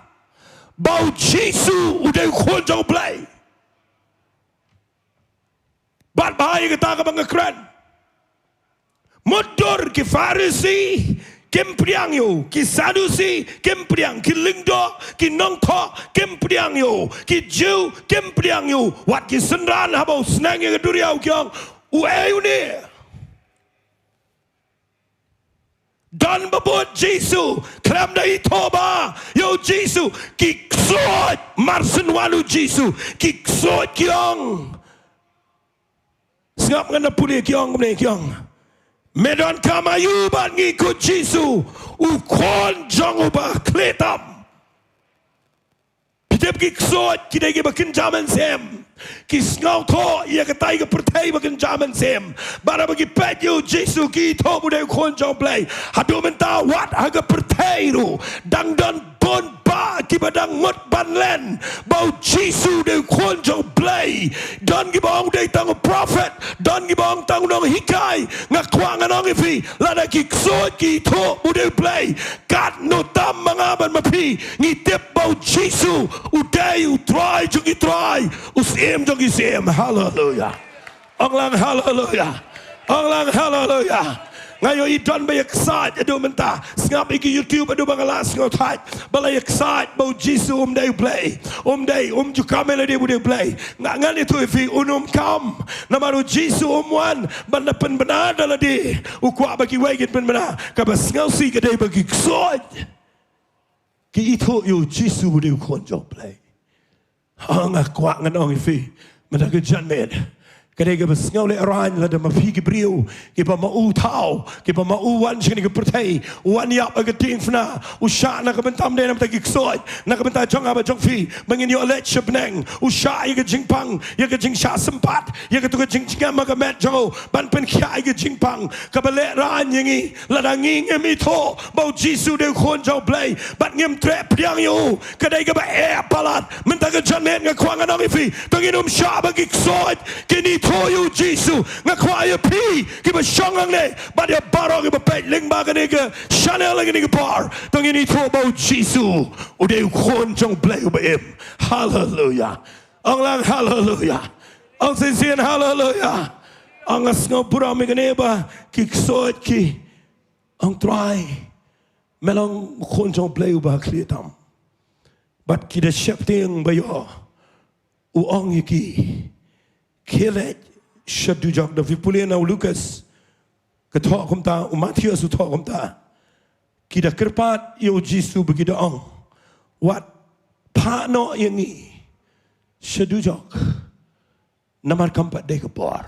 ba U Jisu u dei U Khun jong U Blei. Bad bha ïa kata kaba nga kren. Mutdur ki Pharisi kim pdiang ïa u, ki Sadusi kim pdiang, ki lyngdoh, ki nongthoh kim pdiang ïa u, ki Jiw kim pdiang ïa u. Wat ki synran, haba u sneng ïa ka duriaw ki ong, uei une? Don ba bud Jisu, khlem da ithuh bha ïa U Jisu. Ki ksuid, mar shen wan U Jisu, ki ksuid ki ong. Sngap, ngan da pule, ki ong kumne, ki ong, Me donkam aïu bad ngi kut Jisu, u khun jong u ba khlieh tam? Phi tip ki ksuid ki dei kiba kynja mynsiem. Ki sngewthuh ïa katai ka pyrthei ba kynja mynsiem. Bad haba ki peit ïa u Jisu ki ithuh ba u dei u khun jong u Blei. Haduh mynta wat ha ka pyrthei ruh dang don bun bah kiba dang ngut ban len ba u Jisu u dei u khun jong u Blei. Don kiba ong u dei tang u prophet, don kiba ong tang u nonghikai. Nga kwah ngan ong ïa phi, lada ki ksuid ki ithuh ba u dei u Blei, katno tam ma nga bad ma phi, ngi tip ba u Jisu u dei u Trai jong ki trai, u Syiem jong ki syiem. Haleluia. Ong lang haleluia. Ong lang haleluia. Nga ïohi don ba ïa excite haduh mynta. Sngap ïa ki YouTube haduh ba nga la sngewthuh. Ba la ïa excite ba u Jisu um dei u Blei. Um dei, um ju kam ïa lade ba u dei u Blei. Nga, ngan ïathuh ïa phi, un ym kam. Namar u Jisu um wan ban da pynbna da lade. U kwah ba kiwei kin pynbna. Kaba sngewsih ka dei ba ki ksuid ki ithuh ïa u Jisu ba u dei u khun jong u Blei. Oh, nga kwah ngan ong ïa phi mynta ka janmiet, ka dei kaba sngewlehrain lada ma phi ki briew kiba ma u thaw, kiba ma u wan sha kane ka pyrthei, u wan ïap ha ka diengphna, u shah na ka bynta ym dei na ka bynta ki ksuid, na ka bynta jong nga bad jong phi ba ngin ïoh leit sha bneng. U shah ïa ka jingpang, ïa ka jingshah sympat, ïa katu ka jingjngem ha ka met jong u ban pynkhiah ïa ka jingpang. Kaba lehrain ïa ngi lada ngi ngim ithuh ba u Jisu u dei u khun jong u Blei bad ngim treh pdiang ïa u, ka dei kaba eh palat. Mynta ka janmiet nga kwah ngan ong ïa phi, to ngin ym shah ba ki ksuid kin ithuh ïa u Jisu. Nga kwah ïa phi kiba shong hangne bad ïa baroh kiba peit lyngba kane ka channel ha kane ka por, to ngin ithuh ba u Jisu u dei u khun jong u Blei uba im. Haleluia. Ong lang haleluia. Ong shisien haleluia. Ong, nga sngew burom ïa kane ba ki ksuid ki ong, Trai, me long u khun jong u Blei uba khlieh tam. Bad ki da sheptieng ba ïoh u ong ïa ki, khie leit sha dujok. Da phi pule na u Lukas ka thoh kumta, u Mathaios u thoh kumta. Ki da kyrpad ïa u Jisu ba ki da ong, wat phah noh ïa ngi sha dujok, namar kam pat dei ka por.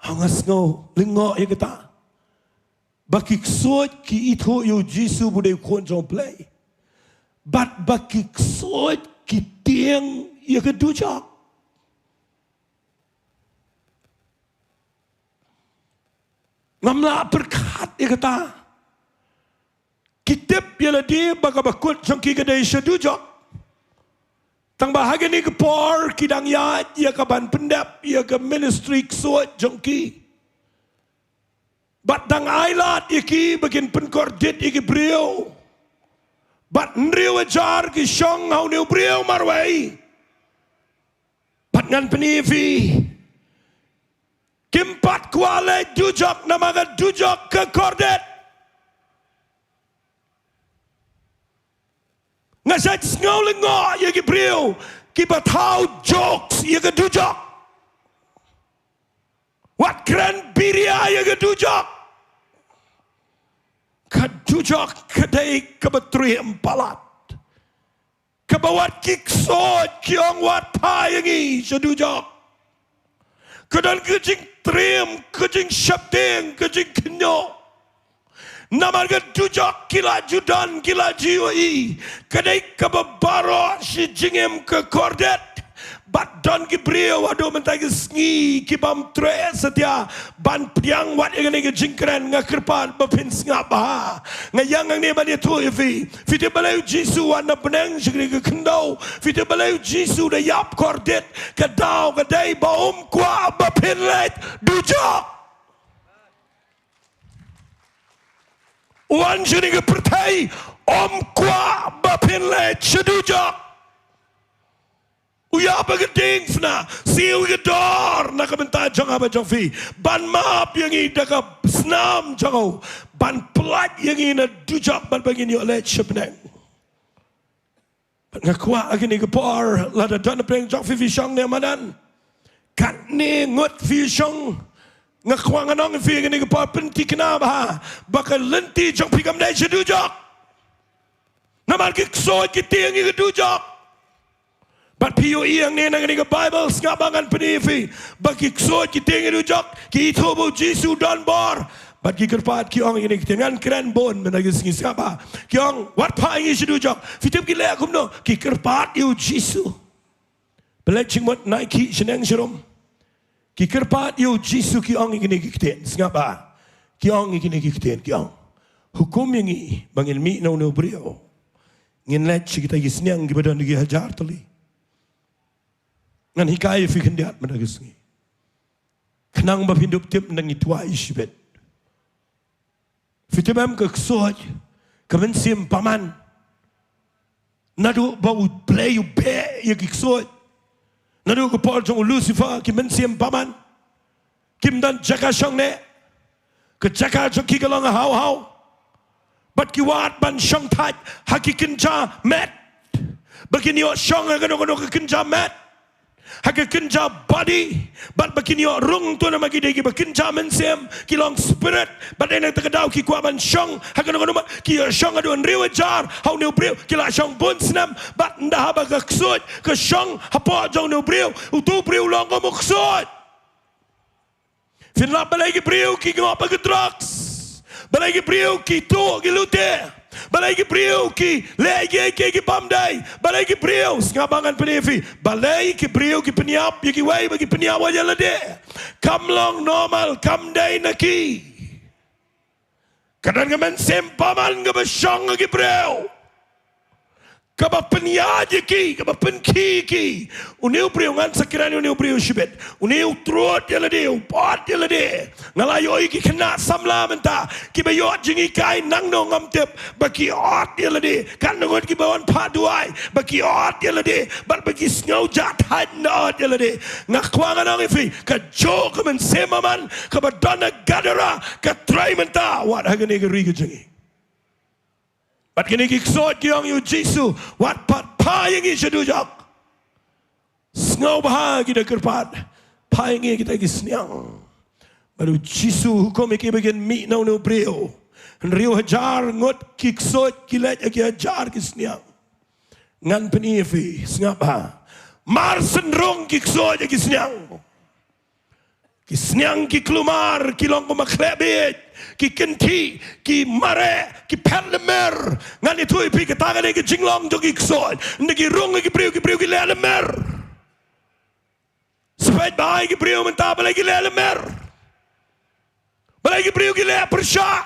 Nga sngew lyngngoh ïa kata. Ba ki ksuid ki ithuh ïa u Jisu ba u dei u khun jong u Blei. Bad ba ki ksuid ki tieng ïa ka dujok. Ngam lah pyrkhat ïa kata. Ki tip ïa lade ba kaba kut jong ki ka dei sha dujok. Tangba ha kane ka por ki dang ïaid ïa ka ban pyndep ïa ka ministry ksuid jong ki. Bad dang ailad ïa ki ba kin pynkordit ïa ki briew. Bad hynriew hajar ki shong ha une u briew marwei. Bad ngan pyni ïa phi, kim pat kwah leit dujok namar ka dujok ka kordit. Nga sa sngew lyngngoh ïa ki briew kiba thaw jokes ïa ka dujok. Wat kren biria ïa ka dujok. Ka dujok ka dei kaba triem palat. Kaba wat ki ksuid ki ong, wat phah ïa ngi sha dujok. Ka don ka jingtriem, ka jingsheptieng, ka jingkhynñiuh. Namar ka dujok ki la ju don, ki la ju ïohi. Ka dei kaba baroh shi jingim ka kordit. Bad don ki briew haduh mynta ki sngi ki bym treh satia ban pdiang wat ïa kane ka jingkren. Nga kyrpad ba phin sngap bha. Nga ïeng hangne ban ïathuh ïa phi. Phi tip balei u Jisu u wan na bneng sha kane ka khyndew? Phi tip balei u Jisu u da ïap kordit? Ka daw ka dei ba um kwah ba phin leit dujok. U wan sha kane ka pyrthei um kwah ba phin leit sha dujok. U ïap ha ka diengphna, siew ïa ka dor na ka bynta jong nga bad jong phi, ban map ïa ngi da ka snam jong u, ban pyllait ïa ngi na dujok bad ba ngin ïoh leit sha bneng. Bad nga kwah ha kane ka por, lada don na pdeng jong phi, phi shong ne madan, katne ngut phi shong, nga kwah ngan ong ïa phi ha kane ka por, pynthikna bha ba ka lynti jong phi kam dei sha dujok. Namar ki ksuid ki tieng ïa ka dujok. Bad phi ïohi hangne na kane ka Baibl, sngap ba ngan pyni ïa phi ba ki ksuid ki tieng ïa dujok, ki ithuh ba u Jisu u don bor. Bad ki kyrpad ki ong ïa kine ki tieng, ngan kren bun mynta ka sngi, sngap ba ki ong, wat phah ïa ngi sha dujok. Phi tip ki leh kumno? Ki kyrpad ïa u Jisu. Pynleit jingmut na ki shnong sharum. Ki kyrpad ïa u Jisu, ki ong ïa kine ki ktien, sngap ba ki ong ïa kine ki ktien, ki ong, hukum ïa ngi ba ngin mih na une u briew. Ngin leit sha kita ki sniang kiba don ki hajar tylli. Ngan hikai ïa phi khyndiat mynta ka sngi, khnang ba phin dup tip, nang ngi duwai shibit. Phi tip em, ka ksuid ka mynsiem bymman. Naduh ba u Blei u beh ïa ki ksuid, naduh ka por jong u Lucifer, ki mynsiem bymman kim don jaka shong ne. Ka jaka jong ki ka long haw haw. Bad ki wad ban shong thait ha ki kynja met, ba kin ïoh shong ha kano kano ka kynja met, ha ka kynja body. Bad ba kin ïoh rung, to namar ki dei kiba kynja mynsiem, ki long spirit. Bad dei na kata ka daw ki kwah ban shong ha kano kano, ki ïoh shong haduh hynriew hajar ha une u briew, ki la shong bun snem. Bad ynda haba ka ksuid ka shong hapoh jong une u briew, utu u briew u long kum u ksuid. Phin lap balei ki briew ki ngop ha ki drugs, balei ki briew ki tuh ki lute, balei ki briew ki leh kiei kiei ki bym dei, balei ki briew, sngap ba ngan pyni ïa phi, balei ki briew ki pynïap ïa kiwei ba ki pynïap ïa lade. Kam long normal, kam dei na ki. Ka don ka mynsiem bymman kaba shong ha ki briew, kaba pynïaid ïa ki, kaba pynkhih ïa ki. Une u briew, ngan sa kren ïa une u briew shibit. Une u trud ïa lade, u bud ïa lade. Nga la ïohi ki khynnah samla mynta kiba ïoh jinghikai, nangno ngam tip, ba ki ot ïa lade. Katno ngut kiba wan phah duwai ba ki ot ïa lade bad ba ki sngew jah thait ynda ot ïa lade. Nga kwah ngan ong ïa phi, kajuh ka mynsiem bymman kaba don ha Gadara ka trei mynta wat ha kane ka ri ka jong ngi. Bad kine ki ksuid ki ong ïa u Jisu, wat pat phah ïa ngi sha dujok. Sngewbha, ki da kyrpad, phah ïa ngi kita ki sniang. Bad u Jisu u hukum ïa ki ba kin mih na une u briew. Hynriew hajar ngut ki ksuid ki leit ha ki hajar ki sniang. Ngan pyni ïa phi, sngap bha. Mar synrung ki ksuid ha ki sniang. Ki sniang ki kulmar, ki long kum ba khleh bieit, ki kynthih, ki mareh, ki phet lymmer. Ngan ïathuh ïa phi kata ka dei ka jinglong jong ki ksuid. Ynda ki rung ïa ki briew, ki briew ki leh lymmer. Sngewbha, ki briew mynta balei ki leh lymmer? Balei ki briew ki leh pyrshah?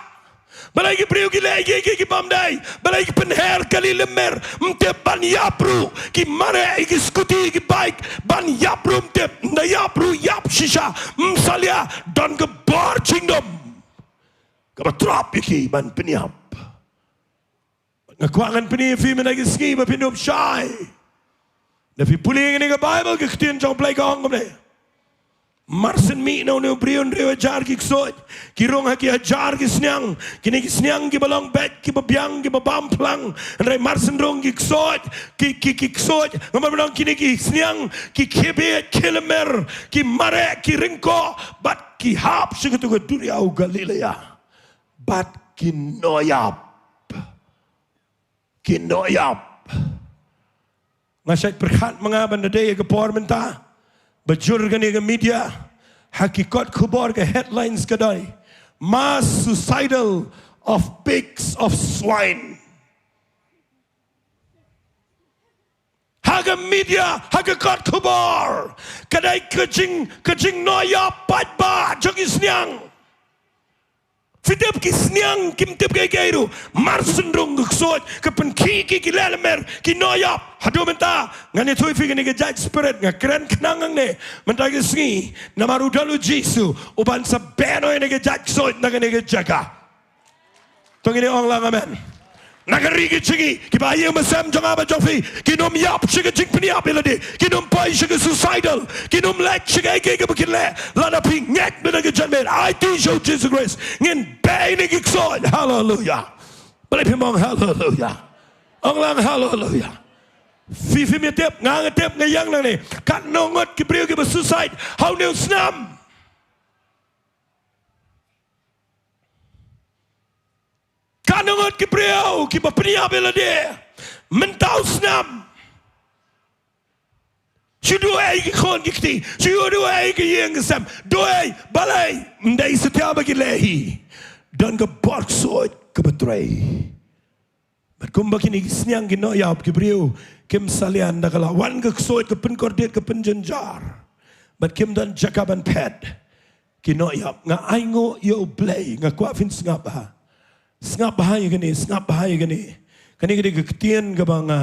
Balei ki briew ki leh kiei kiei ki bym dei? Balei ki pynher kali lymmer? Ym tip ban ïap ruh. Ki mareh ïa ki scooty, ki bike, ban ïap ruh ym tip. Ynda ïap ruh ïap shisha. Ym salia, don ka bor jingdum kaba trap ïa ki ban pynïap. Nga kwah ngan pyni ïa phi mynta ka sngi ba phin ym shai. Lada phi pule ïa kane ka Baibl, ka ktien jong U Blei ka ong kumne. Mar syn mih na une u briew hynriew hajar ki ksuid ki rung ha ki hajar ki sniang. Kine ki sniang kiba long beit, kiba biang, kiba bam phlang. Hynrei mar syn rung ki ksuid, ki, ki, ki ksuid, namar ba long kine ki sniang ki khie bieit, khie lymmer, ki mareh, ki ryngkoh, bad ki hap sha katu ka duriaw Galilea. Bad ki nongïap. Ki nongïap. Nga shait pyrkhat ma nga ban da dei ka por mynta ba jur kane ka media, ha ki kot khubor ka headlines ka dei, "Mass suicidal of pigs, of swine." Ha ka media, ha ka kot khubor, ka dei ka jing, ka jingnongïap paidbah jong ki sniang. Phi tip, ki sniang kim tip kiei kiei ruh. Mar syn rung ka ksuid, ka pynkhih ïa ki, ki leh lymmer, ki nongïap. Haduh mynta ngan ïathuh ïa phi kane ka jait spirit, nga kren khnang hangne mynta ka sngi, namar u don u Jisu uban sa beh noh ïa kane ka jait ksuid na kane ka jaka. To ngin ong lang amen. Na ka ri ka jong ngi, kiba ïeng ba sem jong nga bad jong phi kin ym ïap sha ka jingpynïap ïa lade, kin ym poi sha ka suicidal, kin ym leh sha kaei kaei kaba kin leh. Lada phi ngeit bad da ka jingmut, aiti sha u Jisu Khrist, ngin beh ïa kine ki ksuid. Haleluya. Balei phim ong haleluya? Ong lang haleluya. Phi, phim ïatip, nga nga tip, nga ïeng nangne. Katno ngut ki briew kiba suicide ha une u snem? Katno ngut ki briew kiba pynïap ïa lade mynta u snem? Shu duwai ki khun ki kti, shu duwai ki ïing ki sem, duwai, balei, ym dei satia ba ki leh hi. Don ka bor ksuid kaba trei. Bad kumba kine ki sniang ki nongïap ki briew, kim salia da ka la wan ka ksuid ka pynkordit ka pynjynjar. Bad kim don jaka ban phet. Ki nongïap, nga ainguh ïa U Blei, nga kwah phin sngap bha. Sngap bha ïa kane, sngap bha ïa kane. Kane ka dei ka ktien kaba nga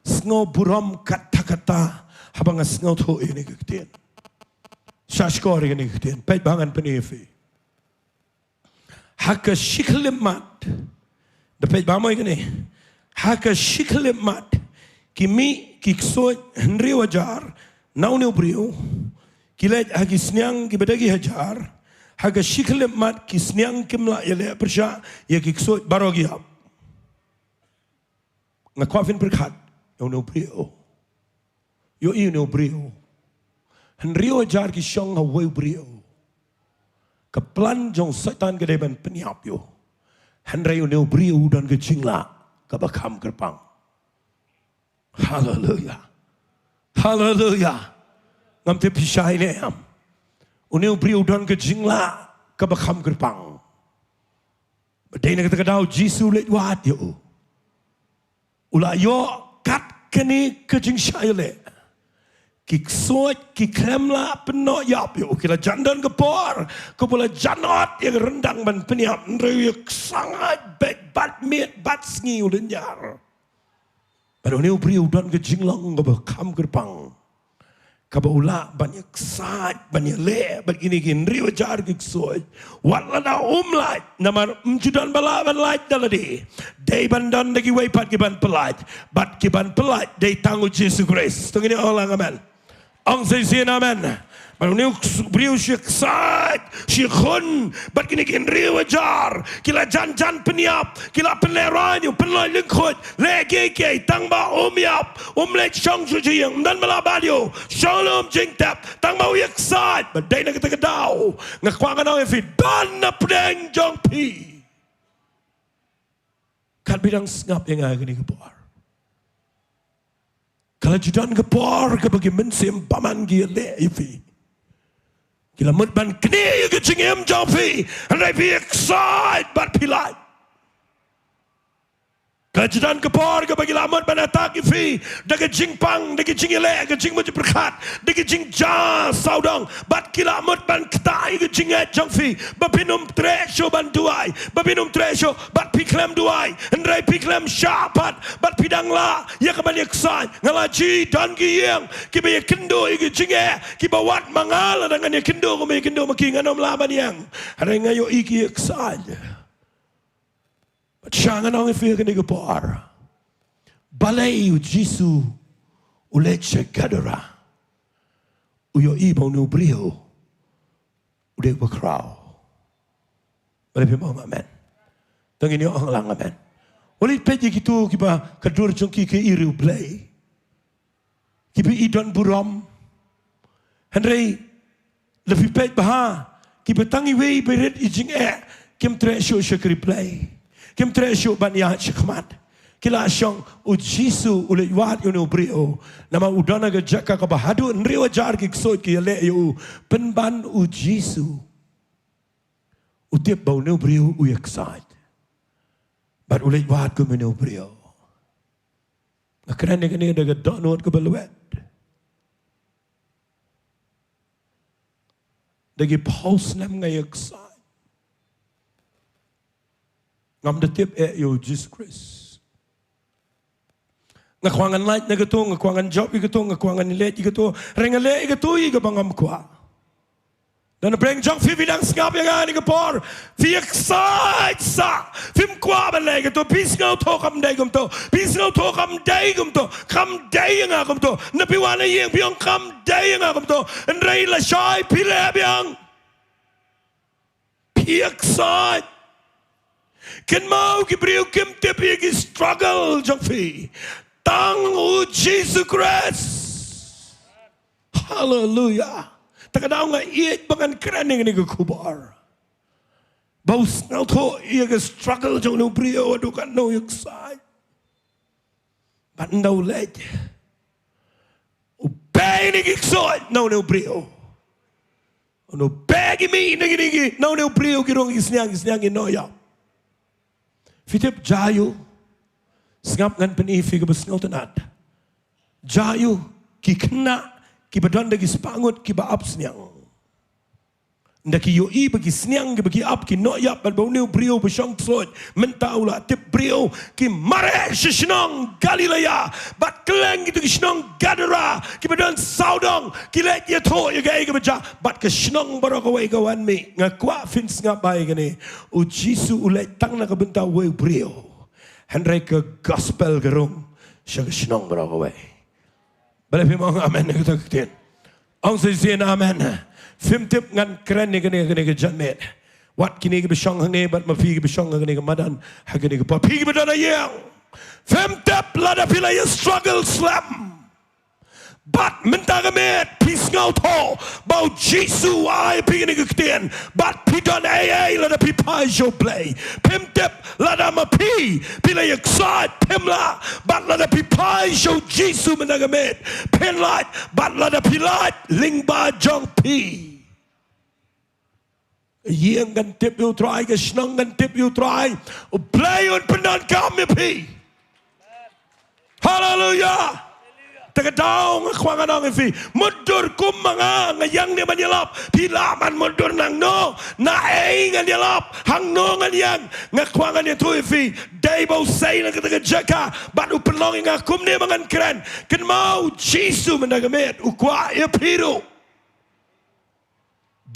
sngew burom katta katta haba nga sngewthuh ïa kane ka ktien. Sha shkor ïa kane ka ktien, peit bha ngan pyni ïa phi. Ha ka shi khyllipmat. Da peit bha mo ïa kane. Ha ka shi khyllipmat. Ki mih ki ksuid hynriew hajar na une u briew. Ki leit ha ki sniang kiba da ki hajar. Ha ka shi khyllipmat ki sniang kim lah ïaleh pyrshah ïa ki ksuid baroh ki ïap. Nga kwah phin pyrkhat ïa une u briew. Ïohi une u briew. Hynriew hajar ki shong ha uwei u briew. Ka plan jong Soitan ka dei ban pynïap ïa u. Hynrei une u briew u don ka jinglah kaba kham kyrpang. Haleluya. Haleluya. Ngam tip phi shai ne em. Une u briew u don ka jinglah kaba kham kyrpang. Ba dei na kata ka daw Jisu u leit wad ïa u. U la ïoh kat kane ka jingshah ïaleh. Ki ksuid ki khlem lah pynnoh ïap ïa u, ki la jan don ka por kaba u la jan ot ïa ka ryndang ban pynïap, hynrei u ïaksaid beit bad miet bad sngi u lynñiar. Bad une u briew u don ka jinglong kaba kham kyrpang. Kaba u lah ban ïaksaid, ban ïaleh bad kine ki hynriew hajar ki ksuid. Wat lada um lait, namar ym ju don ba lah ban lait da lade. Dei ban don da kiwei pat ki ban pyllait. Bad ki ban pyllait dei tang u Jisu Khrist. To ngin ong lang amen. Ong shisien amen. Bad une u briew u shu ïaksaid, u shu ïakhun bad kine ki hynriew hajar, ki la jan jan pynïap, ki la pynlehraiñ ïa u, pynlait lyngkhuid, leh kiei kiei, tang ba um ïap, um leit shong shuh sha ïing, ym don ba lah bat ïa u, shong lum jingtep, tang ba u ïaksaid. Bad dei na kata ka daw nga kwah ngan ong ïa phi, don na pdeng jong phi. Katba phi dang sngap ïa nga kane ka por, ka la ju don ka por kaba ki mynsiem bymman ki ïaleh ïa phi. Ki la mut ban knieh ïa ka jingim jong phi, hynrei phi ïaksaid bad phi lait. Ka la ju don ka por kaba ki la mut ban attack ïa phi da ka jingpang, da ka jingïaleh, ka jingmut jingpyrkhat, da ka jingjia sawdong, bad ki la mut ban ktah ïa ka jingngeit jong phi, ba phin ym treh shuh ban duwai, ba phin ym treh shuh, bad phi khlem duwai, hynrei phi khlem shah pat, bad phi dang lah ïa ka ban ïaksaid. Nga la ju don ki ïing kiba ïakynduh ïa ka jingeh, kiba wad ma nga lada ngan ïakynduh kumba ïakynduh ma ki ngan ym lah ban ïeng, hynrei nga ïohi ki ïaksaid. Bad sha ngan ong ïa phi ha kane ka por, balei u Jisu u leit sha Gadara? U ïohi ba une u briew u dei uba khraw. Balei phim ong amen? To ngin ïa ong lang amen. Wat leit peit ïa kito kiba ka dur jong ki ka ïeit ïa U Blei, kiba i don burom. Hynrei lada phi peit bha, kiba tang iwei iwei rit i jingeh, kim treh shuh sha ka riewblei, kim treh shuh ban ïaid shakhmat. Ki la shong, u Jisu u leit wad ïa une u briew. Namar u don ha ka jaka kaba haduh hynriew hajar ki ksuid ki ïaleh ïa u. Pynban u Jisu u tip ba une u briew u ïaksaid. Bad u leit wad kum une u briew. Nga kren ïa kane da ka dohnud kaba lwet. Da ki phew snem nga ïaksaid, ngam da tip eh ïa u Jisu Khrist. Nga kwah ngan lait na kato, nga kwah ngan jop ïa kato, nga kwah ngan leit ïa kato, hynrei nga leh ïa kato ïa kaba ngam kwah. Don na pdeng jong phi, phi dang sngap ïa nga ha kane ka por, phi ïaksaid sah, phim kwah ban leh ïa kato, phi sngewthuh kam dei kumto, phi sngewthuh kam dei kumto, kam dei ïa nga kumto. Naba phi wan na ïing phi ong kam dei ïa nga kumto, hynrei lashai phi leh biang. Phi ïaksaid. Kynmaw, ki briew kim tip ïa ki struggle jong phi. Tang u Jisu Khrist. Haleluya. Ta ka daw nga ïeit ba ngan kren ïa kane ka khubor, ba u sngewthuh ïa ka struggle jong une u briew haduh katno u ïaksaid. Bad ynda u leit, u Pei ïa kine ki ksuid na une u briew. Une u pei ïa ki mih na kine ki, na une u briew, ki rung ki sniang, ki sniang ki noh ïap. Phi tip, jia ïa u. Sngap, ngan pyni ïa phi kaba sngewtynnat. Jia ïa u, ki khynnah kiba don da ki spah ngut kiba ap sniang. Ynda ki ïohi ba ki sniang kiba ki ap ki noh ïap, bad ba une u briew ba shong ksuid mynta u la tip briew, ki mareh sha shnong Galilea, bad kylleng kito ki shnong Gadara kiba don sawdong, ki leit ïathuh ïa kaei kaba jia, bad ka shnong baroh kawei ka wan mih. Nga kwah phin sngap bha ïa kane. U Jisu u leit tang na ka bynta uwei u briew, hynrei ka gospel ka rung sha ka shnong baroh kawei. Balei phim ong amen ïa kata ka ktien? Ong shisien amen. Phim tip, ngan kren ïa kane, kane ka janmiet. Wat kine kiba shong hangne bad ma phi kiba shong ha kane ka madan, ha kane ka por, phi kiba don ha ïing. Phim tip, lada phi la ïa struggle slem, bad mynta ka miet phi sngewthuh ba u Jisu u ai ïa phi kane ka ktien, bad phi don ei ei lada phi phai sha U Blei. Phim tip, lada ma phi phi la ïa ksaid phim lah, bad lada phi phai sha u Jisu mynta ka miet phin lait, bad lada phi lait, lyngba jong phi. Ïing kan tip ïa U Trai, ka shnong kan tip ïa U Trai. U Blei un pyndonkam ïa phi. Haleluya. Te ka daw nga kwah ngan ong ïa phi, mutdur kum ma nga, nga ïeng ne ban ïalap. Phi lah ban mutdur nangno, naei ngan ïalap, hangno ngan ïeng. Nga kwah ngan ïathuh ïa phi, dei ba u sei na kata ka jaka bad u pynlong ïa nga kumne ba ngan kren. Kynmaw, u Jisu mynta ka miet u kwah ïa phi ruh.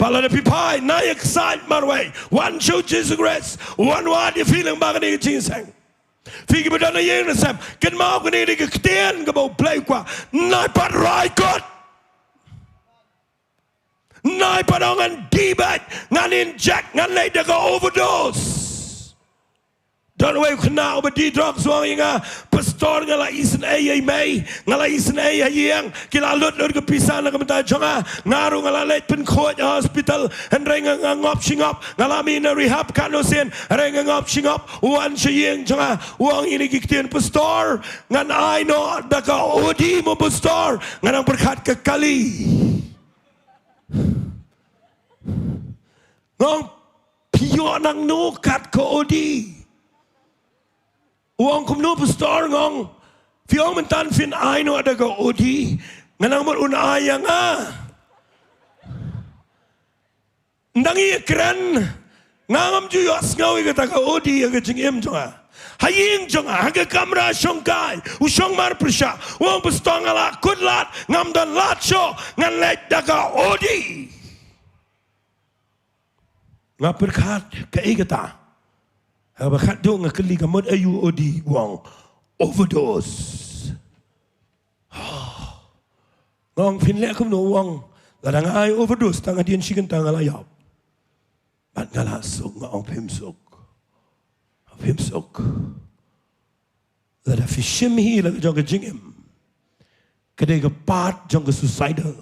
Ba lada phi phai, na ïa ksaid marwei, wan sha u Jisu Khrist, wan wad ïa phi lyngba kane ka jingïaseng. Phi kiba don ha ïing ha sem, kynmaw kane ka dei ka ktien kaba U Blei u kwah. Nai pat rai kot. Nai pat ong ngan dih beit, ngan inject, ngan leit da ka overdose. Don uwei u khynnah uba dih drugs, u ong ïa nga, Pastor, nga la isynei ïa i mei, nga la isynei ha ïing, ki la lut lut ka pisa na ka bynta jong nga, nga ruh nga la leit pynkhuid ha hospital, hynrei nga, nga ngop shi ngop, nga la mih na rehab katno sien, hynrei nga ngop shi ngop. U wan sha ïing jong nga, u ong ïa kine ki ktien, Pastor, ngan ai noh da ka odi mo Pastor, nga nang pyrkhat ka kali. Nga ong, phi ïoh nangno kat ka odi? U ong, kumno Pastor? Nga ong, phi ong mynta phin ai noh da ka odi, nga nang mut un ai ïa nga. Ynda ngi ïakren, nga ngam ju ïohsngew ïa kata ka odi ha ka jingim jong nga. Ha ïing jong nga, ha ka kamra shongkai, u shong marpyrshah, u ong, Pastor, nga la kut lad, ngam don lad shuh, ngan leit da ka odi. Nga pyrkhat, kaei kata? Haba khatduh nga kylli, ka mut aïu odi? U ong, overdose. Nga ong, phin leh kumno? U ong, lada nga ai overdose, tang hadien shi kynta nga la ïap. Bad nga la suk. Nga ong, phim suk. Phim suk. Lada phi shim hi la ka jong ka jingim, ka dei ka part jong ka suicidal.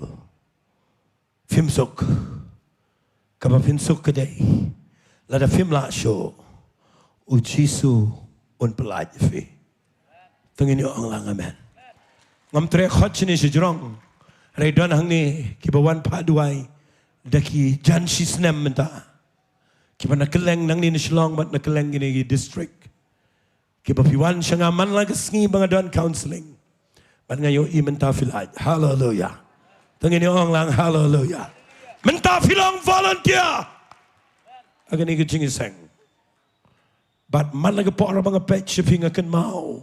Phim suk. Kaba phin suk ka dei, lada phim lah shuh, u Jisu un pyllait ïa phi. To ngin ïa ong lang amen. Ngam treh khot shane shajrong, hynrei don hangne kiba wan phah duwai da ki jan shi snem mynta, kiba na kylleng nangne na Shillong bad na kylleng kine ki district. Kiba phi wan sha nga man la ka sngi ba nga don counseling. Bad nga ïohi mynta phi lait. Haleluya. To ngin ïa ong lang haleluya. Mynta phi long volunteer ha kane ka jingïaseng. Bad man la ka por ba nga peit sha phi, nga kynmaw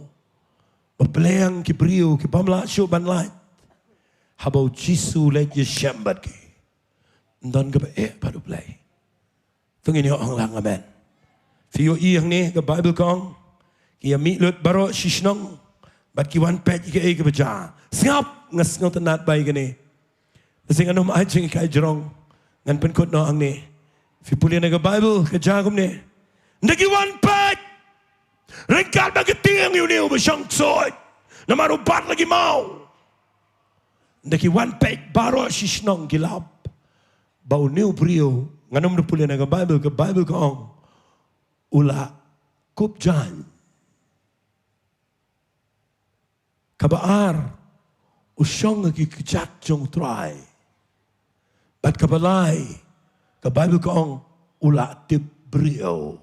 ba pyrshang ki briew ki bym lah shuh ban lait, haba u Jisu u leit ïashem bad ki, ym don kaba eh bad U Blei. To ngin ïa ong lang amen. Phi ïohi hangne ka Baibl ka ong, ki ïa mih lut baroh shi shnong bad ki wan peit ïa kaei kaba jia. Sngap, nga sngewtynnat bha ïa kane. Te sngewbha ngan ym ai jinghikai jrong, ngan pynkut noh hangne. Phi pule na ka Baibl, ka jia kumne. Ynda ki wan peit, ryngkat bad ka tieng ïa une uba shong ksuid, namar u bat la ki maw. Ynda ki wan peit baroh shi shnong ki lap ba une u briew, ngan ym da pule na ka Baibl, ka Baibl ka ong, u la kup jaiñ. Kaba ar, U shong ha ki kjat jong u Trai. Bad kaba lai, ka Baibl ka ong, u la tip briew.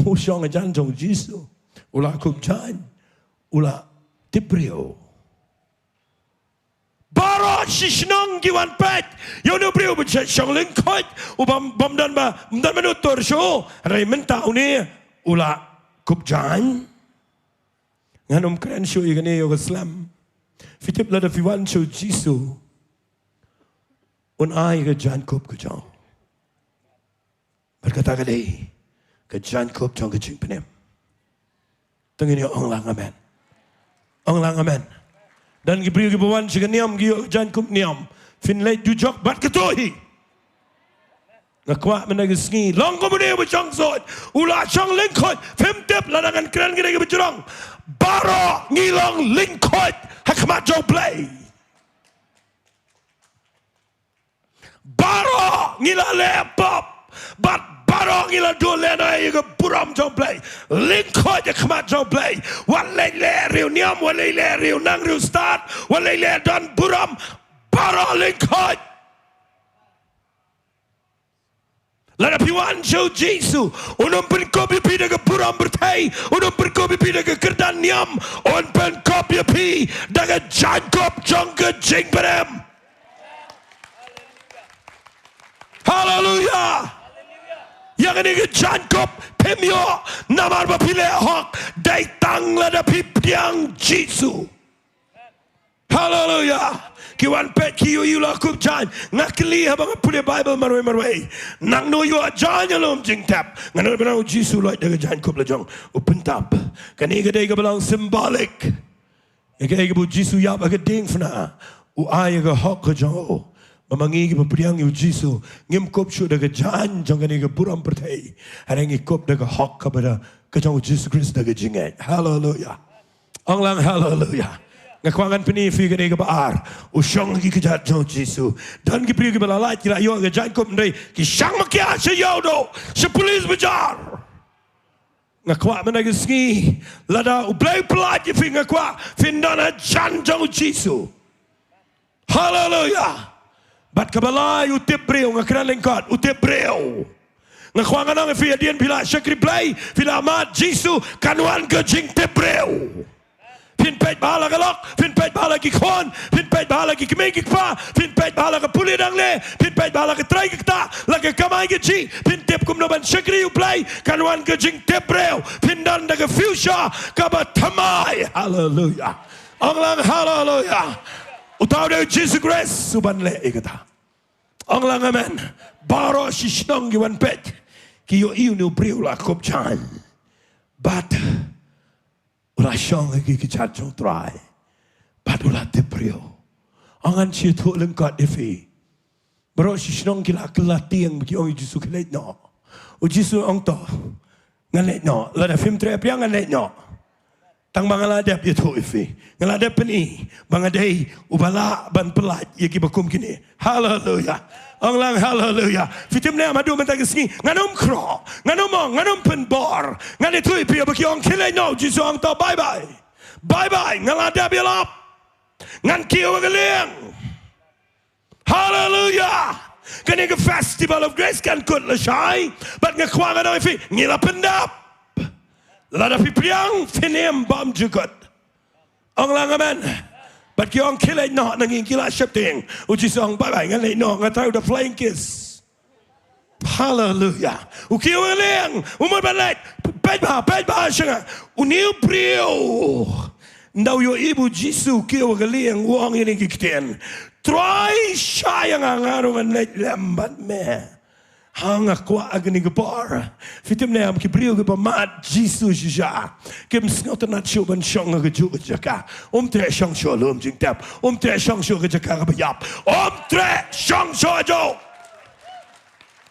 U shong hajan jong u Jisu. U la kup jaiñ. U la tip briew. Baroh shi shnong ki wan peit ïa une u briew ba shong lyngkhuid, u bym, bym don ba, bym don mano tur shuh. Hynrei mynta une u la kup jaiñ. Ngan ym kren shuh ïa kane ïa ka slem. Phi tip lada phi wan sha u Jisu, un ai ka jaiñkup ka jong u. Bad kata ka dei ka jaiñkup jong ka jingpynim. To ngin ïa ong lang amen. Ong lang amen. Don ki briew kiba wan sha ka niam ki ïoh ka jaiñkup niam. Phin leit dujok bad kato hi. Nga kwah mynta ka sngi, long kumne ba shong suit, u la shong lyngkhuid, phim tip lada ngan kren kine kiba jrong. Baroh ngi long lyngkhuid ha khmat jong u Blei. Baroh ngi la leh pop. Bad baroh ngi la duh lehnoh ïa ka burom jong u Blei. Lyngkhuid ha khmat jong u Blei. Wat leh leh riewniam, wat leh leh riew nang riew stad, wat leh leh don burom. Baroh lyngkhuid. Lada phi wan sha u Jisu, un ym pynkup ïa phi da ka burom pyrthei, un ym pynkup ïa phi da ka kyrdan niam, un pynkup ïa phi da ka jaiñkup jong ka jingpynim. Haleluya. Ïa kane ka jaiñkup phim ïoh namar ba phi leh hok, dei tang lada phi pdiang Jisu. Haleluya. Ki wan peit ki ïohi u la kup jaiñ. Nga kylli haba nga pule Baibl marwei marwei, nangno ïoh jaiñ ha lum jingtep? Nga ong ba u Jisu u la leh da ka jaiñkup la jong u, pyntap. Kane ka dei kaba long symbolik. Ïa kaei kaba u Jisu u ïap ha ka diengphna, u ai ïa ka hok ka jong u. Ba ma ngi kiba pdiang ïa u Jisu, ngim kup shuh da ka jaiñ jong kane ka burom pyrthei, hynrei ngi kup da ka hok kaba da ka jong u Jisu Khrist da ka jingngeit. Haleluya. Ong lang haleluya. Nga kwah ngan pyni ïa phi kane kaba ar. U shong ha ki kjat jong u Jisu. Don ki briew kiba la lait ki la ïoh ka jaiñkup, hynrei ki shang makia sha ïew doh, sha pulit bajar. Nga kwah mynta ka sngi, lada u Blei u pyllait ïa phi, nga kwah phin don hajan jong u Jisu. Haleluya. Bad kaba lai, u tip briew, nga kren lyngkot, u tip briew. Nga kwah ngan ong ïa phi, hadien phi la shakri Blei, phi la mad Jisu, kan wan ka jingtip briew. Phin peit bha la ka lok, phin peit bha la ki khun, phin peit bha la ki kmie ki kpa, phin peit bha la ka pule dang leh, phin peit bha la ka trei ka ktah, la ka kamai kajih, phin tip kumno ban shakri u Blei, kan wan ka jingtip briew, phin don da ka future kaba thymmai. Haleluya. Ong lang haleluya. Uta u dei u Jisu Khrist uban leh ïa kata. Ong lang amen. Baroh shi shnong ki wan peit, ki ïohi une u briew u la kup jaiñ. Bad u la shong ha ki kjat jong u Trai. Bad u la tip briew. Ong ngan shu ïathuh lyngkot ïa phi. Baroh shi shnong ki la kylla tieng ba ki ong ïa u Jisu, khie leit noh. U Jisu u ong to, ngan leit noh. Lada phim treh pdiang ngan leit noh. Tang ba nga la dep ïathuh ïa phi, nga la dep pyni ba nga dei uba lah ban pyllait ïa kiba kum kine. Haleluya. Ong lang haleluya. Phi tip ne em, haduh mynta ka sngi ngan ym khroh, ngan ym ong, ngan ym pynbor. Ngan ïathuh ïa phi, haba ki ong khie leit noh, u Jisu u ong to bye bye. Bye bye, nga la dep ïalap. Ngan kiew ha ka lieng. Haleluya. Kane ka Festival of Grace kan kut lashai, bad nga kwah ngan ong ïa phi, ngi la pyndap. Lada phi pdiang, phin im bymjukut. Ong lang amen. Bad ki ong khie leit noh, na ngi ki la sheptieng. U Jisu u ong bye bye, ngan leit noh, nga trai u da flying kiss. Haleluya. U kiew ha ka lieng, u mut ban leit. Peit bha, peit bha sha nga. Une u briew, ynda u ïohi ba u Jisu u kiew ha ka lieng, u ong ïa kine ki ktien: Trai, shah ïa nga, nga ruh ngan leit lem bad me. Ha, nga kwah ha kane ka por, phi tip ne em, ki briew kiba mad Jisu shisha kim sngewtynnat shuh ban shong ha kajuh ka jaka. Um treh shong shuh ha lum jingtep. Um treh shong shuh ha ka jaka kaba ïap. Um treh shong shuh hajuh.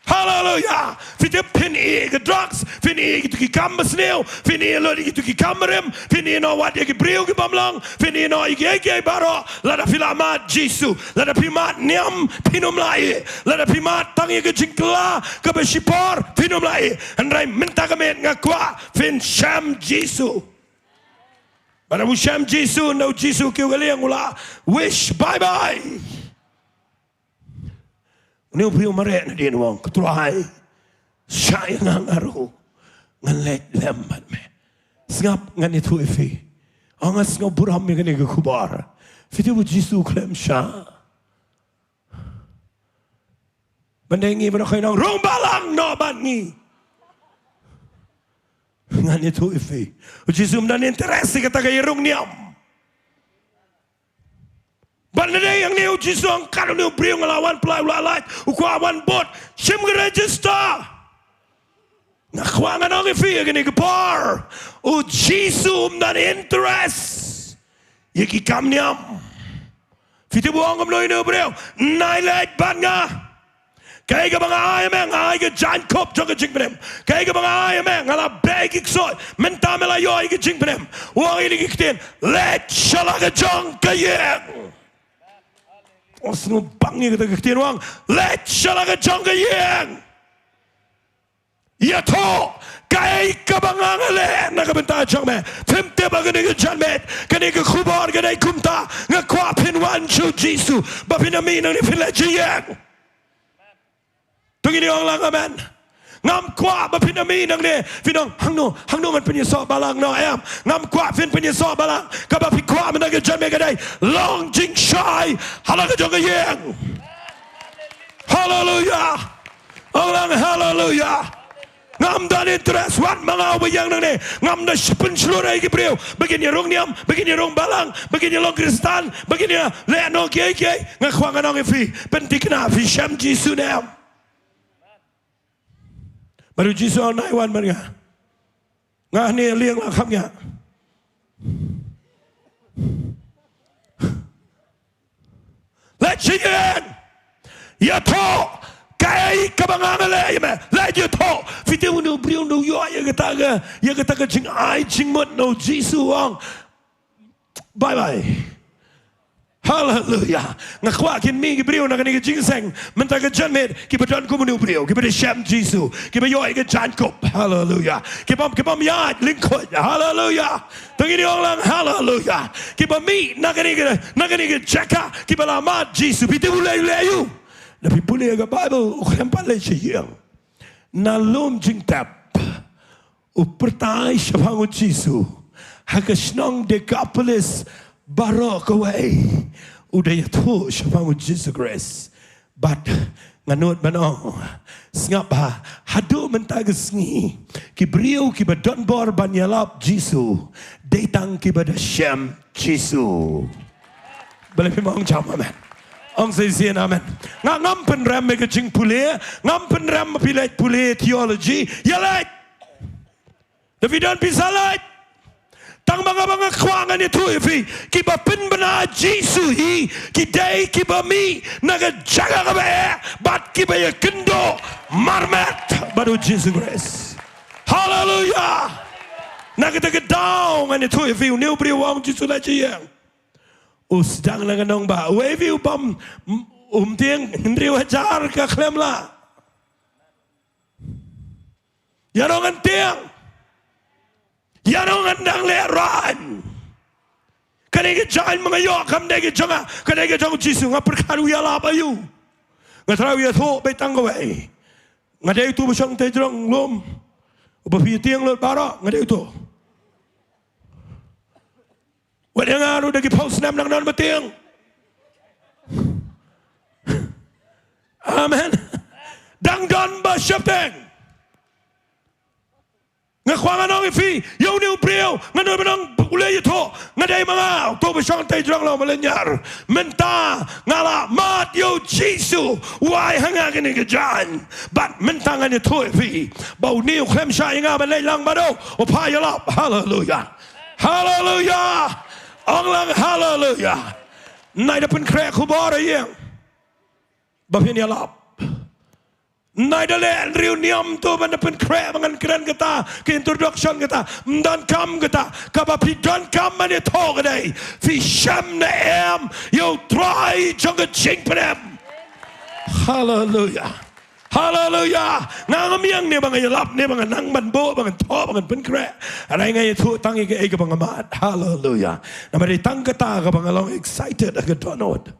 Haleluya. Phi tip, phin ïeh ïa ka drugs, phin ïeh ïa kito ki kam basniew, phin ïeh lut ïa kito ki kam barim, phin ïeh noh wat ïa ki briew ki bym long, phin ïeh noh ïa kiei kiei baroh. Lada phi la mad Jisu, lada phi mad niam, phin ym lah ïeh. Lada phi mad tang ïa ka jingkylla kaba shipor, phin ym lah ïeh. Hynrei mynta ka miet nga kwah phin shem Jisu. Bad haba u shem Jisu, na u Jisu kiew ka lieng u la wish bye bye. Une u briew mareh nadien u ong, Ko Trai, shah ïa nga, nga ruh ngan leit lem bad me. Sngap, ngan ïathuh ïa phi. Ong nga sngew burom ïa kane ka khubor. Phi tip u Jisu u khlem shah. Ban dei ngi ba dei, u ong, rung balang noh bad ngi. Ngan ïathuh ïa phi. U Jisu um don interest ïa kata ka ïarung niam. Ban dei hangne u Jisu u ong, kat une u briew nga la wan pynlait, u la lait, u kwah wan bud, shim ka register. Nga kwah ngan ong ïa phi ïa kane ka por, u Jisu um don interest ïa ki kam niam. Phi tip u ong kumno ïa une u briew? Nai leit bad nga. Kaei kaba nga ai ïa me, nga ai ka jaiñkup jong ka jingpynim. Kaei kaba nga ai ïa me, nga la beh ïa ki ksuid. Mynta me la ïoh ïa ka jingpynim. U ong ïa kine ki ktien, leit sha la ka jong ka ïing. Nga sngewbang ïa kata ka ktien, u ong, leit sha la ka jong ka ïing. Ïathuh kaei kaba nga, nga leh na ka bynta jong me. Phim tip ha kane ka janmiet, kane ka khubor ka dei kumta. Nga kwah phin wan sha u Jisu ba phin ïa mih nangne phin leit sha ïing. To ngin ong lang amen. Ngam kwah ba phin ïa mih nangne phin ong, hangno, hangno ngan pynïasoh balang noh em. Ngam kwah phin pynïasoh balang. Kaba phi kwah mynta ka janmiet ka dei long jingshai ha la ka jong ka ïing. Haleluya. Ong lang haleluya. Ngam don interest wat ma nga uba ïeng nangne. Ngam da pynshlur ïa ki briew ba kin ïarung niam, ba kin ïarung balang, ba kin ïalong Khristan, ba kin ïaleh noh kiei kiei. Nga kwah ngan ong ïa phi, pynthikna, phi shem Jisu ne em? Bad u Jisu u ong, nai wan bad nga. Nga hangne lieng la kham nga. Leit sha ïing. Ïathuh kaei kaba nga, nga leh ïa me. Leit ïathuh. Phi tip une u briew u ïoh ïa kata ka, ïa kata ka jingai jingmut na u Jisu, u ong, bye bye. Haleluya. Nga kwah kin mih ki briew na kane ka jingïaseng mynta ka janmiet kiba don kum une u briew, kiba da shem Jisu, kiba ïoh ïa ka jaiñkup. Haleluya. Kibym, kibym ïaid lyngkhuid. Haleluya. To ngin ong lang haleluya. Kiba mih na kane ka, na kane ka jaka, kiba la mad Jisu. Phi tip u leh, u leh aïu? Lada phi pule ïa ka Baibl, u khlem pat leit sha ïing. Na lum jingtep, u pyrthai shaphang u Jisu. Ha ka shnong Decapolis baroh kawei u da ïathuh shaphang u Jisu Khrist. Bad nga nud ban ong, sngap bha, haduh mynta ka sngi ki briew kiba don bor ban ïalap Jisu dei tang kiba da shem Jisu. Balei phim ong jam amen? Ong shisien amen. Nga ngam pynrem ïa ka jingpule, ngam pynrem ba phi leit pule theology, ïa leit. Lada phi don pisa leit. Tang ba nga, ba nga kwah ngan ïathuh ïa phi, kiba pynbna Jisu hi ki dei kiba mih na ka jaka kaba eh bad kiba ïakynduh marmet bad u Jisu Khrist. Haleluya. Na kata ka daw ngan ïathuh ïa phi, une u briew u ong Jisu leit sha ïing. U sdang na ka nongbah, uei phi u bym, um tieng, hynriew hajar ka khlem lah. Ïa nong ngan tieng. Ïa nong ngan dang lehraiñ. Kane ka jaiñ ma nga ïoh kam dei ka jong nga, ka dei ka jong u Jisu, nga pyrkhat u ïalap aïu. Nga trai u ïathuh beit tang kawei. Nga dei uto uba shong tei jrong lum. Uba phi tieng lut baroh, nga dei uto. Wat ïa nga ruh da ki phew snem dang don ba tieng. Amen. Dang don ba sheptieng. Nga kwah ngan ong ïa phi, ïa une u briew, nga nud ban ong u leh ïathuh, nga dei ma nga, uto uba shong tei jrong lum, ma lynñiar. Mynta nga la mad ïa u Jisu, u ai ha nga kane ka jaiñ. Bad mynta ngan ïathuh ïa phi ba une u khlem shah ïa nga ban leit lang bad u, u phah ïalap. Haleluya. Haleluya. Ong lang haleluya. Nai da pynkhreh khubor ha ïing ba phin ïalap. Nai da leh hynriew niam to ban da pynkhreh ba ngan kren kata ka introduction kata. Ym donkam kata. Kaba phi donkam ban ïathuh ka dei, phi shem ne em ïa u Trai jong ka jingpynim? Haleluya. Haleluya. Nga ngam ïeng ne ba nga ïalap ne ba nga nang ban buh, ba nga thoh, ba nga pynkhreh. Hynrei nga ïathuh tang ïa kaei kaba nga mad. Haleluya. Namar dei tang kata kaba nga long excited ha ka dohnud.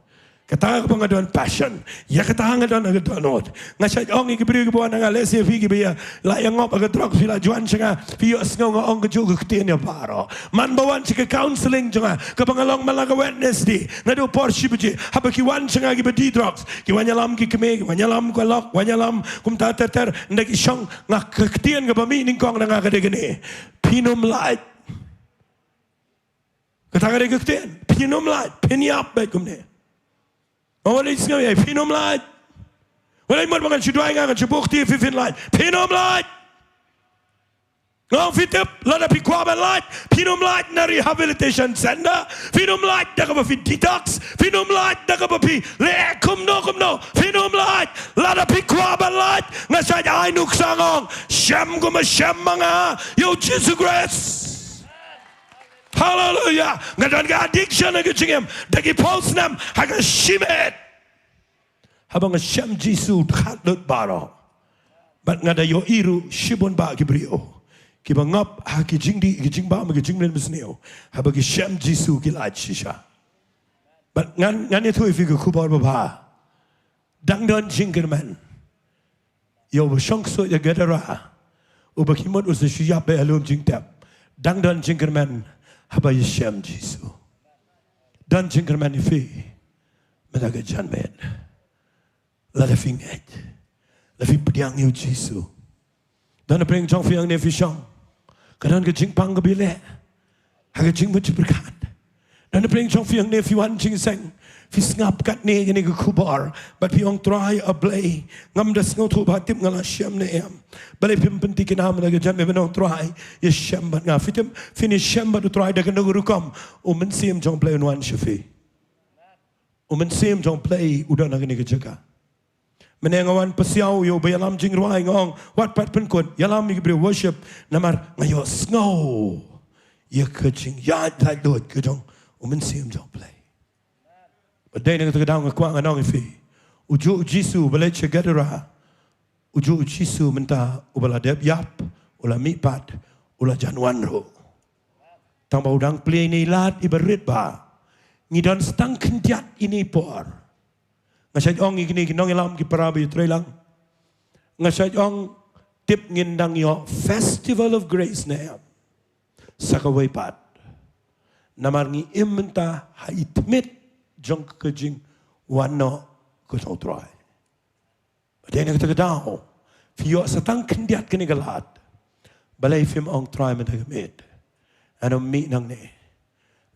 Kata kaba nga don passion. Ïa kata nga don ha ka dohnud. Nga shait ong ïa ki briew kiba wan ha nga, lehse phi kiba ïa la ïa ngop ha ka drok, phi la ju wan sha nga, phi ïohsngew nga ong kajuh ka ktien ïa baroh. Man ba wan sha ka counseling jong nga kaba nga long man la ka Wednesday naduh por shi baje, haba ki wan sha nga kiba die drugs, ki wan ïalam ki kmie, ki wan ïalam ka lok, wan ïalam kumta ter ter, ynda ki shong, nga ka ktien kaba mih nyngkong na nga ka dei kane: Phin ym lait. Kata ka dei ka ktien: Phin ym lait, phin ïap beit kumne. Nga wan leit sngew ïa, phin ym lait. Wat leit mut ba ngan shu duwai, nga ngan shu buh kti, phi phin lait. Phin ym lait. Nga ong phi tip, lada phi kwah ban lait, phin ym lait na rehabilitation center. Phin ym lait da kaba phi detox. Phin ym lait da kaba phi leh kumno kumno. Phin ym lait. Lada phi kwah ban lait, nga shait ai nuksa, nga ong, shem kumba shem ma nga ïa u Jisu Khrist. Haleluya. Nga don ka addiction ha ka jingim da ki phew snem ha ka shimet. Haba nga shem Jisu, dkhot lut baroh. Bad nga da ïohi ruh shibun bah ki briew kiba ngop ha ki jingdih, ki jingbam, ki jingmlien mynsngew, haba ki shem Jisu ki lait shisha. Bad ngan, ngan ïathuh ïa phi ka khubor babha. Dang don jingkyrmen ïa uba shong ksuid ha Gadara, uba ki mut u sa shu ïap beit ha lum jingtep. Dang don jingkyrmen haba ïashem Jisu. Don jingkyrmen ïa phi mynta ka janmiet. Lada phi ngeit, lada phi pdiang ïa u Jisu. Don napdeng jong phi hangne phi shong, ka don ka jingpang kaba ïaleh ha ka jingmut jingpyrkhat. Don napdeng jong phi hangne phi wan jingïaseng, phi sngap katne kane ka khubor bad phi ong, Trai A Blei, ngam da sngewthuh ba tip nga la shem ne em. Balei phim pynthikna mynta ka janmiet ban ong, Trai, ïashem bad nga? Phi tip, phin ïashem bad u Trai da kano ka rukom, u Mynsiem jong U Blei un wan sha phi. U Mynsiem jong U Blei u don ha kane ka jaka. Mynne nga wan pasiaw ïa uba ïalam jingrwai, nga ong, wat pat pynkut, ïalam ïa ki briew worship, namar nga ïohsngew ïa ka jingïaid laitluid ka jong u Mynsiem jong U Blei. Bad dei na kata ka daw nga kwah ngan ong ïa phi, ujuh u Jisu uba leit sha Gadara, ujuh u Jisu mynta uba la dep ïap, u la mihpat, u la jan wan ruh. Tangba u dang plie ïa ine i lad iba rit ba ngi don sa tang khyndiat ine i por. Nga shait ong ïa kine ki nongïalam, ki para ba ïatreilang, nga shait ong, tip ngin dang ïoh Festival of Grace ne em sa kawei pat? Namar ngi im mynta ha i tmier jong ka jingwan noh ka jong U Trai. Bad dei na kata ka daw phi ïoh sa tang khyndiat kane ka lad. Balei phim ong, Trai, mynta ka miet, ngan ym mih nangne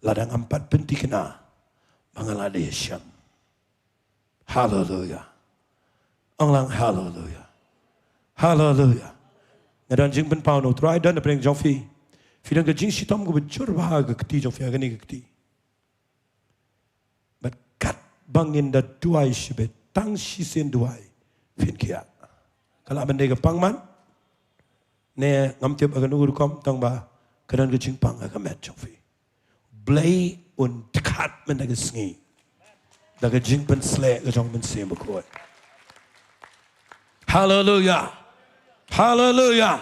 lada ngam pat pynthikna ba nga la dei shem? Haleluya. Ong lang, haleluya. Haleluya. Nga don jingpynpaw na U Trai. Don napdeng jong phi, phi don ka jingshitom kaba jur bha ha ka kti jong phi, ha kane ka kti. Bad katba ngin da duwai shibit, tang shisien duwai phin khiah. Ka lah ban dei ka pang mat, ne ngam tip ha kano ka rukom, tangba ka don ka jingpang ha ka met jong phi. Blei un dkhat mynta ka sngi da ka jingpynsleh ka jong U Mynsiem Bakhuid. Haleluya. Haleluya.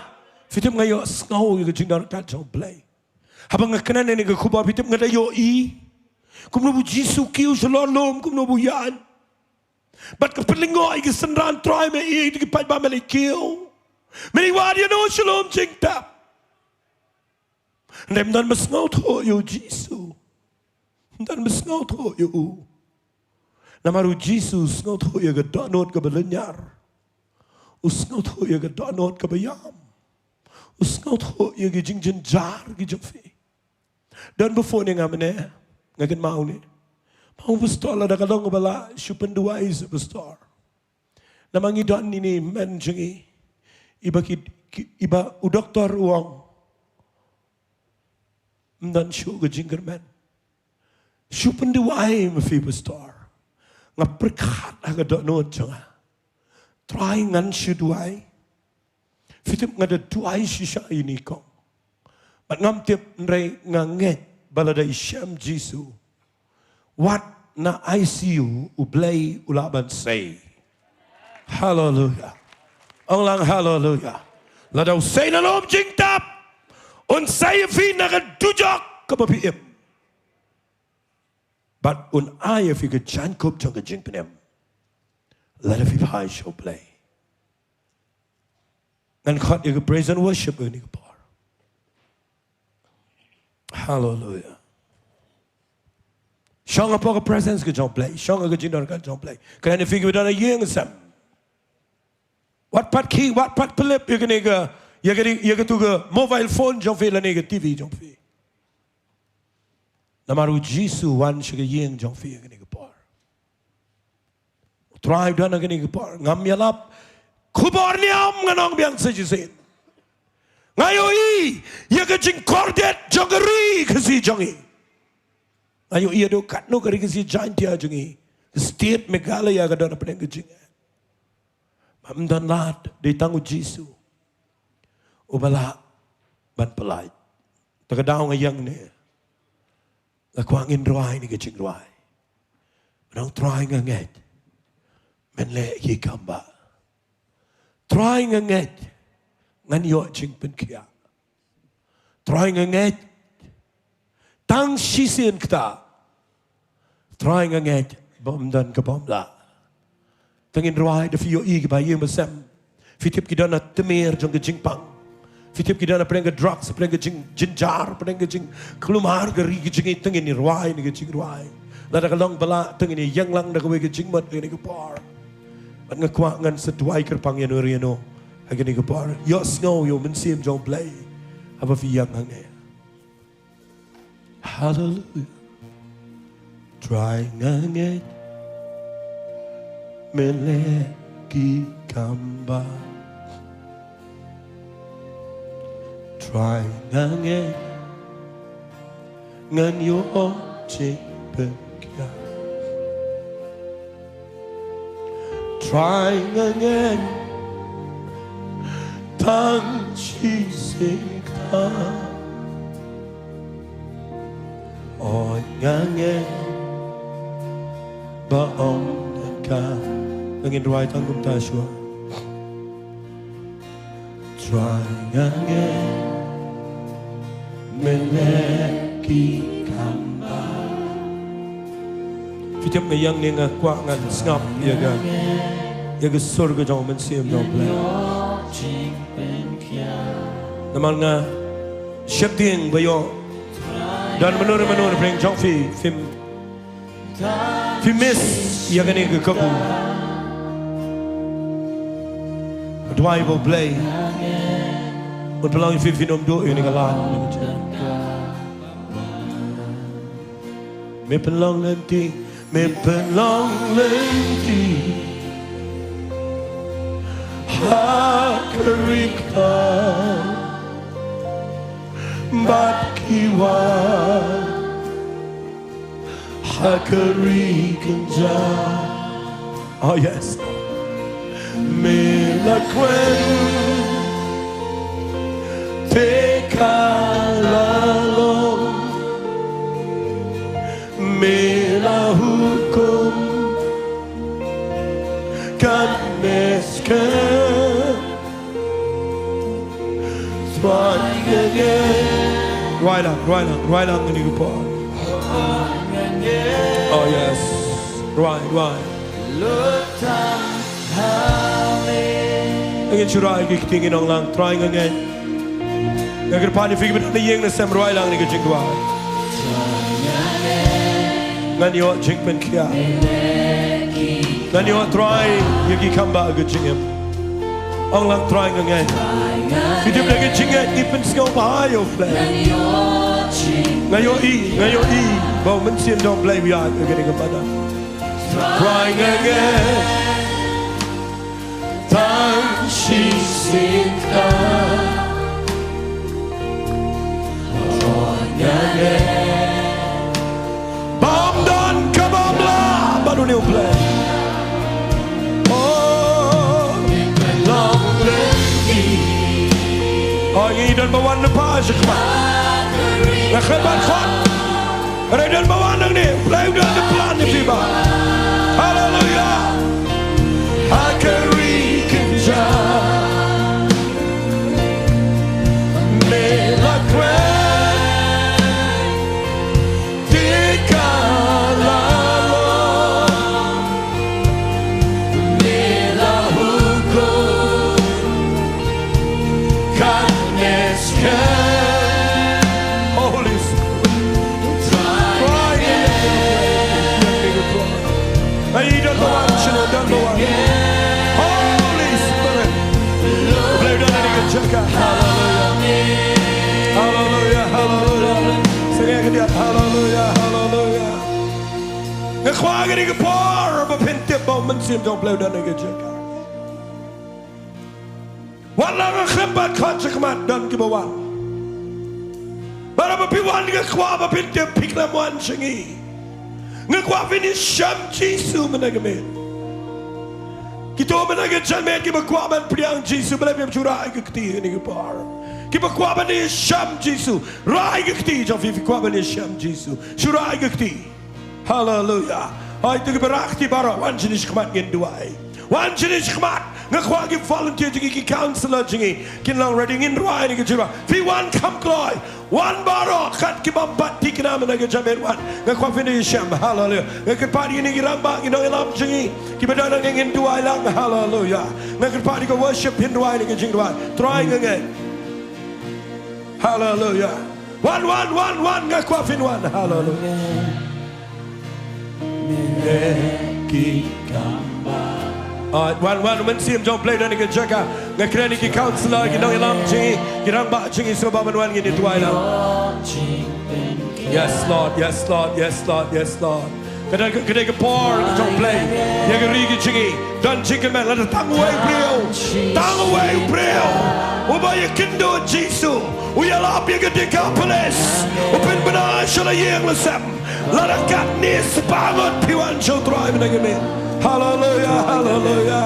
Phi tip, nga ïohsngew ïa ka jingdon ryngkat jong U Blei. Haba nga kren ïa kane ka khubor, phi tip, nga da ïohi kumno ba u Jisu u kiew shalor lum, kumno ba u ïaid. Bad ka pynlyngngoh ïa ki synran, Trai, me ïeit ïa ki paidbah, me la kiew, me la wad ïano sha lum jingtep. Hynrei ym don ba sngewthuh ïa u Jisu. Ym don ba sngewthuh ïa u. Namar u Jisu u sngewthuh ïa ka dohnud kaba lynñiar. U sngewthuh ïa ka dohnud kaba ïam. U sngewthuh ïa ki jingjynjar ki jong phi. Don ba phone ïa nga mynne, nga kynmaw ne, ma u pastor, lada ka long kaba lah, shu pynduwai sa pastor. Namar ngi don ine i hynmen jong ngi iba ki, ki, iba u doktor u ong, ym don shuh ka jingkyrmen. Shu pynduwai ma phi pastor. Nga pyrkhat ha ka dohnud jong nga, Trai, ngan shu duwai? Phi tip, nga da duwai shisha ïa ine i kong. Bad ngam tip, hynrei nga ngeit ba lada i shem Jisu, wat na I C U U Blei u lah ban sei. Haleluya. Ong lang haleluya. Lada u Soitan um jingtap, un sei ïa phi na ka dujok kaba phi im. Bad un ai ïa phi ka jaiñkup jong ka jingpynim. Lada phi phai sha U Blei. Ngan khot ïa ka praise and worship ha kane ka por. Haleluya. Shong hapoh ka presence ka jong U Blei. Shong ha ka jingdon ka jong U Blei. Kane phi kiba don ha ïing sem. Wat pat khie, wat pat pynlip ïa kane ka, ïa kane, ïa katu ka mobile phone jong phi lane ka T V jong phi. Namar U Jisu u wan sha ka ïing jong phi ha kane ka por. U Trai u don ha kane ka por. Ngam ïalap khubor niam, ngan ong biang sa shisien. Nga ïohi ïa ka jingkordit jong ka ri Khasi jong ngi. Nga ïohi haduh katno ka ri Khasi Jaiñtia jong ngi. Ka state Meghalaya ka don hapdeng ka jingeh. Ba ym don lad, dei tang U Jisu uba lah ban pyllait. Te ka daw nga ïeng ne, nga kwah ngin rwai ne ka jingrwai. Nga ong Trai nga ngeit, men leh ki kam ba. Trai nga ngeit, ngan ïoh jingpynkhiah. Trai nga ngeit, tang shisien kata. Trai nga ngeit, bym don kaba ym lah. Te ngin rwai, da phi ïohi kiba ïing ba sem. Phi tip ki don ha tmier jong ka jingpang. Phi tip ki don hapdeng ka drugs, hapdeng ka jing, jynjar, hapdeng ka jingkulmar ka ri ka jong ngi, te ngin rwai ne ka jingrwai. Lada ka long ba lah, te ngin ïeng lang da kawei ka jingmut ha kane ka por. Bad nga kwah ngan sa duwai kyrpang ïano ïano ha kane ka por. Ïohsngew ïa U Mynsiem jong U Blei haba phi ïeng hangne. Haleluya. Trai nga ngeit, men leh ki kam ba. Trai nga ngeit, ngan ïoh jingpynkhiah. Trai nga ngeit, tang shisien kata. Oi nga ngeit, ba ym don ka. Ngin rwai tang kumta shuwa. Trai nga ngeit, men leh ki kam ba. Phi tip nga ïeng ne nga kwah ngan sngap ïa ka, ïa ka sur ka jong U Mynsiem jong U Blei. Namar nga sheptieng ba ïoh don mano mano hapdeng jong phi phim, phim miss ïa kane ka kabu. Duwai ba U Blei un pynlong ïa phi, phin ym duh ïa kane ka lad. Me pynlong lynti, me pynlong lynti ha ka ri ka bad ki wa ha ka ri kynja. Oh yes. Me la kren te ka la long, me la hukum kan me skhem. Trai nga ngeit. Rwai lang, rwai lang, rwai lang ha kane ka por. Oh yes. Rwai, rwai. Ngin shu rwai ki kti, ngin ong lang, Trai nga ngeit. Nga kyrpad ïa phi kiba don ha ïing ne sem, rwai lang kane ka jingduwai. Ngan ïoh jingpynkhiah. Ngan ïoh Trai ïa ki kam ba ha ka jingim. Ong lang, Trai nga ngeit. Phi tip da ka jingngeit ngi pynsngewbha ïa U Blei. Nga ïohi, nga ïohi ba U Mynsiem jong U Blei u ïaid ha kane ka madan. Trai nga ngeit, tang shisien kata. Trai nga ngeit, bym don kaba ym lah bad une U Blei. Oh, long lynti. Oh, ngi don ba wan na pa sha khmat. Nga khlem ban khot. Hynrei don ba wan nangne, U Blei u don ka plan ïa phi ba. Haleluya. Ha ka ri kynja. Kwah kane ka por ba phin tip ba u Mynsiem jong u Blei u don ha ka jaka. Wat la nga khlem pat khot shakhmat, don kiba wan. Bad haba phi wan nga kwah ba phin tip phi khlem wan sha ngi. Nga kwah phin ïashem Jisu mynta ka miet. Kito mynta ka janmiet kiba kwah ban pdiang Jisu, balei phim shu rah ïa ka kti ha kane ka por? Kiba kwah ban ïashem Jisu, rah ïa ka kti jong phi, phi kwah ban ïashem Jisu. Shu rah ïa ka kti. Haleluya. Hooid, to kiba rah kti baroh, wan shane shakhmat ngin duwai. Wan shane shakhmat. Nga kwah ki volunteer jong ngi, ki counselor jong ngi, kin long ready, ngin duwai ïa kane ka jingduwai. Phi wan kham kloi. Wan baroh, kat ki bym pat thikna mynta ka janmiet wan. Nga kwah phin ïashem. Haleluya. Nga kyrpad ïa kine ki rangbah, ki nongïalam jong ngi, kiba don hangne, ngin duwai lang. Haleluya. Nga kyrpad ïa ka worship, phin duwai ïa kane ka jingduwai. Trai nga ngeit. Haleluya. Wan, wan, wan, wan, nga kwah phin wan. Haleluya. Alright, wan, wan, u Mynsiem jong u Blei don ha ka jaka. Nga kren ïa ki counselor, ki nongïalam jong ngi, ki rangbah jong ngi, sngewbha ban wan, ngin ïa duwai lang. Yes, Lord, yes, Lord, yes, Lord, yes, Lord. Ka dei ka, ka dei ka por jong u Blei ïa ka ri ka jong ngi. Don jingkyrmen, lada tang uwei u briew, tang uwei u briew uba ïakynduh Jisu, u ïalap ïa ka Decapolis, u pynbna sha la ïing la sem. Lada katne spah ngut, phi wan sha u Trai mynta ka miet. Haleluya, haleluya.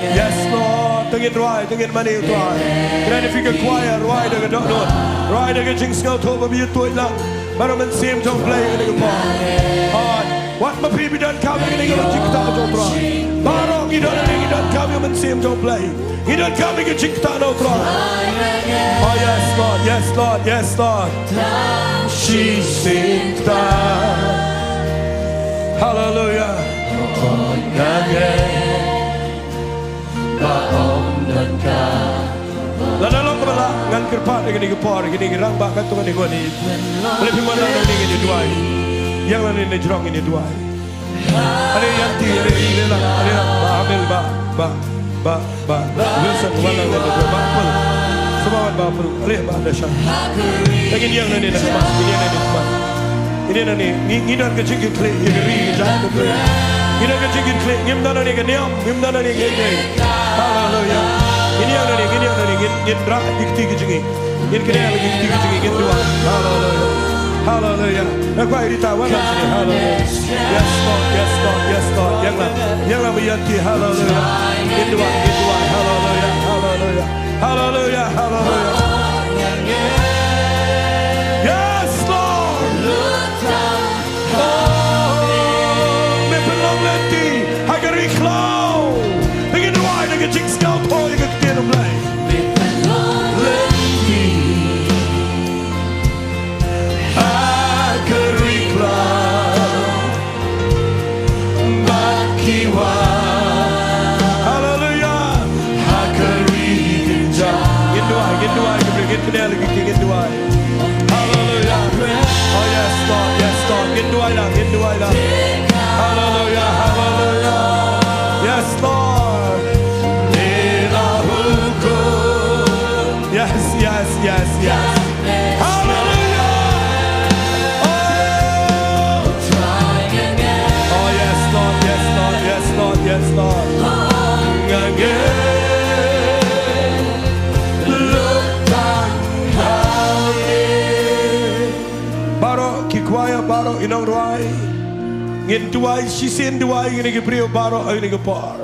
Yes, Lord. To ngin rwai, to ngin mane, u Trai. Kren ïa phi ka choir, rwai da ka dohnud, rwai da ka jingsngewthuh ba phi ïa tuid lang. Baroh, u Mynsiem jong u Blei ha kane ka por. Hooid. Wat ma phi, phi donkam ïa kane ka jingktah jong u Trai. Baroh ngi don hangne, ngi donkam ïa u Mynsiem jong u Blei. Ngi donkam ïa ka jingktah na u Trai. Oh, yes, Lord, yes, Lord, yes, Lord. Shisien ktah. Haleluya. Lada long kaba lah, ngan kyrpad ïa kine ki por, ïa kine ki rangbah katto katne kawei. Balei phim wan lang nangne, ngin ïa duwai. Ïeng lang nangne na jrong, ngin ïa duwai. Ale ïa ti, ale ïa lang, ale lang, Bah Amel, Bah, Bah, Bah, Bah Wilson, wan lang nangne, Bah Apple. Sngewbha wan Bah Apple, ale Bah Dasha. Ngin ïeng nangne na khmat, ngin ïeng nangne na khmat. Ngin ïeng nangne, ngi, ngi don ka jingkitkhlieh ïa ka ri ka jaid ka Blei. Ngi don ka jingkitkhlieh, ngim don nangne ka niam, ngim don nangne ka ei ei. Haleluya. Ngin ïeng nangne, ngin ïeng nangne, ngin, ngin rah ïa ka kti ka jong ngi. Ngin kynnoh ïa ka kti ka jong ngi, ngin duwai. Haleluya. Haleluya. Nga kwah ïa Rita, wan lang shane. Haleluya. Yes, Lord, yes, Lord, yes, Lord. Ïeng lang. Ïeng lang ba ïa ti. Haleluya. Ngin duwai, ngin duwai. Haleluya. Haleluya. Haleluya, haleluya. Yes, Lord. Oh, me pynlong lynti ha ka ri khlaw. Ngin duwai da ka jingsngewthuh ïa ka ktien U Blei. Me pynlong lynti ha ka ri khlaw. Bad ki wan. Haleluya. Ha ka ri kynjah. Ngin duwai, ngin duwai, ngin duwai, ngin duwai. Haleluya. Oh, yes, Lord, yes, Lord. Ngin duwai lang, ngin duwai lang. Haleluya, haleluya. Yes, Lord. Yes, yes, yes, yes. Hallelujah. Oh. Oh, yes, Lord, yes, Lord, yes, Lord, yes, Lord. Baroh ki choir, baroh ki nongrwai. Ngin duwai, shisien duwai, ngin ki briew baroh, ngin ki por.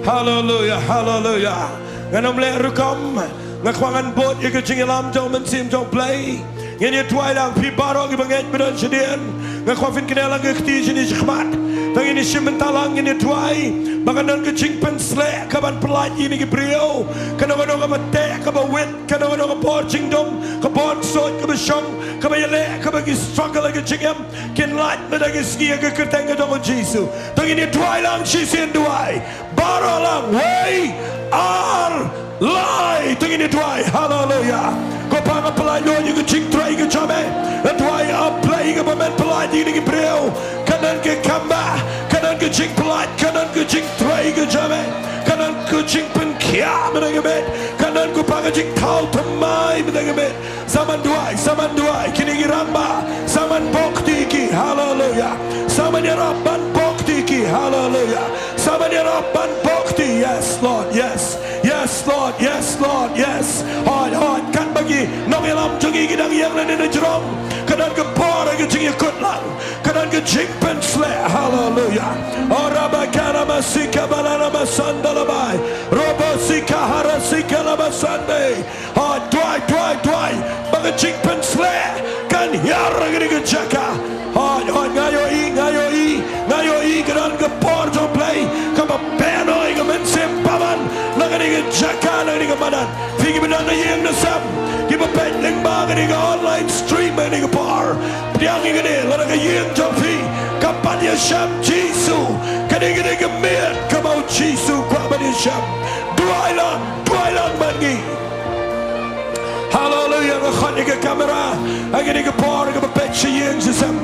Hallelujah, hallelujah. Ngan ym leh rukom. Nga kwah ngan bud ïa ka jingïalam jong u Mynsiem jong u Blei. Ngin ïa duwai lang phi baroh kiba ngeit ba don shadien. Nga kwah phin kynnoh lang ka kti shane shakhmat. Tang ngin ïa shim bynta lang ngin ïa duwai. Ba kan don ka jingpynsleh kaban pyllait ïa kine ki briew. Kano kano kaba teh kaba wit. Kano kano ka bor jingdum. Ka bor ksuid kaba shong. Kaba ïaleh kaba ki struggle ha ka jingim. Kin lait na da ki sngi ha ka kyrteng ka jong u Jisu. Tang ngin ïa duwai lang shisien duwai. Baroh lang, wei, ar, lai, to ngin ïa duwai, haleluya. Ko Pa nga pyllait noh ïa ka jingtrei ka jong me. Nga duwai, A Blei, kaba men pyllait ïa kine ki briew. Kan don ka kambah, kan don ka jingpyllait, kan don ka jingtrei ka jong me. Kan don ka jingpynkhie Ïa, mynta ka miet, kan don ko pa ka jingthaw thymmai mynta ka miet. Sa man duwai, sa man duwai, kine ki rangbah, sa man bok ïa ki, haleluya. Sa man ïarap ban bok ïa ki, haleluya. Sa man ïarap ban bok ïa, yes, Lord, yes. Yes, Lord, yes, Lord, yes. Hoi, hoi, katba ki nongïalam jong ngi ki dang ïeng lane na jrong, ka don ka por ka jingïakut lang. Ka don ka jingpynsleh. Haleluya. O rabakara masika balana masandalabai. Robo sika hara sika laba sande. Ha, duwai, duwai, duwai. Ba ka jingpynsleh kan hiar ha kane ka jaka. Ha, ha, nga ïohi, nga ïohi, nga ïohi ka don ka por jong U Blei kaba pynoi ka mynsiem bymman na kane ka jaka, na kane ka madan. Phi kiba don na ïing na sem, kiba peit lyngba kane ka online stream ha kane ka por, pdiang ïa kane, lada ka ïing jong phi kam pat ïashem Jisu, kane ka dei ka miet kaba U Jisu u kwah ban ïashem. Duwai lang, duwai lang bad ngi. Haleluya, nga khot ïa ka kamera ha kane ka por, kaba peit sha ïing sha sem,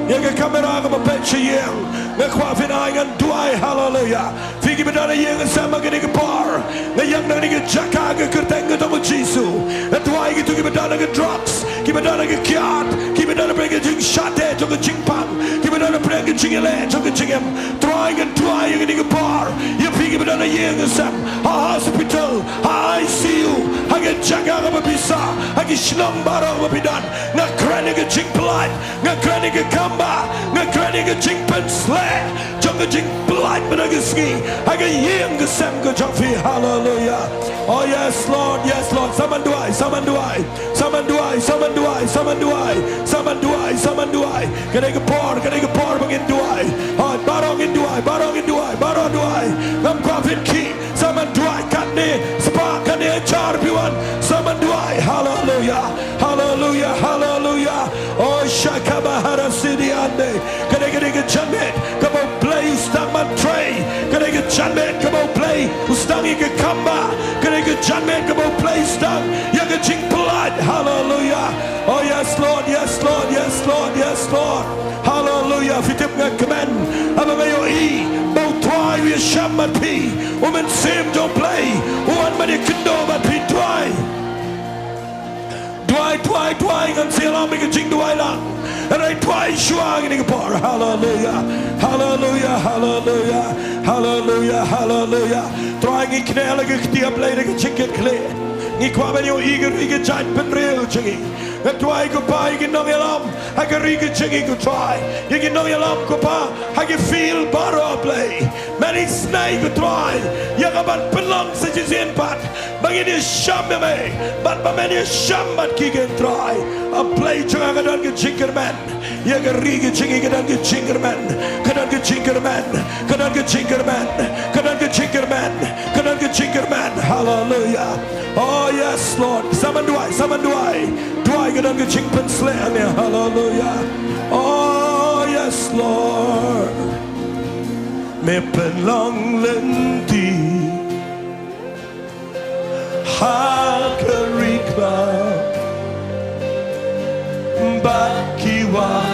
ïa ka kamera kaba peit sha ïing, nga kwah phin ai ngan duwai. Haleluya. Phi kiba don ha ïing ha sem ha kane ka por, nga ïeng na kane ka jaka ha ka kyrteng ka jong U Jisu. Nga duwai ïa kito kiba don ha ka drugs, kiba don ha ka kiad, kiba don ha ka jingshate jong ka jingpang, kiba don ha ka jingïaleh jong ka jingim. Trai, nga duwai ïa kane ka por ïa phi kiba don ha ïing ha sem, ha hospital, ha I C U, ha ka jaka kaba pisa, ha ki shnong baroh ba phi don. Nga kren ïa ka jingpyllait, nga kren ïa ka kamba, nga kren ïa ka jingpynsleh jong ka jingpyllait mynta ka sngi ha ka ïing ka sem ka jong phi. Haleluya. Oh yes Lord, yes Lord. Sa man duwai, sa man duwai, sa man duwai, sa man duwai, sa man duwai, sa man duwai, sa man duwai. Ka dei ka por, ka dei ka por ba ngin duwai. Hoi, baroh ngin duwai, baroh ngin duwai, baroh duwai. Ngam kwah phin khih. Sa man duwai katne, spah katne, hajar phi wan. Sa man duwai. Haleluya. Haleluya, haleluya. Oh, shakabahara sidi ande. Ka dei, ka dei ka janmiet kaba U Blei u sdang ban trei. Ka dei ka janmiet kaba U Blei u sdang ïa ka kamba. Ka dei ka janmiet kaba U Blei u sdang ïa ka jingpyllait. Haleluya. Oh yes Lord, yes Lord, yes Lord, yes Lord. Haleluya. Phi tip, nga kmen haba nga ïohi ba U Trai u ïashem bad phi. U Mynsiem jong U Blei u wan ban ïakynduh bad phi. Duwai. Duwai, duwai, duwai, ngan sa ïalam ïa ka jingduwai lang. Hynrei duwai shuwa ha kane ka por. Haleluya. Haleluya, haleluya, haleluya, haleluya. Trai, ngi kynnoh la ka kti ïa U Blei da ka jingkitkhlieh. Ngi kwah ban ïohi ka ri ka jaitbynriew jong ngi. Nga duwai ko Pa ïa ki nongïalam ha ka ri ka jong ngi ko Trai. Ïa ki nongïalam ko Pa ha ki field baroh Blei. Men isynei ko Trai ïa ka ban pynlong sa shisien pat ba ngin ïashem ïa me bad ba men ïashem bad ki, ko Trai. A Blei jong nga, ka don ka jingkyrmen ïa ka ri ka jong ngi, ka don ka jingkyrmen, ka don ka jingkyrmen, ka don ka jingkyrmen, ka don ka jingkyrmen, ka don ka jingkyrmen. Haleluya. Oh yes Lord. Sa man duwai, sa man duwai. Duwai, ka don ka jingpynsleh hangne. Haleluya. Oh yes Lord. Me pynlong lynti ha ka ri khlaw bad ki wah.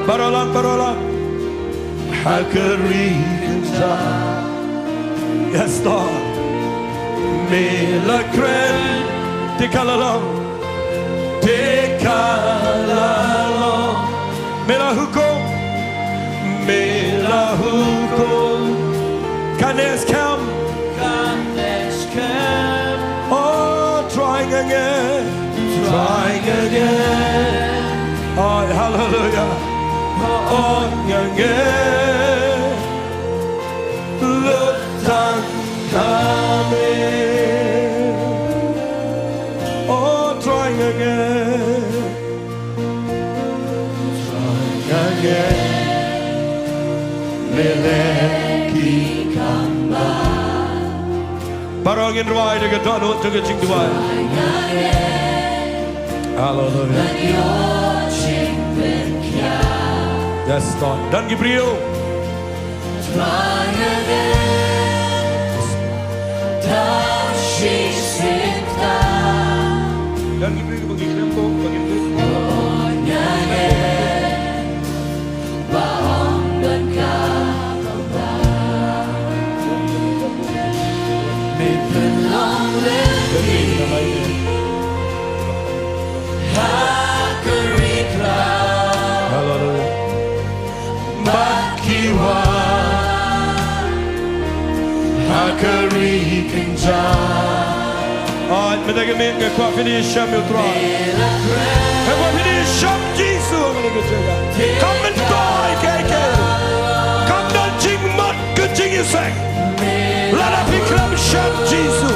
Baroh lang, baroh lang. Ha ka ri kynja. Yes Lord. Me la kren, te ka la long, te ka la long. Me la hukum, me la hukum. Kane skhem, kane skhem. Oh, Trai, nga ngeit, Trai, nga ngeit. Oh, haleluya. Oh, nga ngeit. Lut tang ha me. Oh, Trai, nga ngeit. Trai, nga ngeit. Me leh ki kam bha. Baroh ngin rwai da ka dohnud jong ka jingduwai. Haleluya. Yes Lord. Don ki briew. Don ki briew kiba ngi khlem ko, ba ngi khlem ko. Ka ri kynjah. Hooid, mynta ka miet nga kwah phin ïashem ïa u Trai. Nga kwah phin ïashem Jisu ha kane ka jaka. Kam myntoi kaei kaei. Kam don jingmut ka jingïaseng. Lada phi khlem shem Jisu.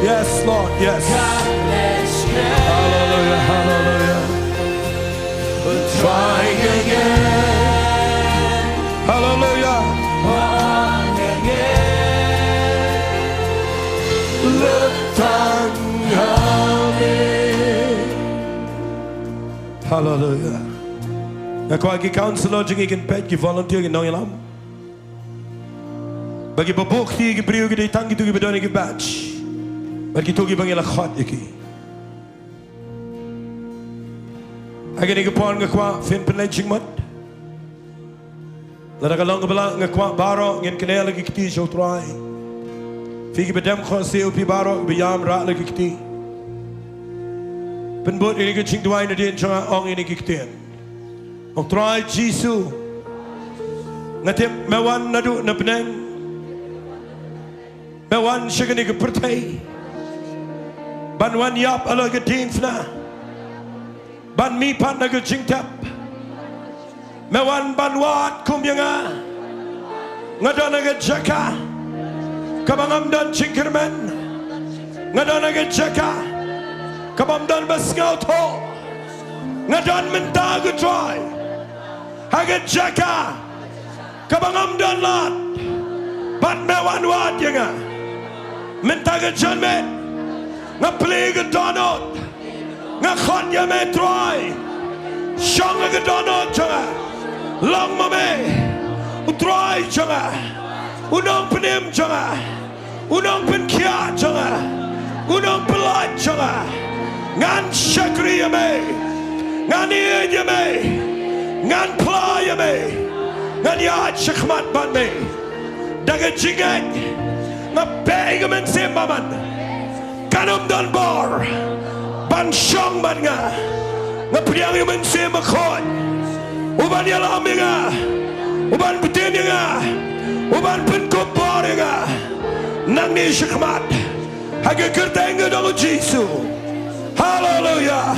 Yes, Lord, yes. Hallelujah, hallelujah. Trying again. Hallelujah. Hallelujah. Nga kwah ki counselor jong ngi kin peit, ki volunteer, ki nongïalam. Ba kiba buh kti ki briew ki dei tang kito kiba don ïa ki badge. Bad kito kiba ngi la khot ïa ki. Ha kane ka por nga kwah phin pynleit jingmut. Lada ka long kaba lah nga kwah baroh ngin kynnoh la ki kti sha u Trai. Phi kiba dem khohsiew, phi baroh kiba ïam, rah la ki kti. Pynbud ïa kane ka jingduwai nadien jong nga, ong ïa kane ka ktien. Ong, Trai Jisu, nga tip me wan naduh na bneng. Me wan sha kane ka pyrthei ban wan ïap halor ka diengphna, ban mihpat na ka jingtep. Me wan ban wad kum ïa nga. Nga don ha ka jaka kaba ngam don jingkyrmen. Nga don ha ka jaka kaba ym don ba sngewthuh. Nga don mynta, ko Trai, ha ka jaka kaba ngam don lad, bad me wan wad ïa nga. Mynta ka janmiet nga plie ka dohnud, nga khot ïa me, Trai. Shong ha ka dohnud jong nga. Long ma me u Trai jong nga, u nongpynim jong nga, u nongpynkhiah jong nga, u nongpynlait jong nga. Ngan shakri ïa me, ngan ïeit ïa me, ngan phla ïa me, ngan ïaid shakhmat bad me. Da ka jingngeit nga beh ïa ka mynsiem bymman. Kan ym don bor ban shong bad nga. Nga pdiang ïa u Mynsiem Bakhuid uban ïalam ïa nga, uban btin ïa nga, uban pynkup bor ïa nga nangne shakhmat, ha ka kyrteng ka jong u Jisu. Haleluya.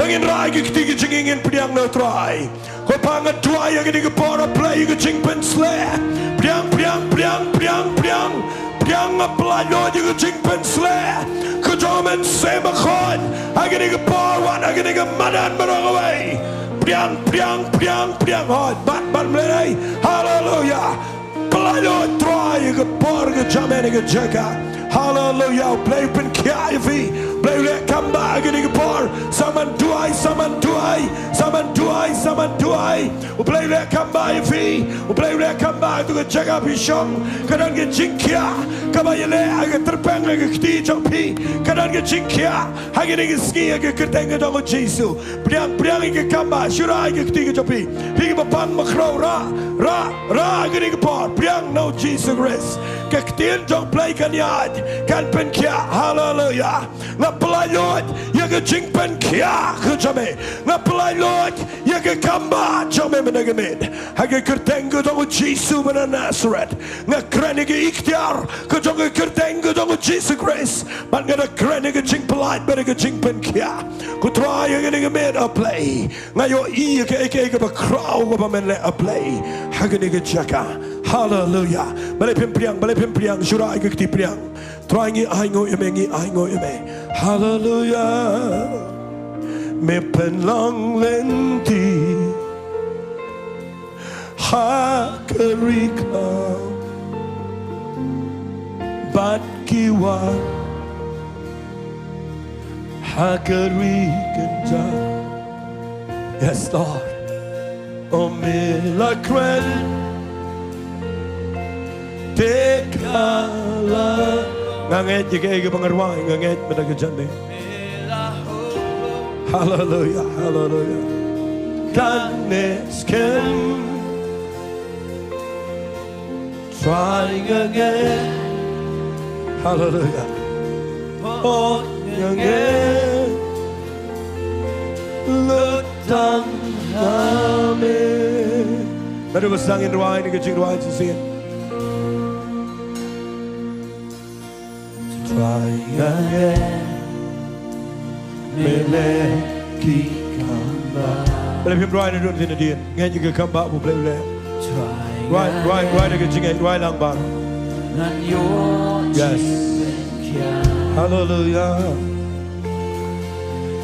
Ngin rai ki kti ki jong ngi, ngin pdiang na u Trai. Ko Pa, nga duwai ïa kane ka por, A Blei, ïa ka jingpynshlur. Pdiang, pdiang, pdiang, pdiang, pdiang. Pdiang, nga pynlait lut ïa ka jingpynshlur ka jong u Mynsiem Bakhuid ha kane ka por, wat ha kane ka madan baroh kawei. Pdiang, pdiang, pdiang, pdiang. Hooid, bat, bat, Blei. Haleluya. Pynlait lut, Trai, ïa ka por ka jong me ha kane ka jaka. Haleluya. U Blei pynkhiah ïa phi. U Blei u leh kambah ha kane ka por. Sa man duwai, sa man duwai, sa man duwai, sa man duwai. U Blei u leh kambah ïa phi. U Blei u leh kambah ha katu ka jaka phi shong. Ka don ka jingkhiah kaba ïaleh ha ka tyrpeng, ha ka kti jong phi. Ka don ka jingkhiah ha kane ka sngi ha ka kyrteng ka jong u Jisu. Pdiang, pdiang ïa ka kambah, shu rai ïa ka kti ka jong phi. Phi kiba pang bakhraw, rah, rah, rah ha kane ka por. Pdiang na u Jisu Khrist. Ka ktien jong u Blei kan ïaid, kan pynkhiah. Haleluya. Nga pynlait lut ïa ka jingpynkhiah ka jong me. Nga pynlait lut ïa ka kambah jong me mynta ka miet, ha ka kyrteng ka jong u Jisu ba na Nasareth. Nga kren ïa ka iktiar ka jong ka kyrteng ka jong u Jisu Khrist. Bad nga da kren ïa ka jingpynlait bad ïa ka jingpynkhiah. Ko Trai, ha kane ka miet, A Blei, nga ïohi ïa kaei kaei kaba khraw kaba men leh, A Blei, ha kane ka jaka. Haleluya. Balei phim pdiang, balei phim pdiang, shu rai ïa ka kti, pdiang. Trai, ngi ainguh ïa me, ngi ainguh ïa me. Haleluya. Me pynlong lynti ha ka ri khlaw bad ki war ha ka ri kynjah. Yes, Lord. O me la kren te ka la. Nga ngeit ïa kaei kaba nga rwai, nga ngeit mynta ka janmiet. Haleluya, haleluya. Kan ne skem. Trying again. Haleluya. Pynlong again. Lut tang ha me. Naduh ba sdang ngin rwai ïa ka jingrwai shisien. Try again. Mele ki kamba. Balei phim rwai na dun ki nadien? Ngeit ïa ki kamba ba u Blei u leh. Rwai, rwai, rwai da ka jingngeit, rwai lang bha. Yes. Hallelujah.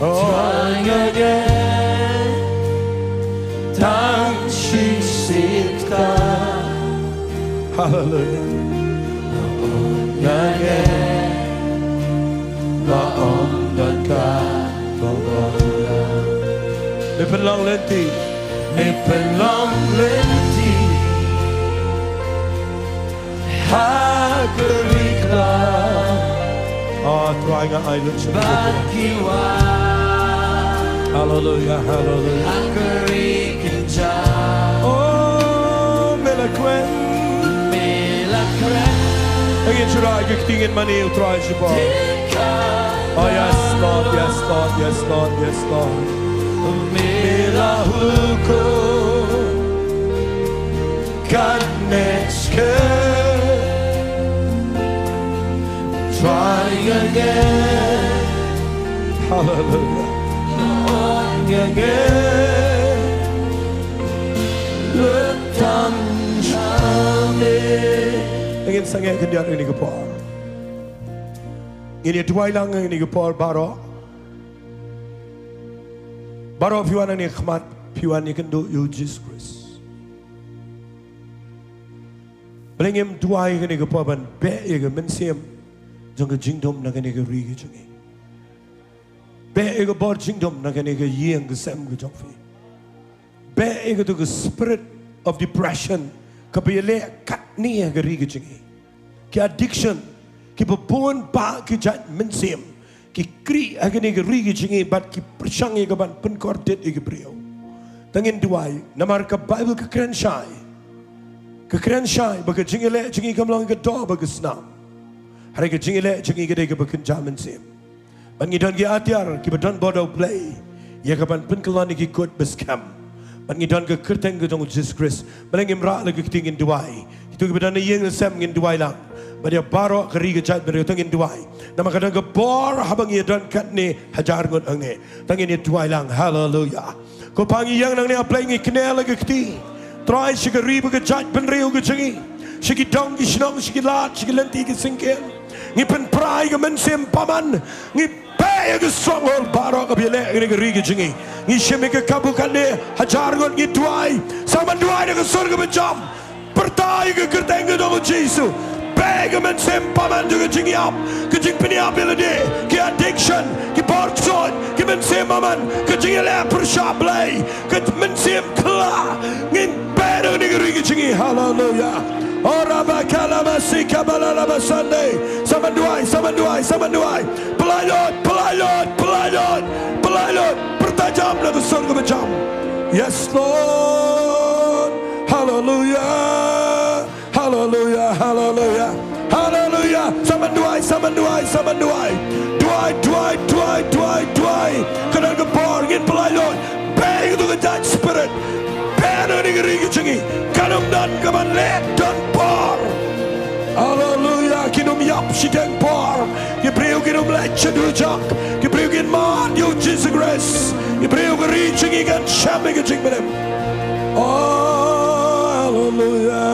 Oh. Try again. Tang shi sit ka. Hallelujah. Ong again. Ba ong don ka ba ong la. Me pynlong lynti. Me pynlong lynti. Ha ka ri Kynrad. Oh, Trai, nga ai lut sha me. Bad ki wan. Hallelujah, hallelujah. Ha ka ri Kynjah. Oh, me la kren. Me la kren. Ngin shah rai ïa ka ktien, ngin mane ïa u Trai shabar. Oh, yes, Lord, yes, Lord, yes, Lord, yes, Lord. Me la hukum. Kan next ke. Try again. Hallelujah. Ong again. Lut tam shane. Ngin sangeh khyndiat ïa kane ka por. Ngin ïa duwai lang ïa kane ka por baroh. Baroh phi wan hangne khmat, phi wan ïakynduh ïa u Jisu Khrist. Balei ngim duwai kane ka por ban beh ïa ka mynsiem jong ka jingdum na kane ka ri ka jong ngi. Beh ïa ka bor jingdum na kane ka ïing ka sem ka jong phi. Beh ïa katu ka spirit of depression kaba ïaleh katne ha ka ri ka jong ngi. Ki addiction kiba bun bah ki jait mynsiem ki khrieh ha kane ka ri ka jong ngi bad ki pyrshang ïa ka ban pynkordit ïa ki briew. Te ngin duwai namar ka Baibl ka kren shai. Ka kren shai ba ka jingïaleh jong ngi kam long ka doh bad ka snam. Hynrei ka jingïaleh jong ngi ka dei kaba kynja mynsiem. Bad ngi don ki atiar kiba don bor da U Blei ïa ka ban pynkylla ïa ki kut ba skhem. Bad ngi don ka kyrteng ka jong u Jisu Khrist. Balei ngim rah la ka kti, ngin duwai. Kito kiba don ha ïing ha sem ngin duwai lang. Bad ïa baroh ka ri ka jaitbynriew te ngin duwai. Namar ka don ka bor haba ngi ïa don katne hajar ngut hangne. Te ngin ïa duwai lang. Haleluya. Ko Pa, ngi ïeng nangne, A Blei, ngi kynnoh la ka kti. Trai, sha ka ri bad ka jaitbynriew ka jong ngi. Sha ki dong ki shnong, sha ki lad, sha ki lynti ki syngkien. Ngi pynpra ïa ka mynsiem bymman. Ngi beh ïa ka stronghold baroh kaba ïaleh ïa ka ri ka jong ngi. Ngi shim ïa ka kabu katne hajar ngut, ngi duwai. Sa ban duwai da ka sur kaba jam. Pyrta ïa ka kyrteng ka jong u Jisu. Beh ïa ka mynsiem bymman jong ka jingïap, ka jingpynïap ïa lade, ki addiction, ki bor ksuid, ki mynsiem bymman, ka jingïaleh pyrshah Blei, ka mynsiem khla. Ngin beh ïa ka ri ka jong ngi. Haleluya. Ora ba kala ba sika ba la la ba sande. Sa ban duwai, sa ban duwai, sa ban duwai. Pynlait lut, pynlait lut, pynlait lut, pynlait lut. Pyrta jam na ka sur kaba jam. Yes, Lord. Haleluya. Haleluya, haleluya, haleluya. Sa ban duwai, sa ban duwai, sa ban duwai. Duwai, duwai, duwai, duwai, duwai. Ka don ka bor, ngin pynlait lut. Beh ïa katu ka jait spirit. Beh na kane ka ri ka jong ngi. Kan ym don kaban leh, don bor. Haleluya, kin ym ïap shiteng por. Ki briew kin ym leit sha dujok. Ki briew kin mad ïa u Jisu Khrist. Ki briew, ka ri jong ngi kan shem ïa ka jingpynim. Oh, haleluya.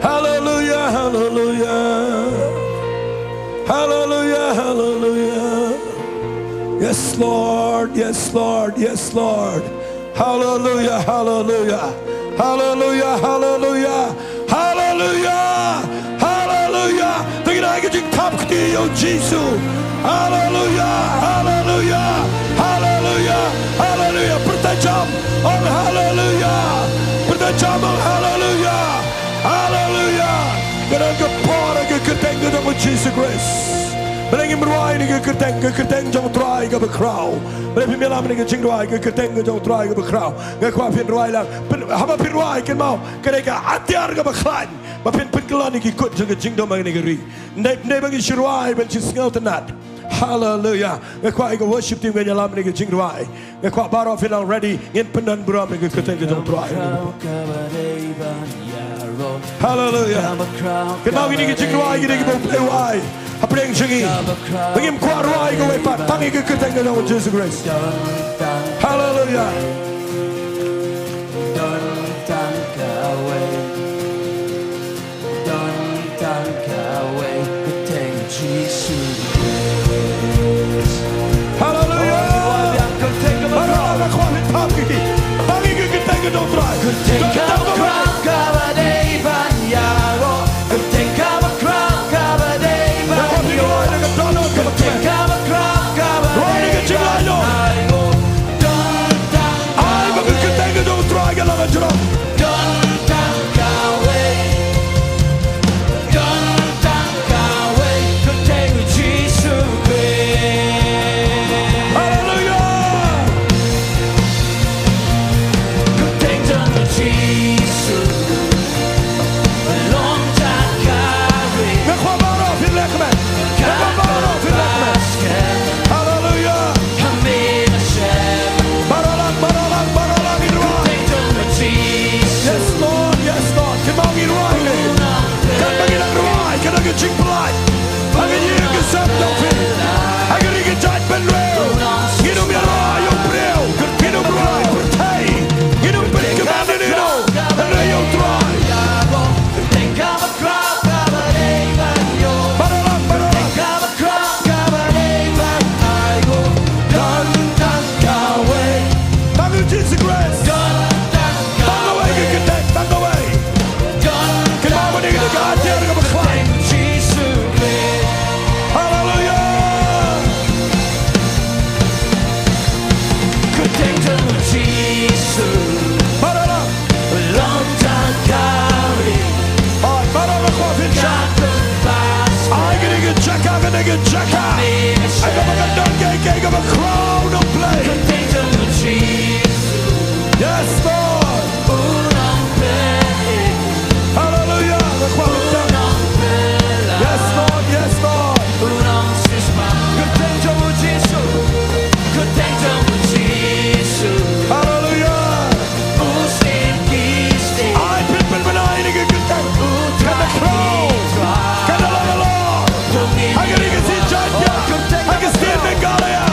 Haleluya, haleluya. Haleluya, haleluya. Yes, Lord, yes, Lord, yes, Lord. Haleluya, haleluya. Haleluya, haleluya. Haleluya, haleluya. Te ngin ai ka jingthap kti ïa u Jisu. Haleluya, haleluya, haleluya, haleluya. Pyrta jam, ong haleluya. Pyrta jam, ong haleluya. Haleluya. Ka don ka bor ha ka kyrteng ka jong u Jisu Khrist. Balei ngim rwai na ka kyrteng, ka kyrteng jong u Trai kaba khraw. Balei phim ïalam na ka jingduwai, ka kyrteng ka jong u Trai kaba khraw. Nga kwah phin rwai lang. Pyn, haba phin rwai, kynmaw, ka dei ka atiar kaba khlaiñ ba phin pynkylla ïa ki kut jong ka jingdum ha kane ka ri. Ym dei, ym dei ba ngin shu rwai ban shu sngewtynnad. Hallelujah. Nga kwah ïa ka worship team ngin ïalam ïa ka jingrwai. Nga kwah baroh phi long ready. Ngin pyndon burom ïa ka kyrteng ka jong U Trai. Hallelujah. Kynmaw kine ki jingrwai kine ki bym pynwai hapdeng jong ngi. Ba ngim kwah rwai kawei pat tang ïa ka kyrteng ka jong U Jisu Khrist. Hallelujah. Don tang kawei. Don tang kawei, kyrteng Jisu. Hallelujah. Baroh nga kwah phin pop ïa ki. Pop ïa ki kyrteng ka jong U Trai. Kyrteng kaba khraw kaba dei ban ïaroh. Kyrteng kaba khraw kaba dei ban ïaroh. Kyrteng kaba khraw kaba dei ban ïaroh. Don tang kawei. Ai ba ka kyrteng ka jong U Trai ka long hajrong. Don tang kawei. Don tang kawei, kyrteng Jisu Khrist. Hallelujah. Kyrteng jong Jisu. Long jaka ri. Nga kwah baroh phin leh kmen. Nga kwah baroh phin leh kmen. Hallelujah. Baroh lang, baroh lang, baroh lang, ngi rwai. Yes, Lord, yes, Lord. Kynmaw ngi rwai ne. Katba ngi dang rwai, ka don ka jingpyllait ha ka ïing ka sem jong phi. Ha ka ri ka jaid bynriew. Ngin ym ïaroh ïa u briew. Ngin ym rwai pyrthei. Ngin ym pynkmen ïano ïano. Hynrei ïa U Trai. Baroh lang, baroh lang. Tang U Jisu Khrist. Tang kawei ka kyrteng, tang kawei. Kynmaw ba dei ka ïaid kaba khlaiñ. Hallelujah. Baroh lang. Ai, baroh nga kwah phin shah. Ai, kane ka jaka, kane ka jaka. Ai, kaba ka don kaei kaei kaba khraw nongpyllait. Yes, Lord. Hallelujah. Nga kwah phin shah. Yes, Lord. Yes, Lord. Kyrteng jong U Jisu. Kyrteng jong U Jisu. Hallelujah. Ai, pynbna ïa kane ka kyrteng. Kan da khraw. Kan da long halor. Ha ka ri ka sngi Jaiñtia. Ha ka state Meghalaya.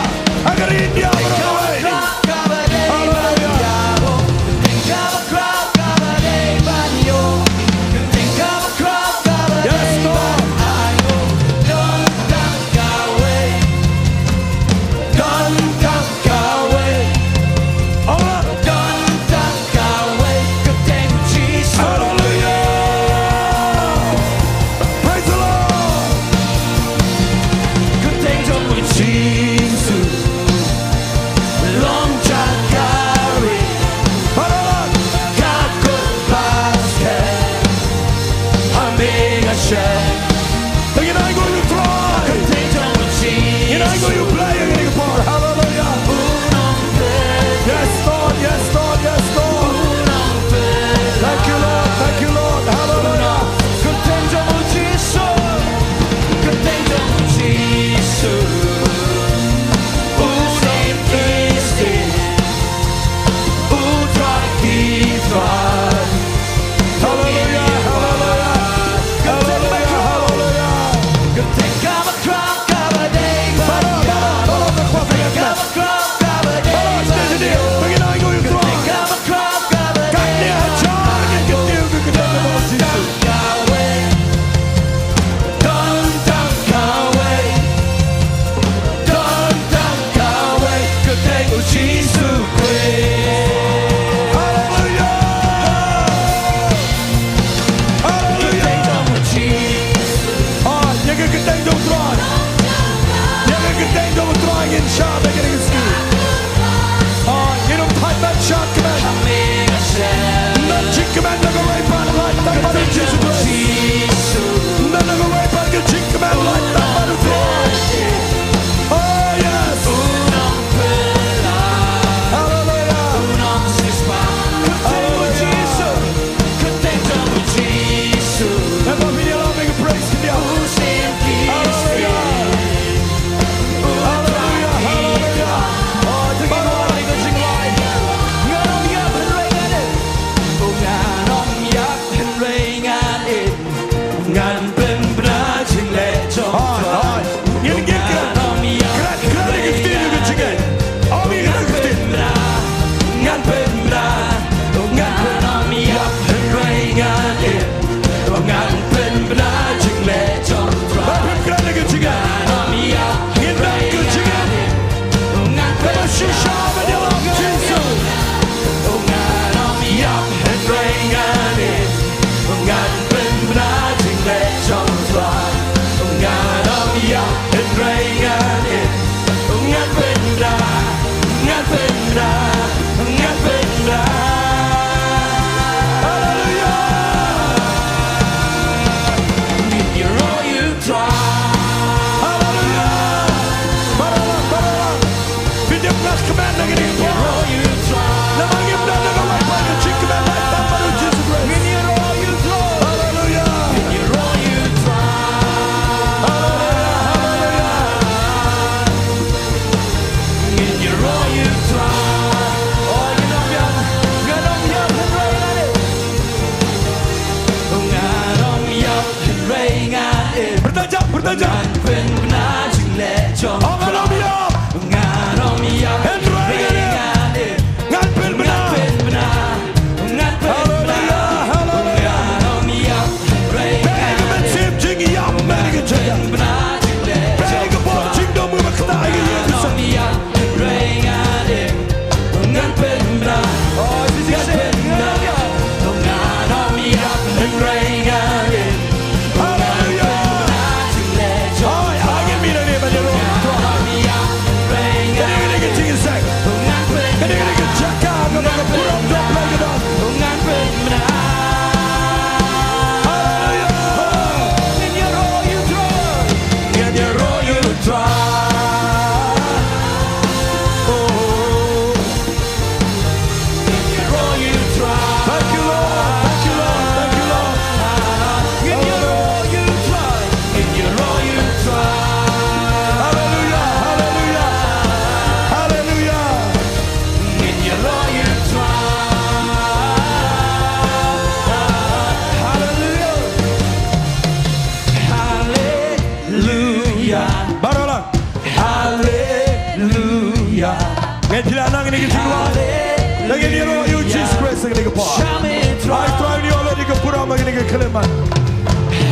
Ai Trai, ngi ïoh lade ka burom ha kane ka khyllipmat.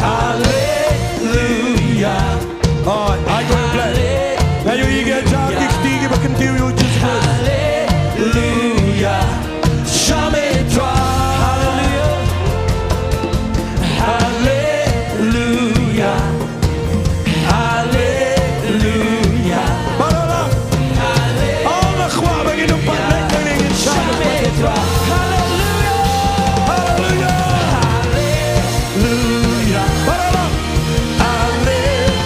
Haleluya. Ai, ai, go and play. Nga ïohi ki jaka ki kti kiba kyntiew ïa u Jisu Khrist. Haleluya. Shame Trai. Haleluya. Haleluya. Haleluya. Baroh lang. Haleluya. Oh, nga kwah ba ngin ym pat leit nangne, ngin shah. Shame Trai. Haleluya. Haleluya. Haleluya. Baroh lang. Haleluya.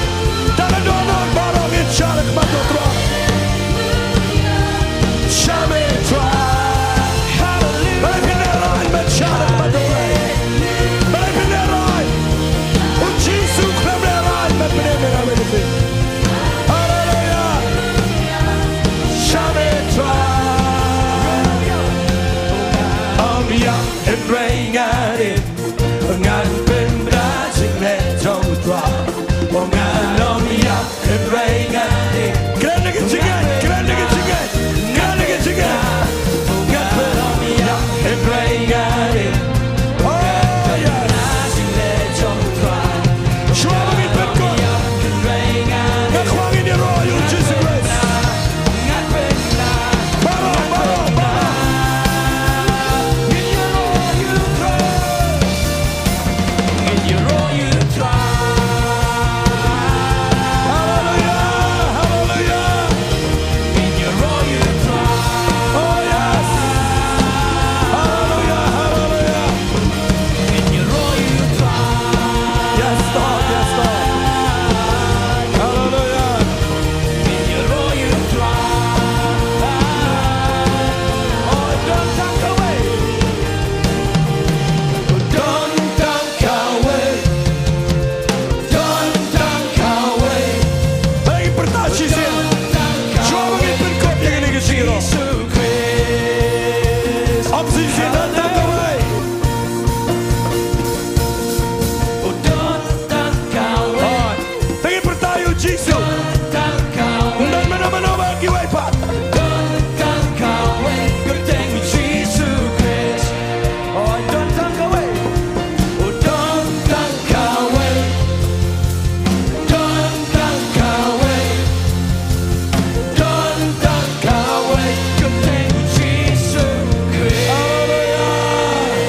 Tang ka dohnud baroh ngin shah ha khmat u Trai. Shame Trai. Haleluya. Balei phin lehraiñ ban shah ha khmat u Trai? Balei phin lehraiñ? U Jisu u khlem lehraiñ ban pynïaid ïa kawei ka jingim. Haleluya. Shame Trai. Ym ïap hynrei ngan im. Ngan pynbna jingleh jong u Trai. Ym ngan ym ïap hynrei ngan im. Kren na ka jingngeit, kren na ka jingngeit, kren na ka jingngeit. Ngan pynbna jingleh jong u Trai. Oh, yes. Shuwa ba ngin pynkup, nga kwah ngin ïaroh ïa u Jisu Khrist. Baroh, baroh, baroh. Haleluya, haleluya. Oh, yes. Haleluya, haleluya. Yes, Lord, yes, Lord. Haleluya. Ba ngi pyrta shisien. Shuwa ba ngi pynkup ïa kane ka jingïaroh. Ym shisien, don tang kawei. Hooid. Te ngin pyrta ïa u Jisu. Ym don mano mano bad kiwei pat. Haleluya.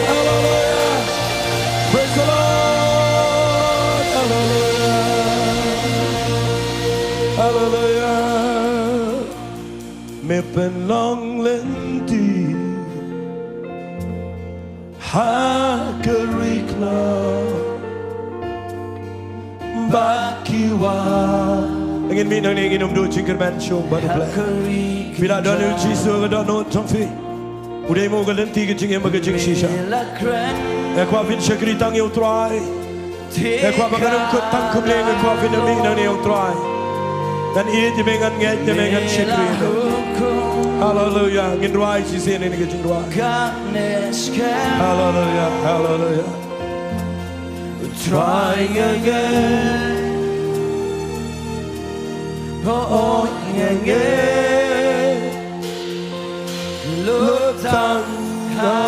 Haleluya. Praise the Lord. Haleluya. Haleluya. Me pynlong lynti ha ka ri khlaw bad ki wah. Ngin mih nangne, ngin ym duh jingkyrmen shuh bad u Blei. Phi la don ïa u Jisu ha ka dohnud jong phi. U dei mo ka lynti ka jingim bad ka jingshisha. Nga kwah phin shakri tang ïa u Trai. Nga kwah ba ngan ym kut tang kumne, nga kwah phin ym mih nangne ïa u Trai. Ngan ïeit ïa me, ngan ngeit ïa me, ngan shakri ïa me. Haleluya. Ngin rwai shisien ïa kane ka jingrwai. Haleluya, haleluya. Trai nga ngeit, oh, oh, nga ngeit. Lut tang ha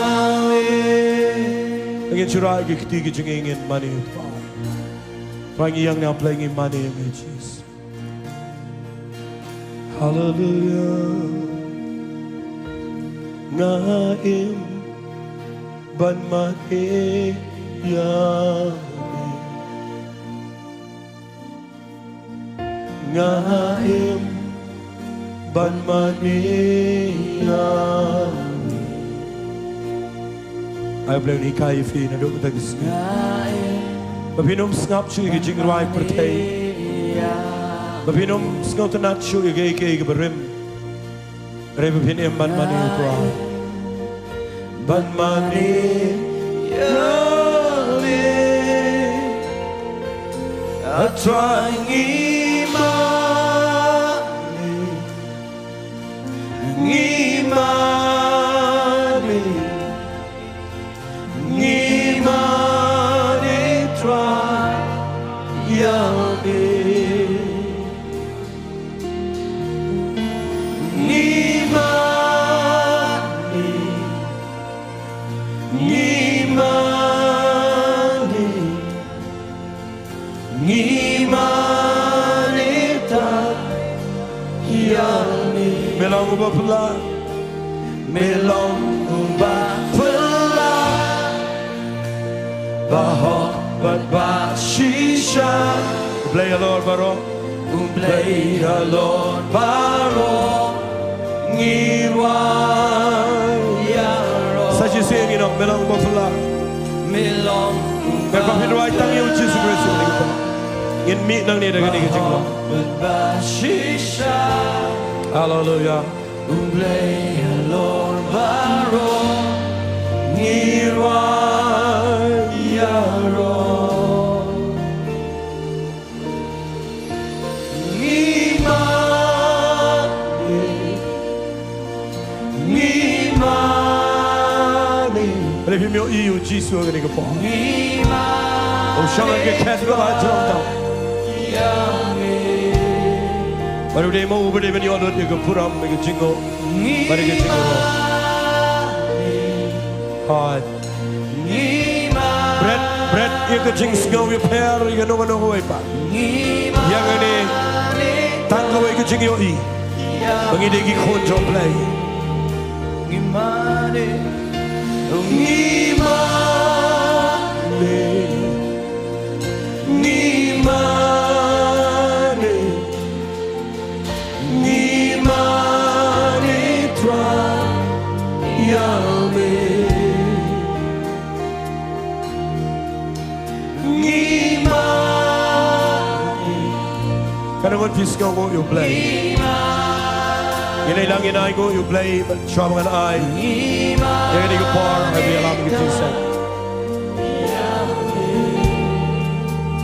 me. Ngin shyrkhei ki kti ki jingïeit, ngin mane ïa u Trai. Trai ngi ïeng ïa u Blei, ngi mane ïa me Jisu. Haleluya. Nga im ban mane ïa me. Nga im ban mane ïa me. Ai Blei un hikai ïa phi naduh mynta ka sngi. Ba phin ym sngap shuh ïa ki jingrwai pyrthei. Ba phin ym sngewtynnat shuh ïa kiei kiei kiba rim. Hynrei ba phin im ban mane ïa u Trai. Ban mane ïa me. A Trai ngi mane. Ngi mane. Ngi mane Trai ïa me. Ngi mane, Ba phylla. Me long uba phylla, ba hok bad ba shisha. Blei halor baroh. U Blei halor baroh. Ngi rwai ïaroh. Sa shisien ngi ong, me long uba phylla. Me long uba phylla. Ngan pynrwai tang ïa u Jisu Khrist. Ngin mih nangne da kane ka jinglong. Ba hok bad ba shisha. Haleluya. U Blei halor baroh, ngi rwai ïaroh. Ngi mane, ngi mane. Balei phim ïohi ïa u Jisu ha kane ka por? Ngi mane. U shong ha ka khet kaba jrong tam. Bad u dei mo uba dei ban ïoh lut ïa ka burom, ïa ka jingnguh bad ïa ka jingïaroh. Hooid. Bret, bret ïa ka jingsngew ïapher ïa kano kano kawei pat. Ïa kane tang kawei ka jingïohi ba ngi dei ki khun jong U Blei. Ngi mane, ngi mane, ngi mane. Ngi mane Trai ïa me. Ngi mane. Katno ngut phi sngewnguh ïa U Blei? Ngi leit lang ngin ainguh ïa U Blei shuwa ba ngan ai ïa kane ka por ha ka ïalam ka jingïaseng.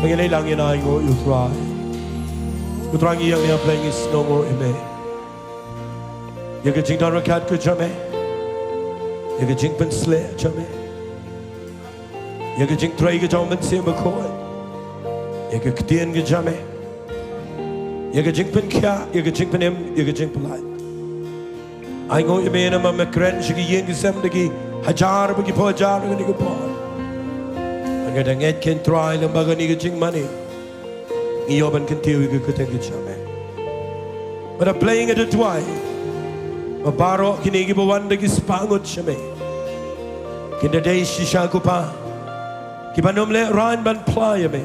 Ngi leit lang ngin ainguh ïa U Trai. Ko Trai, ngi ïeng ïa phi, ngi sngewnguh ïa me ïa ka jingdon ryngkat ka jong me, ïa ka jingpynshlur jong me, ïa ka jingtrei ka jong u Mynsiem Bakhuid, ïa ka ktien ka jong me, ïa ka jingpynkhiah, ïa ka jingpynim, ïa ka jingpynlait. Ainguh ïa me namar me kren sha ki ïing ki sem da ki hajar bad ki phew hajar ha kane ka por. Nga da ngeit, ko Trai, lem bad kane ka jingmane ngi ïoh ban kyntiew ïa ka kyrteng ka jong me. Bad A Blei, nga da duwai ba baroh kine kiba wan da ki spah ngut sha me kin da dei shisha, ko Pa, kiban ym lehraiñ ban phla ïa me,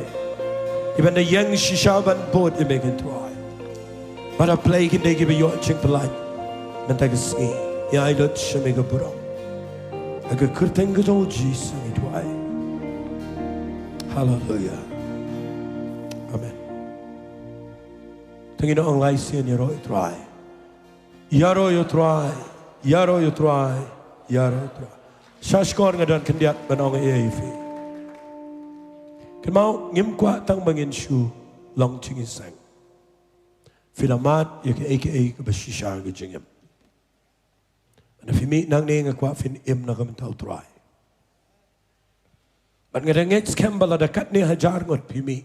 kiban da ïeng shisha ban bud ïa me, ko Trai. Bad A Blei, kin dei kiba ïoh jingpynlait mynta ka sngi. Ngi ai lut sha me ka burom ha ka kyrteng ka jong u Jisu ngi duwai. Haleluya. Amen. Te ngin ong lai sien: Ïaroh ïa U Trai. Ïaroh ïa U Trai. Ïaroh ïa U Trai. Ïaroh ïa U Trai. Sha shkor nga don khyndiat ban ong ïa phi. Kynmaw, ngim kwah tang ba ngin shu long jingïaseng. Phi la mad ïa kaei kaei kaba shisha ha ka jingim. Haba phi mih nangne, nga kwah phin im na ka bynta U Trai. Bad nga da ngeit skhem ba lada katne hajar ngut phi mih,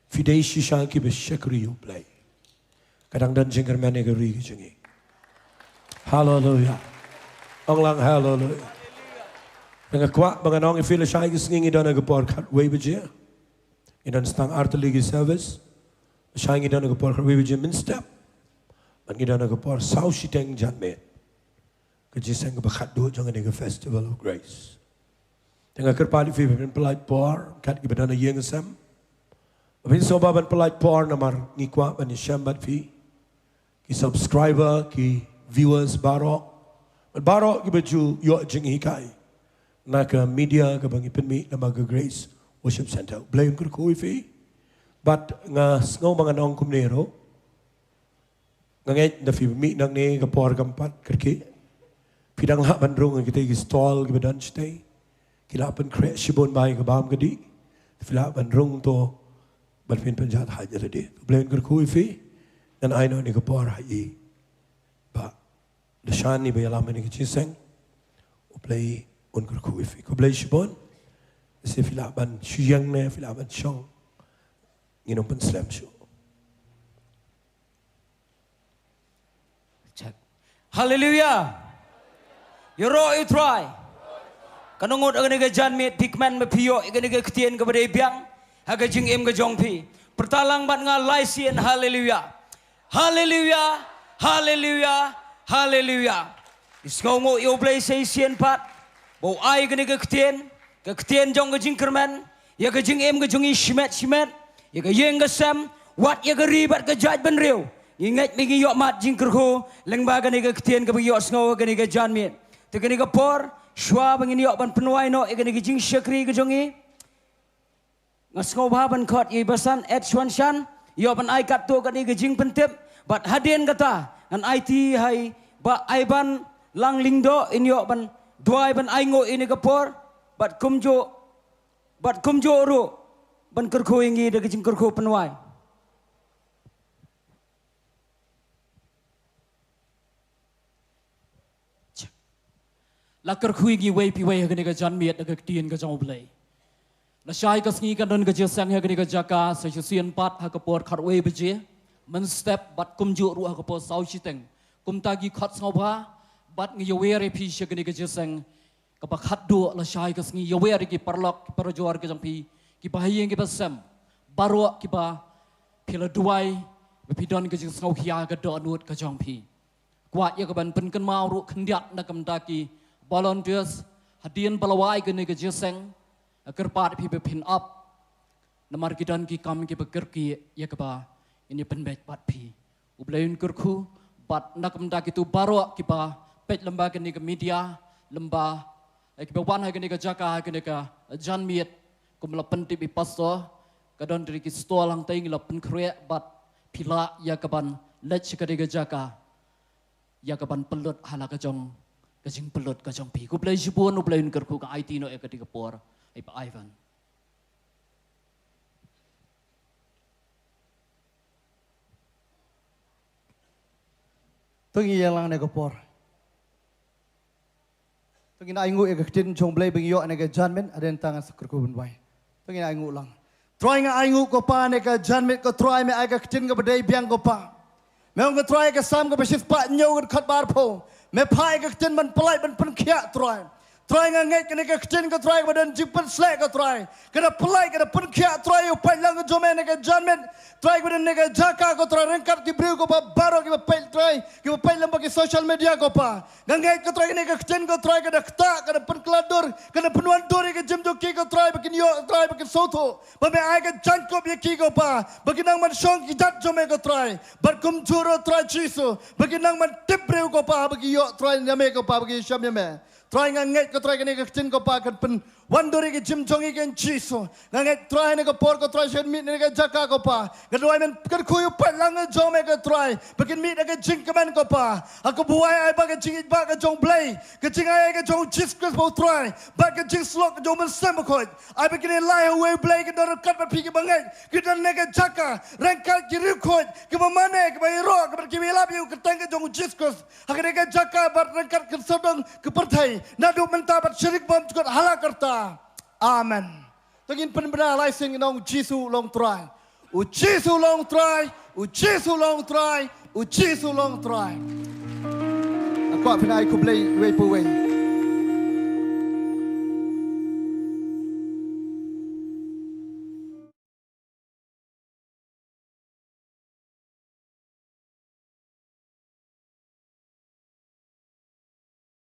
phi dei shisha kiba shakri U Blei, ka dang don jingkyrmen ïa ka ri ka jong ngi. Haleluya. Ong lang haleluya. Nga kwah ba ngan ong ïa phi, lashai ka sngi ngi don ha ka por khatwei baje. Ngi don tang ar tylli ki service. Lashai ngi don ha ka por khatwei baje mynstep. Bad ngi don ha ka por saw shiteng janmiet, ka jingïaseng kaba khatduh jong kane ka Festival of Grace. Te nga kyrpad ïa phi ba phin pyllait por, kat kiba don ha ïing ha sem, ba phin sngewbha ban pyllait por namar ngi kwah ban ïashem bad phi, ki subscriber, ki viewers baroh, bad baroh kiba ju ïoh jinghikai na ka media kaba ngi pynmih lyngba ka Grace Worship Centre. Blei un kyrkhu ïa phi. Bad nga sngew ba ngan ong kumne ruh, nga ngeit lada phi mih nangne ka por kam pat kyrkieh, phi dang lah ban rung ha kitei ki stall kiba don shatei. Ki lah pynkhreh shibun bha ïa ka bam ka dih. Phi lah ban rung to bad phin pynjah hait ïa lade. Blei un kyrkhu ïa phi. Ngan ai noh kane ka por ha i Bah Dashan iba ïalam ïa kane ka jingïaseng. U Blei un kyrkhu ïa phi. Khublei shibun. Lehse phi lah ban shu ïeng ne phi lah ban shong, ngin ym pynslem shuh. Check. Haleluya. Ïaroh ïa U Trai. Katno ngut ha kane ka janmiet phi kmen ba phi ïoh ïa kane ka ktien kaba dei biang ha ka jingim ka jong phi? Pyrta lang bad nga lai sien: Haleluya. Haleluya. Haleluya. Haleluya. Ngi sngewnguh ïa U Blei sa shisien pat ba u ai kane ka ktien, ka ktien jong ka jingkyrmen ïa ka jingim ka jong ngi shimet shimet, ïa ka ïing ka sem, wat ïa ka ri bad ka jaitbynriew. Ngi ngeit ba ngi ïoh mad jingkyrkhu lyngba kane ka ktien kaba ngi ïohsngew ha kane ka janmiet. Te kane ka por, shuwa ba ngin ïoh ban pynwai noh ïa kane ka jingshakri ka jong ngi, nga sngewbha ban khot ïa i Basan Ed Shuan Shan, ïoh ban ai katto katne ka jingpyntip, bad hadien kata ngan aiti ha i Bah Aiban Lang Lyngdoh, in ïoh ban duwai ban ainguh ïa kane ka por, bad kumjuh, bad kumjuh ruh ban kyrkhu ïa ngi da ka jingkyrkhu pynwai. La kyrkhu ïa ngi iwei pa iwei ha kane ka janmiet da ka ktien ka jong U Blei. Lashai ka sngi kan don ka jingïaseng ha kane ka jaka sa shisien pat ha ka por khatwei baje mynstep bad kumjuh ruh ha ka por saw shiteng. Kumta ngi khot sngewbha bad ngi ïawer ïa phi sha kane ka jingïaseng kaba khatduh lashai ka sngi, ïawer ïa ki paralok ki parajor ka jong phi, kiba ha ïing kiba sem, baroh kiba phi la duwai ba phi don ka jingsngewkhia ha ka dohnud ka jong phi. Kwah ïa ka ban pynkynmaw ruh khyndiat na ka bynta ki volunteers, hadien ba la wai kane ka jingïaseng, nga kyrpad ïa phi ba phin ap, namar ki don ki kam kiba kyrkieh ïa kaba ngin ïa pynbeit bad phi. U Blei un kyrkhu bad na ka bynta kito baroh kiba peit lyngba kane ka media, lyngba, eh, kiba wan ha kane ka jaka ha kane ka janmiet, kum la pyntip i pastor, ka don tang ki stall hangtei, ngi la pynkhreh bad phi lah ïa ka ban leit sha kane ka jaka ïa ka ban pynlut ha la ka jong ka jingpynlut ka jong phi. Khublei shibun, U Blei un kyrkhu. Nga aiti noh ïa kane ka por ha i Bah Aiban. To ngin ïalang ïa kane ka por. To ngin ainguh ïa ka ktien jong U Blei ba ngi ïoh ha kane ka janmiet, hadien kata ngan sa kyrkhu ban wai. To ngin ainguh lang. Trai, nga ainguh ko Pa ha kane ka janmiet ko Trai, me ai ka ktien kaba dei biang ko Pa. Me ong ko Trai ha ka Salm kaba shispah hynñiew ka dkhot ba arphew, me phah ïa ka ktien ban pyllait ban pynkhiah Trai. Trai, nga ngeit kane ka ktien ko Trai kaba don jingpynsleh ko Trai, ka da pyllait, ka da pynkhiah Trai ïa u paidlang jong me ha kane ka janmiet. Trai, kaba don ha kane ka jaka ko Trai, ryngkat ki briew ko Pa baroh kiba peit Trai, kiba peit lyngba ki social media ko Pa. Nga ngeit ko Trai kane ka ktien ko Trai ka da ktah, ka da pynkylla dur, ka da pynwandur ïa ka jingim jong ki ko Trai, ba kin ïoh Trai, ba kin sngewthuh ba me ai ka jaiñkup ïa ki ko Pa, ba kin nang ban shong ki jait jong me ko Trai. Bad kumjuh ruh Trai Jisu, ba kin nang ban tip briew ko Pa ba ki ïoh Trai ïa me ko Pa, ba ki ïashem ïa me. Trai, nga ngeit ko Trai kane ka ktien ko Pa kan pynwandur ïa ka jingim jong ngi ko Jisu. Nga ngeit Trai ha kane ka por ko Trai shen mih ha kane ka jaka ko Pa, nga duwai men kyrkhu ïa u paidlang jong me ko Trai, ba kin mih da ka jingkmen ko Pa. Ha kaba wai ai ba ka jingïeit ba ka jong U Blei, ka jingai ka jong u Jisu Khrist ba u Trai, bad ka jingsyllok ka jong u Mynsiem Bakhuid, ai ba kine lai ha uwei U Blei, kin don ryngkat bad phi kiba ngeit, kin don ha kane ka jaka ryngkat ki riewkhuid kiba mane, kiba ïaroh, kiba, kiba ïalap ïa u kyrteng ka jong u Jisu Khrist ha kane ka jaka bad ryngkat kin sawdong ka pyrthei naduh mynta bad sha ri bymjukut ha la karta. Amen. To ngin pynbna lai sien, ngin ong: U Jisu long Trai. U Jisu long Trai. U Jisu long Trai. U Jisu long Trai. Nga kwah phin ai khublei iwei pa iwei.